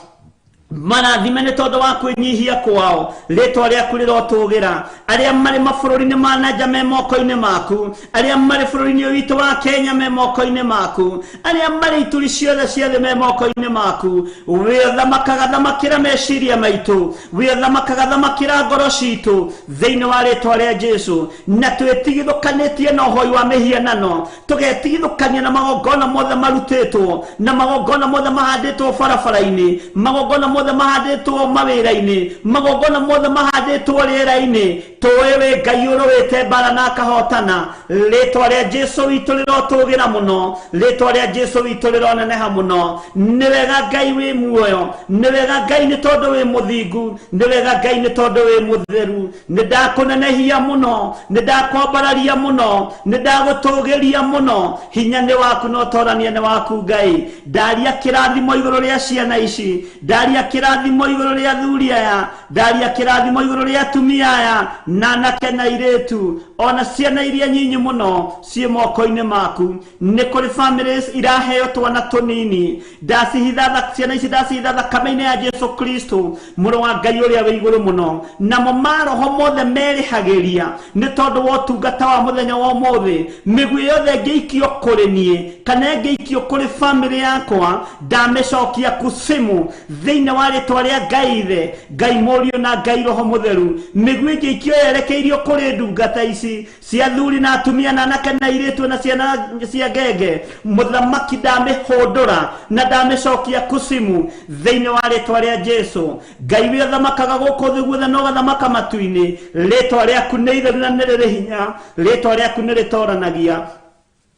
marathime nĩ tondũ wa kwĩnyihia kwao. Rĩtwa rĩaku rĩrotũgĩra. Arĩa marĩ mabũrũri-inĩ ma na nja me moko-inĩ maku, arĩa marĩ bũrũri-inĩ ũyũ witũ wa Kenya me moko-inĩ maku, arĩa marĩ ituri ciothe cia thĩ me moko-inĩ maku. We ũthamakaga thamakĩra meciria maitũ, we ũthamakaga thamakĩra ngoro citũ thĩinĩ wa rĩtwa rĩa Jesu. Na twĩtigithũkanĩtie na ũhoi wa mĩhianano, tũgetigithũkania na magongona mothe marutĩtwo, na magongona mothe mahandĩtwo barabara-inĩ, magongona mothe mahandĩtwo mawĩra-inĩ, magongona mothe mahandĩtwo rĩera-inĩ. Tũĩ wĩ Ngai ũrũĩte mbara na akahotana. Rĩtwa rĩa Jesu witũ rĩrotũgĩra mũno, rĩtwa rĩa Jesu witũ rĩroneneha mũno. Nĩ wega Ngai wĩ muoyo, nĩ wega Ngai nĩ tondũ wĩ mũthingu, nĩ wega Ngai nĩ tondũ wĩ mũtheru. Nĩ ndakũnenehia mũno, nĩ ndakwambararia mũno, nĩ ndagũtũgĩria mũno. Hinya nĩ waku na ũtorania nĩ waku Ngai. Ndaria kĩrathimo igũrũ rĩa ciana ici, ndaria kĩrathimo igũrũ rĩa athuri aya, ndaria kĩrathimo igũrũ rĩa atumia aya na anake na airĩtu, ona ciana iria nyinyi mũno ciĩ moko-inĩ maku. Nĩ kũrĩ families iraheo twana tũnini, ndacihitha ciana ici, ndacihitha thakame-inĩ ya Jesu Kristo mũrũ wa Ngai ũrĩa wĩ igũrũ mũno. Namo maroho mothe merĩhagĩria nĩ tondũ wa ũtungata wa mũthenya wa ũmũthĩ. Mĩguĩ yothe ĩngĩikio kũrĩ niĩ kana ĩngĩikio kũrĩ famĩlĩ yakwa, ndamĩcokia kusimu thĩinĩ wa rĩtwa rĩa Ngai Ithe, Ngai Mũriũ na Ngai Roho Mũtheru. Mĩguĩ ĩngĩikio yerekeirio kũrĩ ndungata ici cia athuri na atumia na anake na airĩtu na ciana cia ngenge, mũthamaki ndamĩhũndũra na ndamĩcokia kusimu thĩinĩ wa rĩtwa rĩa Jesu. Ngai wĩ ũthamakaga gũkũ thĩ guothe na ũgathamaka matu-inĩ, rĩtwa rĩaku nĩ itheru na nĩ rĩrĩ hinya, rĩtwa rĩaku nĩ rĩtoranagia.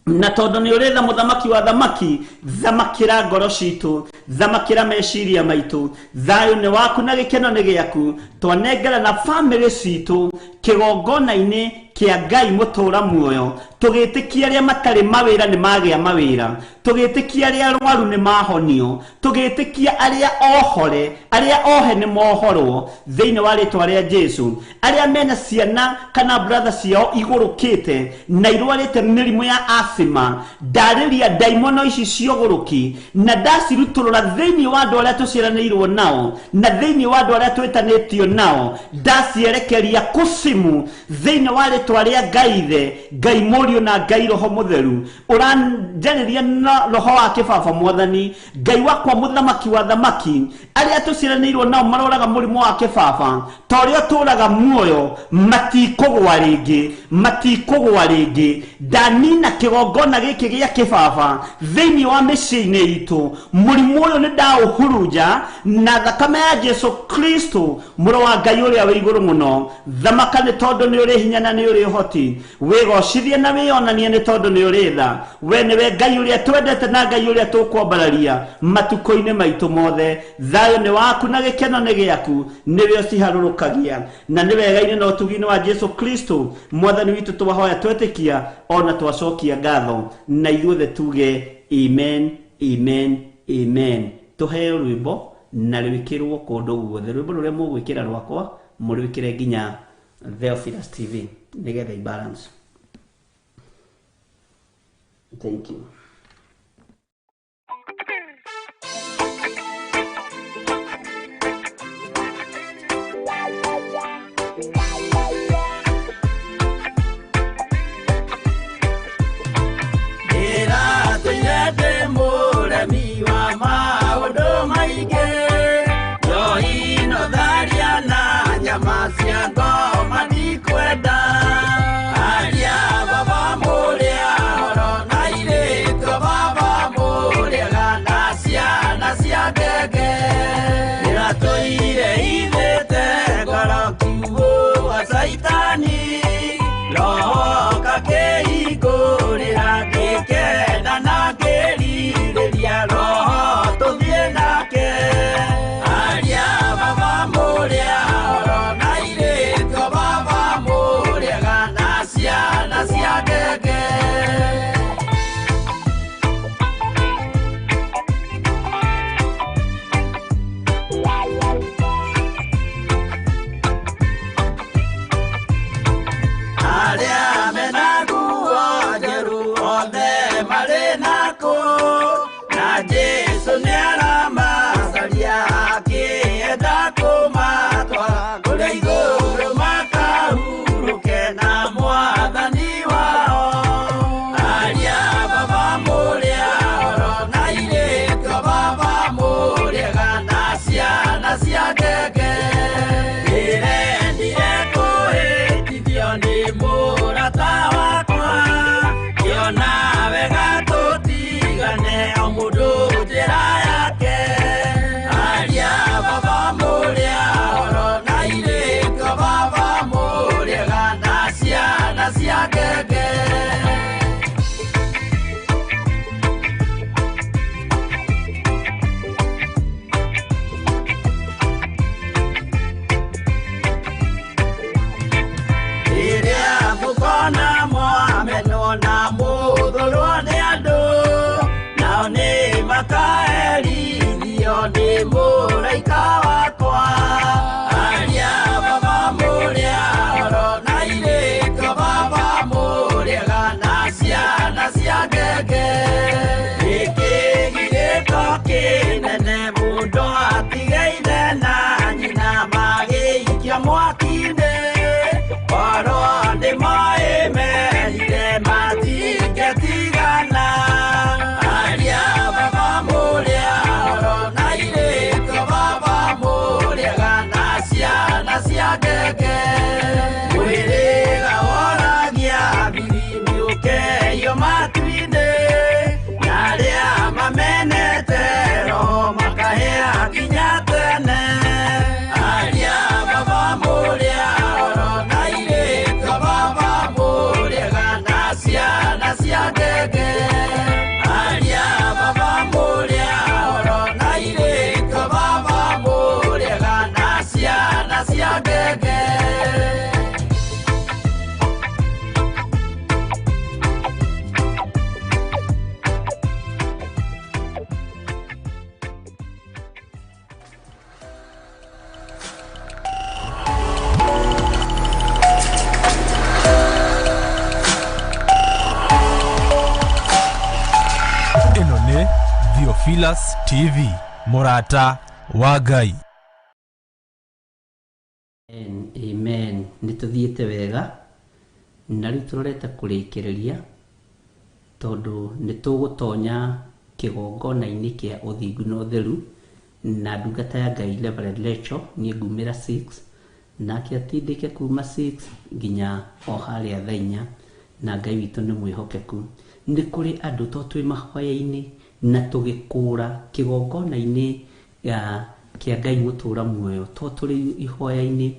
Na tondũ nĩ ũrĩ tha mũthamaki wa thamaki, thamakĩra ngoro citũ, thamakĩra meciria maitũ. Thayũ nĩ waku na gĩkeno nĩ gĩaku. Twanengera na bamĩrĩ citũ kĩgongona-inĩ kĩa Ngai mũtũra muoyo. Tũgĩtĩkia arĩa matarĩ mawĩra nĩ magĩa mawĩra, tũgĩtĩkia arĩa arwaru nĩ mahonio, tũgĩtĩkia arĩa ohore, arĩa ohe nĩ mohorwo thĩinĩ wa rĩtwa rĩa Jesu. Arĩa mena ciana kana brother ciao igũrũkĩte na irwarĩte mĩrimũ ya asthma, ndarĩria ndaimono ici ciogũrũki na ndacirutũrũra thĩinĩ wa andũ arĩa tũciaranĩirwo nao na thĩinĩ wa andũ arĩa twĩtanĩtio nao, ndacierekeria kũcimu thĩinĩ wa rĩtwa rĩa Ngai Ithe, Ngai Mũriũ na Ngai Roho Mũtheru. Ũranjarĩria na roho wa kĩbaba Mwathani Ngai wakwa mũthamaki wa thamaki, arĩa tũciaranĩirwo nao maroraga mũrimũ wa kĩbaba ta ũrĩa ũtũraga muoyo, matikũgwa rĩngĩ, matikũgwa rĩngĩ. Ndanina kĩgongona gĩkĩ gĩa kĩbaba thĩinĩ wa mĩciĩ-inĩ itũ. Mũrimũ ũyũ nĩ ndaũhurunja na thakame ya Jesu Kristo mũrũ wa Ngai ũrĩa wĩ igũrũ mũno. Thamaka nĩ tondũ nĩ ũrĩ hinya na nĩ ũrĩ ũhoti, wĩgocithie na wĩonanie nĩ tondũ nĩ ũrĩ tha. We nĩwe Ngai ũrĩa twendete na Ngai ũrĩa tũkwambararia matukũ-inĩ maitũ mothe. Thayũ nĩ waku na gĩkeno nĩ gĩaku, nĩwe ũciharũrũkagia na nĩ wega-inĩ na ũtugi-inĩ wa Jesu Kristo Mwathani witũ twahoya twetĩkia ona twacokia ngatho, na ithuothe tuge amen, amen, amen. Tũheo rwĩmbo na rwĩkĩrwo kũndũ guothe. Rwĩmbo rũrĩa mũgwĩkĩra rwakwa mũrwĩkĩre nginya Theophilus TV nĩgetha i balance. Thank you. Toire ithete ngoro kiugo Theophilus TV, mũrata wa Ngai. Amen, amen. Nĩ tũthiĩte wega na rĩu tũrorete kũrĩkĩrĩria tondũ nĩ tũgũtonya kĩgongona-inĩ kĩa ũthingu na ũtheru na ndungata ya Ngai Reverend Rachel niĩ ngumĩra 6 nake atindĩke kuma 6 nginya o harĩa thaa inya na Ngai witũ nĩ mwĩhokeku. Nĩ kũrĩ andũ to twĩ mahoya-inĩ na tũgĩkũra kĩgongona-inĩ kĩa Ngai mũtũra muoyo to tũrĩ ihoya-inĩ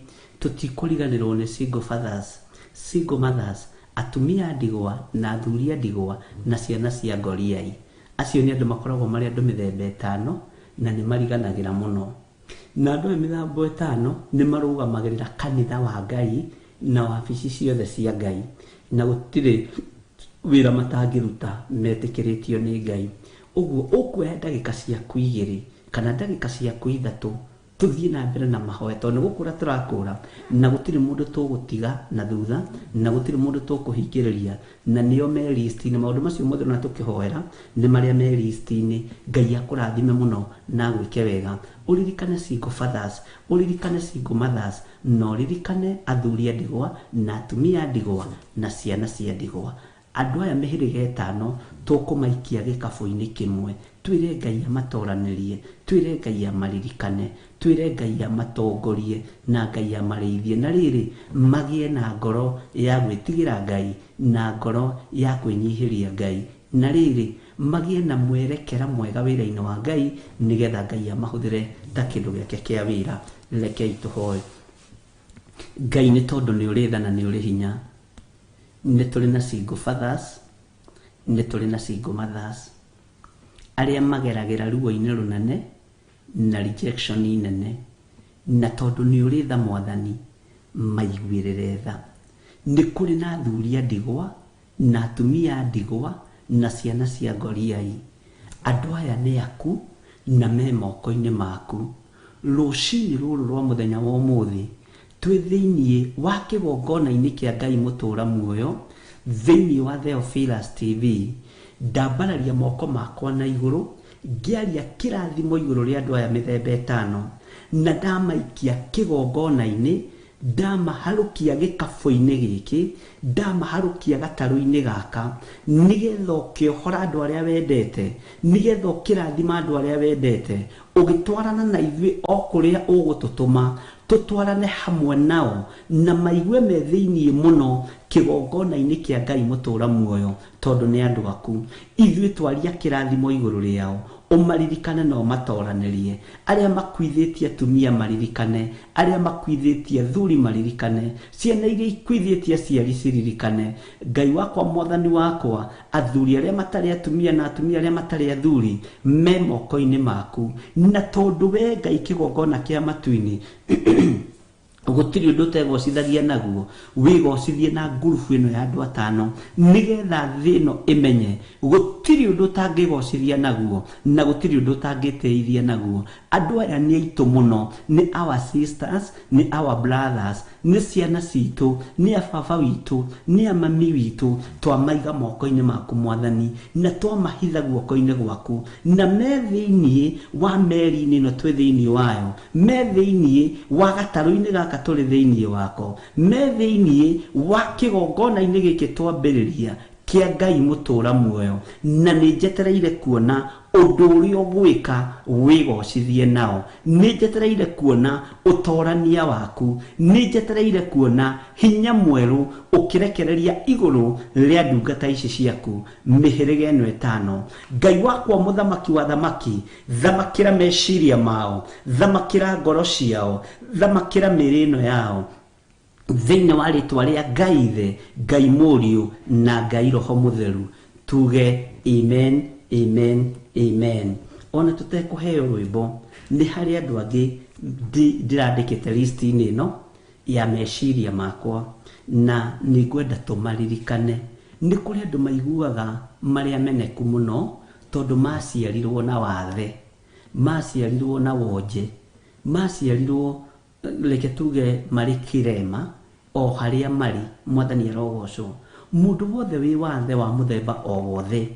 tũtikũriganĩrwo nĩ single fathers, single mothers, atumia a ndigwa na athuri a ndigwa na ciana cia ngoriai. Acio nĩ andũ makoragwo marĩ andũ mĩthemba ĩtano na nĩ mariganagĩra mũno. Na andũ aya mĩthemba ĩtano nĩ marũgamagĩrĩra kanitha wa Ngai na wabici ciothe cia Ngai na gũtirĩ wĩra matangĩruta metĩkĩrĩtio nĩ Ngai. Ũguo ũkuoya ndagĩka ciaku igĩrĩ kana ndagĩka ciaku ithatũ tũthiĩ na mbere na mahoya tondũ nĩ gũkũra tũrakũra na gũtirĩ mũndũ tũgũtiga na thutha na gũtirĩ mũndũ tũkũhingĩrĩria na nĩo me list-inĩ. Maũndũ macio mothe ona tũkĩhoera nĩ marĩa me list-inĩ. Ngai akũrathime mũno na agwĩke wega. Ũririkane single fathers, ũririkane single mothers, na ũririkane athuri a ndigwa na atumia a ndigwa na ciana cia ndigwa. Andũ aya mĩhĩrĩga ĩtano tũkũmaikia gĩkabũ-inĩ kĩmwe, twĩre Ngai amatoranĩrie, twĩre Ngai amaririkane, twĩre Ngai amatongorie na Ngai amarĩithie. Na rĩrĩ magĩe na ngoro ya gwĩtigĩra Ngai na ngoro ya kwĩnyihĩria Ngai, na rĩrĩ magĩe na mwerekera mwega wĩra-inĩ wa Ngai nĩgetha Ngai amahũthĩre ta kĩndũ gĩake kĩa wĩra. Rekei tũhoe. Ngai nĩ tondũ nĩ ũrĩ tha na nĩ ũrĩ hinya, nĩ tũrĩ na single fathers, nĩ tũrĩ na single mothers arĩa mageragĩra ruo-inĩ rũnene na rejection nene, na tondũ nĩ ũrĩ tha Mwathani maiguĩrĩre tha. Nĩ kũrĩ na athuri a ndigwa na atumia a ndigwa na ciana cia ngoriai. Andũ aya nĩ aku na me moko-inĩ maku. Rũcinĩ rũrũ rwa mũthenya wa ũmũthĩ twĩ thĩiniĩ wa kĩgongona-inĩ kĩa Ngai mũtũra muoyo thĩiniĩ wa Theophilus TV, ndambararia moko makwa na igũrũ ngĩaria kĩrathimo igũrũ rĩa andũ aya mĩthemba ĩtano na ndamaikia kĩgongona-inĩ, ndamaharũkia gĩkabũ-inĩ gĩkĩ, ndamaharũkia gatarũ-inĩ gaka, nĩgetha ũkĩohora andũ arĩa wendete, nĩgetha ũkĩrathima andũ arĩa wendete, ũgĩtwarana na ithuĩ o kũrĩa ũgũtũtũma, tũtwarane hamwe nao na maigue me thĩiniĩ mũno kĩgongona-inĩ kĩa Ngai mũtũra muoyo, tondũ nĩ andũ aku. Ithuĩ twaria kĩrathimo igũrũ rĩao, ũmaririkane na ũmatoranĩrie. Arĩa makuithĩtie atumia maririkane, arĩa makuithĩtie athuri maririkane, ciana iria ikuithĩtie aciari ciririkane. Ngai wakwa Mwathani wakwa, athuri arĩa matarĩ atumia na atumia arĩa matarĩ athuri me moko-inĩ maku, na tondũ we Ngai kĩgongona kĩa matu-inĩ gũtirĩ ũndũ ũtegocithagia naguo, wĩgocithie na ngurubu ĩno ya andũ atano nĩgetha thĩ ĩno ĩmenye gũtirĩ ũndũ ũtangĩgocithia naguo na gũtirĩ ũndũ ũtangĩteithia naguo. Andũ aya nĩ aitũ mũno, nĩ our sisters, nĩ our brothers, nĩ ciana citũ, nĩ a baba witũ, nĩ a mami witũ. Twamaiga moko-inĩ maku Mwathani, na twamahitha guoko-inĩ gwaku, na me thĩiniĩ wa meri-inĩ ĩno twĩ thĩiniĩ wayo, me thĩiniĩ wa gatarũ-inĩ gaka tũrĩ thĩiniĩ wako, me thĩiniĩ wa kĩgongona-inĩ gĩkĩ twambĩrĩria kĩa Ngai mũtũra muoyo, na nĩ njetereire kuona ũndũ ũrĩa ũgwĩka wĩgocithie nao, nĩ njetereire kuona ũtorania waku, nĩ njetereire kuona hinya mwerũ ũkĩrekereria igũrũ rĩa ndungata ici ciaku mĩhĩrĩga ĩno ĩtano. Ngai wakwa mũthamaki wa thamaki, thamakĩra meciria mao, thamakĩra ngoro ciao, thamakĩra mĩĩrĩ ĩno yao thĩinĩ wa rĩtwa rĩa Ngai Ithe, Ngai Mũriũ na Ngai Roho Mũtheru, tuge amen, amen, amen. Ona tũtekũheo rwĩmbo, nĩ harĩ andũ angĩ ndĩrandĩkĩte list-inĩ ĩno ya meciria makwa na nĩ ngwenda tũmaririkane. Nĩ kũrĩ andũ maiguaga marĩ ameneku mũno tondũ maciarirwo na wathe, maciarirwo na wonje, maciarirwo reke tuge marĩ kĩrema o harĩa marĩ. Mwathani arogocwo. Mũndũ wothe wĩ wathe wa mũthemba o wothe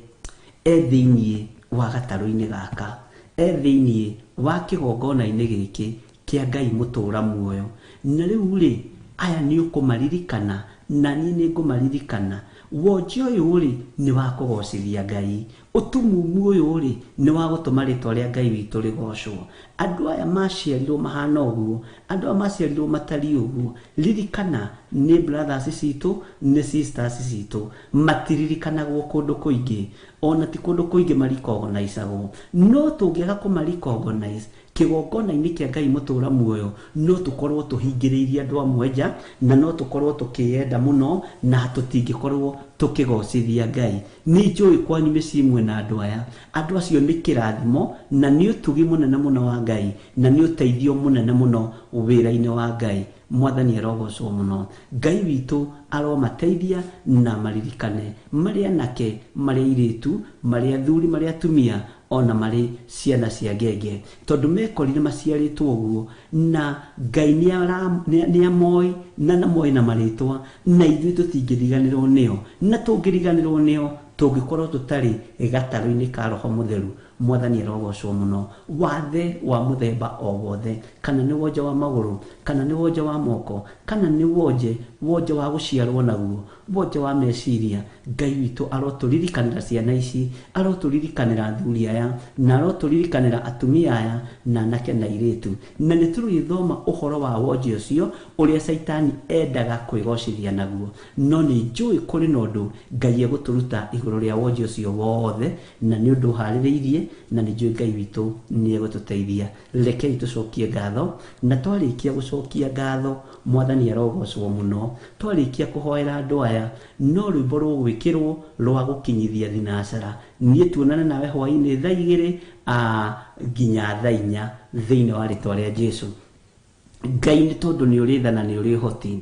e thĩiniĩ wa gatarũ-inĩ gaka, e thĩinĩ wa kĩgongona-inĩ gĩkĩ kĩa Ngai mũtũra muoyo. Na rĩu rĩ, aya nĩ ũkũmaririkana na niĩ nĩ ngũmaririkana. Wonje ũyũ rĩ, nĩ wa kũgocithia Ngai. Ũtumumu ũyũ rĩ, nĩ wa gũtũma rĩtwa rĩa Ngai witũ rĩgocwo. Andũ aya maciarirwo mahana ũguo, andũ aya maciarirwo matariĩ ũguo, ririkana nĩ brothers citũ, nĩ sisters citũ, matiririkanagwo kũndũ kũingĩ, ona ti kũndũ kũingĩ maricognizagwo. No tũngĩaga kũmaricognize kĩgongona-inĩ kĩa Ngai mũtũra muoyo, no tũkorwo tũhingĩrĩirie andũ amwe nja, na no tũkorwo tũkĩyenda mũno, na tũtingĩkorwo tũkĩgocithia Ngai. Nĩ njũĩ kwanyu mĩciĩ mwĩna andũ aya, andũ acio nĩ kĩrathimo na nĩ ũtugi mũnene mũno wa Ngai, na nĩ ũteithio mũnene mũno wĩra-inĩ wa Ngai. Mwathani arogocwo mũno. Ngai witũ aromateithia na maririkane marĩ anake, marĩ airĩtu, marĩ athuri, marĩ atumia, ona marĩ ciana cia ngenge, tondũ mekorire maciarĩtwo ũguo, na Ngai nĩ amoĩ na namoĩ na marĩtwa, na ithuĩ tũtingĩriganĩrwo nĩo, na tũngĩriganĩrwo nĩo tũngĩkorwo tũtarĩ gatarũ-inĩ ka Roho Mũtheru. Mwathani arogocwo mũno. Wathe wa mũthemba o wothe, kana nĩ wonje wa magũrũ, kana nĩ wonje wa moko, kana nĩ wonje wa gũciarwo naguo, wonje wa meciria, Ngai witũ arotũririkanĩra ciana ici, arotũririkanĩra athuri aya, na arotũririkanĩra atumia aya, na anake na airĩtu. Na nĩ tũrĩthoma ũhoro wa wonje ũcio ũrĩa Caitani endaga kwĩgocithia naguo, no nĩ njũĩ kũrĩ na ũndũ Ngai egũtũruta igũrũ rĩa wonje ũcio wothe, na nĩ ũndũ ũharĩrĩirie, na nĩ njũĩ Ngai witũ nĩ egũtũteithia. Rekei tũcokie ngatho, na twarĩkia gũcokia ngatho, Mwathani arogocwo mũno. Twarĩkia kũhoera andũ aya, no rwĩmbo rũgwĩkĩrwo rwa gũkinyithia thinacara. Niĩ tuonane nawe hwaĩ-inĩ thaa igĩrĩ, nginya thaa inya thĩinĩ wa rĩtwa rĩa Jesũ. Ngai nĩ tondũ nĩ ũrĩ tha na nĩ ũrĩ ũhoti,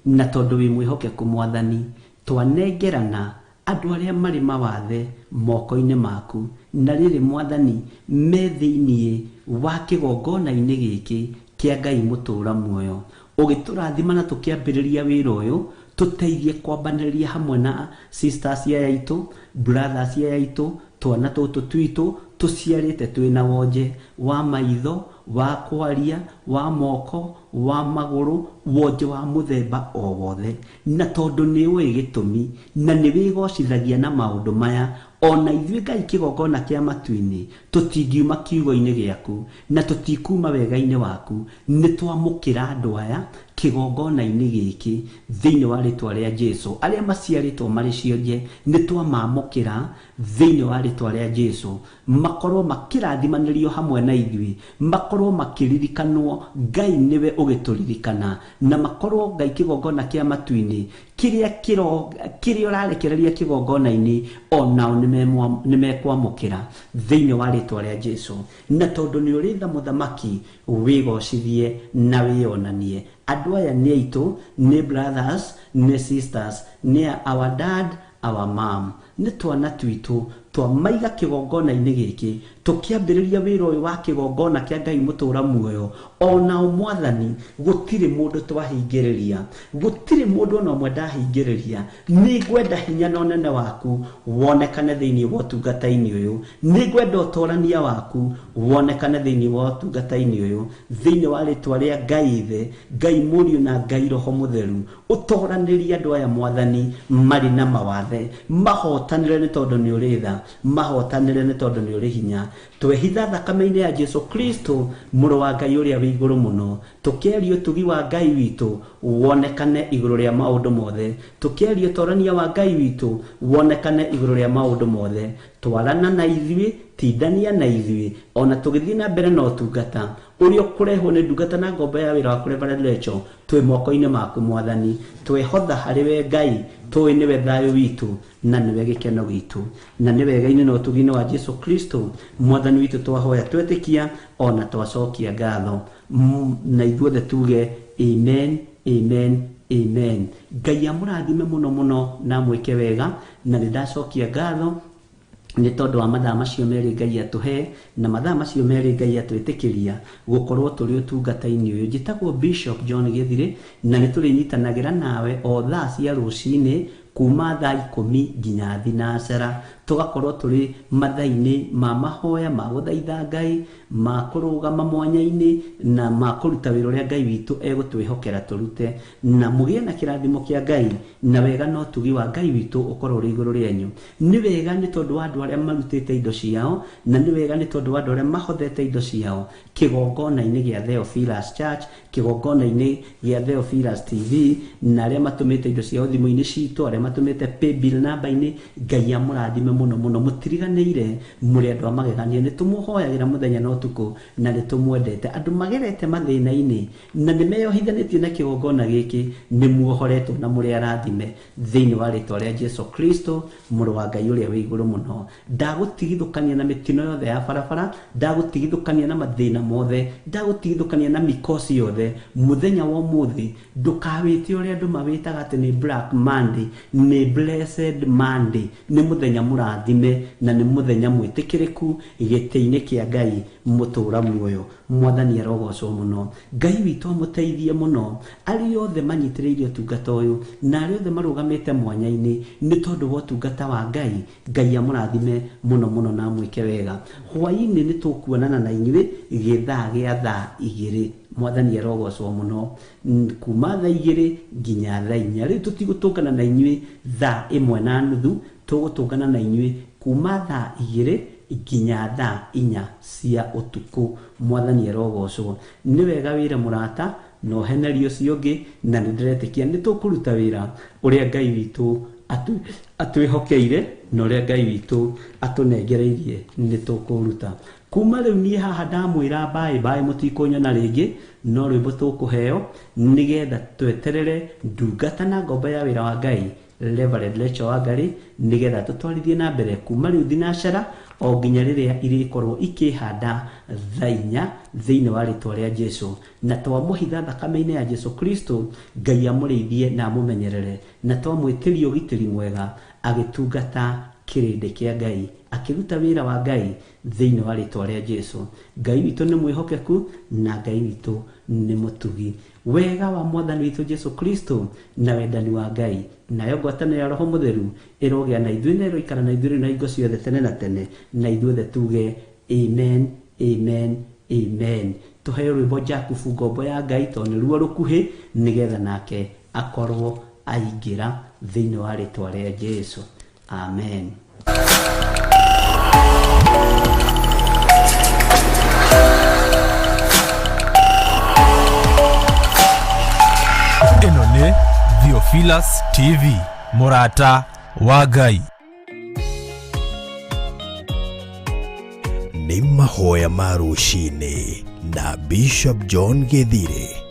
na tondũ wĩ mwĩhokeku Mwathani, twanengerana andũ arĩa marĩ mawathe moko-inĩ maku, na rĩrĩ Mwathani me thĩinĩ wa kĩgongona-inĩ gĩkĩ kĩa Ngai mũtũra muoyo. Ũgĩtũrathima na tũkĩambĩrĩria wĩra ũyũ, tũteithie kwambanĩrĩria hamwe na sisters aya aitũ, brothers aya aitũ, twana tũtũ twitũ tũciarĩte twĩna wonje wa maitho, wa kwaria, wa moko, wa magũrũ, wonje wa mũthemba o wothe. Na tondũ nĩ ũĩ gĩtũmi, na nĩ wĩgocithagia na maũndũ maya, ona ithuĩ Ngai kĩgongona kĩa matu-inĩ, tũtingiuma kiugo-inĩ gĩaku, na tũtikuma wega-inĩ waku. Nĩ twamũkĩra andũ aya kĩgongona-inĩ gĩkĩ thĩinĩ wa rĩtwa rĩa Jesũ. Arĩa maciarĩtwo marĩ cionje, nĩ twamamũkĩra thĩinĩ wa rĩtwa rĩa Jesũ, makorwo makĩrathimanĩrio hamwe na ithuĩ, makorwo makĩririkanwo Ngai nĩwe ũgĩtũririkana, na makorwo Ngai kĩgongona kĩa matu-inĩ kĩrĩa kĩrĩa ũrarekereria kĩgongona-inĩ, onao nĩ mekwamũkĩra thĩinĩ wa rĩtwa rĩa Jesũ. Na tondũ nĩ ũrĩ tha mũthamaki, wĩgocithie na wĩonanie. Andũ aya nĩ aitũ, nĩ brothers, nĩ sisters, nĩ our dad, our mom, nĩ twana twitũ twamaiga kĩgongona-inĩ gĩkĩ, tũkĩambĩrĩria wĩra ũyũ wa kĩgongona kĩa Ngai mũtũra muoyo. Onao Mwathani, gũtirĩ mũndũ twahingĩrĩria, gũtirĩ mũndũ ona ũmwe ndahingĩrĩria. Nĩ ngwenda hinya na ũnene waku wonekane thĩinĩ wa ũtungata-inĩ ũyũ, nĩ ngwenda ũtorania waku wonekane thĩinĩ wa ũtungata-inĩ ũyũ, thĩinĩ wa rĩtwa rĩa Ngai Ithe, Ngai Mũriũ na Ngai Roho Mũtheru. Ũtoranĩrie andũ aya Mwathani marĩ na mawathe, mahotanĩre nĩ tondũ nĩ ũrĩ tha, mahotanĩre nĩ tondũ nĩ ũrĩ hinya. Twehitha thakame-inĩ ya Jesũ Kristo, mũrũ wa Ngai ũrĩa wĩ igũrũ mũno, tũkĩaria ũtugi wa Ngai witũ wonekane igũrũ rĩa maũndũ mothe, tũkĩaria ũtorania wa Ngai witũ wonekane igũrũ rĩa maũndũ mothe. Twarana na ithuĩ, tindania na ithuĩ, ona tũgĩthiĩ na mbere na ũtungata ũrĩa ũkũrehwo nĩ ndungata na ngombo ya wĩra waku Reverend Rachel, twĩ moko-inĩ maku Mwathani. Twehotha harĩ we Ngai, tũĩ nĩwe thayũ witũ na nĩwe gĩkeno gitũ, na nĩ wega-inĩ na ũtugi-inĩ wa Jesũ Kristo Mwathani witũ twahoya twetĩkia ona twacokia ngatho, na ithuothe tuge amen, amen, amen. Ngai amũrathime mũno mũno na amwĩke wega, na nĩ ndacokia ngatho nĩ tondũ wa mathaa macio merĩ Ngai atũhe, na mathaa macio merĩ Ngai atwĩtĩkĩria gũkorwo tũrĩ ũtungata-inĩ ũyũ. Njĩtagwo Bishop John Gĩthirĩ, na nĩ tũrĩnyitanagĩra nawe o thaa cia rũcinĩ Kuma thaa 10 nginya thinacara tũgakorwo tũrĩ mathaa-inĩ ma mahoya, ma gũthaitha Ngai, ma kũrũgama mwanya-inĩ na ma kũruta wĩra ũrĩa Ngai witũ egũtwĩhokera tũrute. Na mũgĩe na kĩrathimo kĩa Ngai na wega na ũtugi wa Ngai witũ ũkorwo ũrĩ igũrũ rĩanyu. Nĩ wega nĩ tondũ wa andũ arĩa marutĩte indo ciao, na nĩ wega nĩ tondũ wa andũ arĩa mahothete indo ciao kĩgongona-inĩ gĩa Theophilus Church, kĩgongona-inĩ gĩa Theophilus TV, na arĩa matũmĩte indo ciao thimũ-inĩ citũ, arĩa matũmĩte paybill namba-inĩ. Ngai amũrathime mũno mũno. Mũtiriganĩire, mũrĩ andũ a magegania. Nĩ tũmũhoyagĩra mũthenya na ũtukũ, na nĩ tũmwendete. Andũ magerete mathĩna-inĩ na nĩ meyohithanĩtie na kĩgongona gĩkĩ, nĩ muohoretwo na mũrĩ arathime thĩinĩ wa rĩtwa rĩa Jesu Kristo, mũrũ wa Ngai ũrĩa wĩ igũrũ mũno. Ndagũtigithũkania na mĩtino yothe ya barabara, ndagũtigithũkania na mathĩna mothe, ndagũtigithũkania na mikosi yothe. Mũthenya wa ũmũthĩ ndũkawĩte ũrĩa andũ mawĩtaga atĩ nĩ Black Monday, nĩ Blessed Monday. Nĩ mũthenya mũrathime na nĩ mũthenya mwĩtĩkĩrĩku gĩtĩ-inĩ kĩa Ngai mũtũra muoyo. Mwathani arogocwo mũno. Ngai witũ amũteithie mũno. Arĩa othe manyitĩrĩire ũtungata ũyũ na arĩa othe marũgamĩte mwanya-inĩ nĩ tondũ wa ũtungata wa Ngai, Ngai amũrathime mũno mũno na amwĩke wega. Hwaĩ-inĩ nĩ tũkuonana na inyuĩ gĩthaa gĩa thaa 2. Mwathani arogocwo mũno. Kuma thaa 2 nginya thaa 4. Rĩu tũtigũtũngana na inyuĩ thaa 1:30, tũgũtũngana na inyuĩ kuma thaa 2 nginya thaa 4 cia ũtukũ. Mwathani arogocwo. Nĩ wega wĩre mũrata na ũhenerie ũcio ũngĩ, na nĩ ndĩretĩkia nĩ tũkũruta wĩra ũrĩa Ngai witũ atwĩhokeire na ũrĩa Ngai witũ atũnengereirie nĩ tũkũruta. Kuma rĩu niĩ haha ndamwĩra bye bye, mũtikũnyona rĩngĩ, no rwĩmbo tũkũheo nĩgetha tweterere ndungata na ngombo ya wĩra wa Ngai Reverend Rachel Wangari, nĩgetha tũtwarithie na mbere kuma rĩu thinacara o nginya rĩrĩa irĩkorwo ikĩhanda thaa 4 thĩinĩ wa rĩtwa rĩa Jesu. Na twamũhitha thakame-inĩ ya Jesu Kristo, Ngai amũrĩithie na amũmenyerere, na twamwĩtĩria ũgitĩri mwega agĩtungata kĩrĩndĩ kĩa Ngai, akĩruta wĩra wa Ngai thĩinĩ wa rĩtwa rĩa Jesu. Ngai witũ nĩ mwĩhokeku na Ngai witũ nĩ mũtugi. Wega wa Mwathani witũ Jesu Kristo na wendani wa Ngai nayo ngwatanĩro ya Roho Mũtheru ĩrogĩa na ithuĩ na ĩroikara na ithuĩ rĩu na hingo ciothe tene na tene, na ithuothe tuge amen, amen, amen. Tũheo rwĩmbo Jakubu ngombo ya Ngai, tondũ nĩruo rũkuhĩ, nĩgetha nake akorwo aingĩra thĩinĩ wa rĩtwa rĩa Jesu. Amen. Ĩno nĩ Theophilus TV, mũrata wa Ngai. Nĩ mahoya ma rũcinĩ na Bishop John Gĩthire.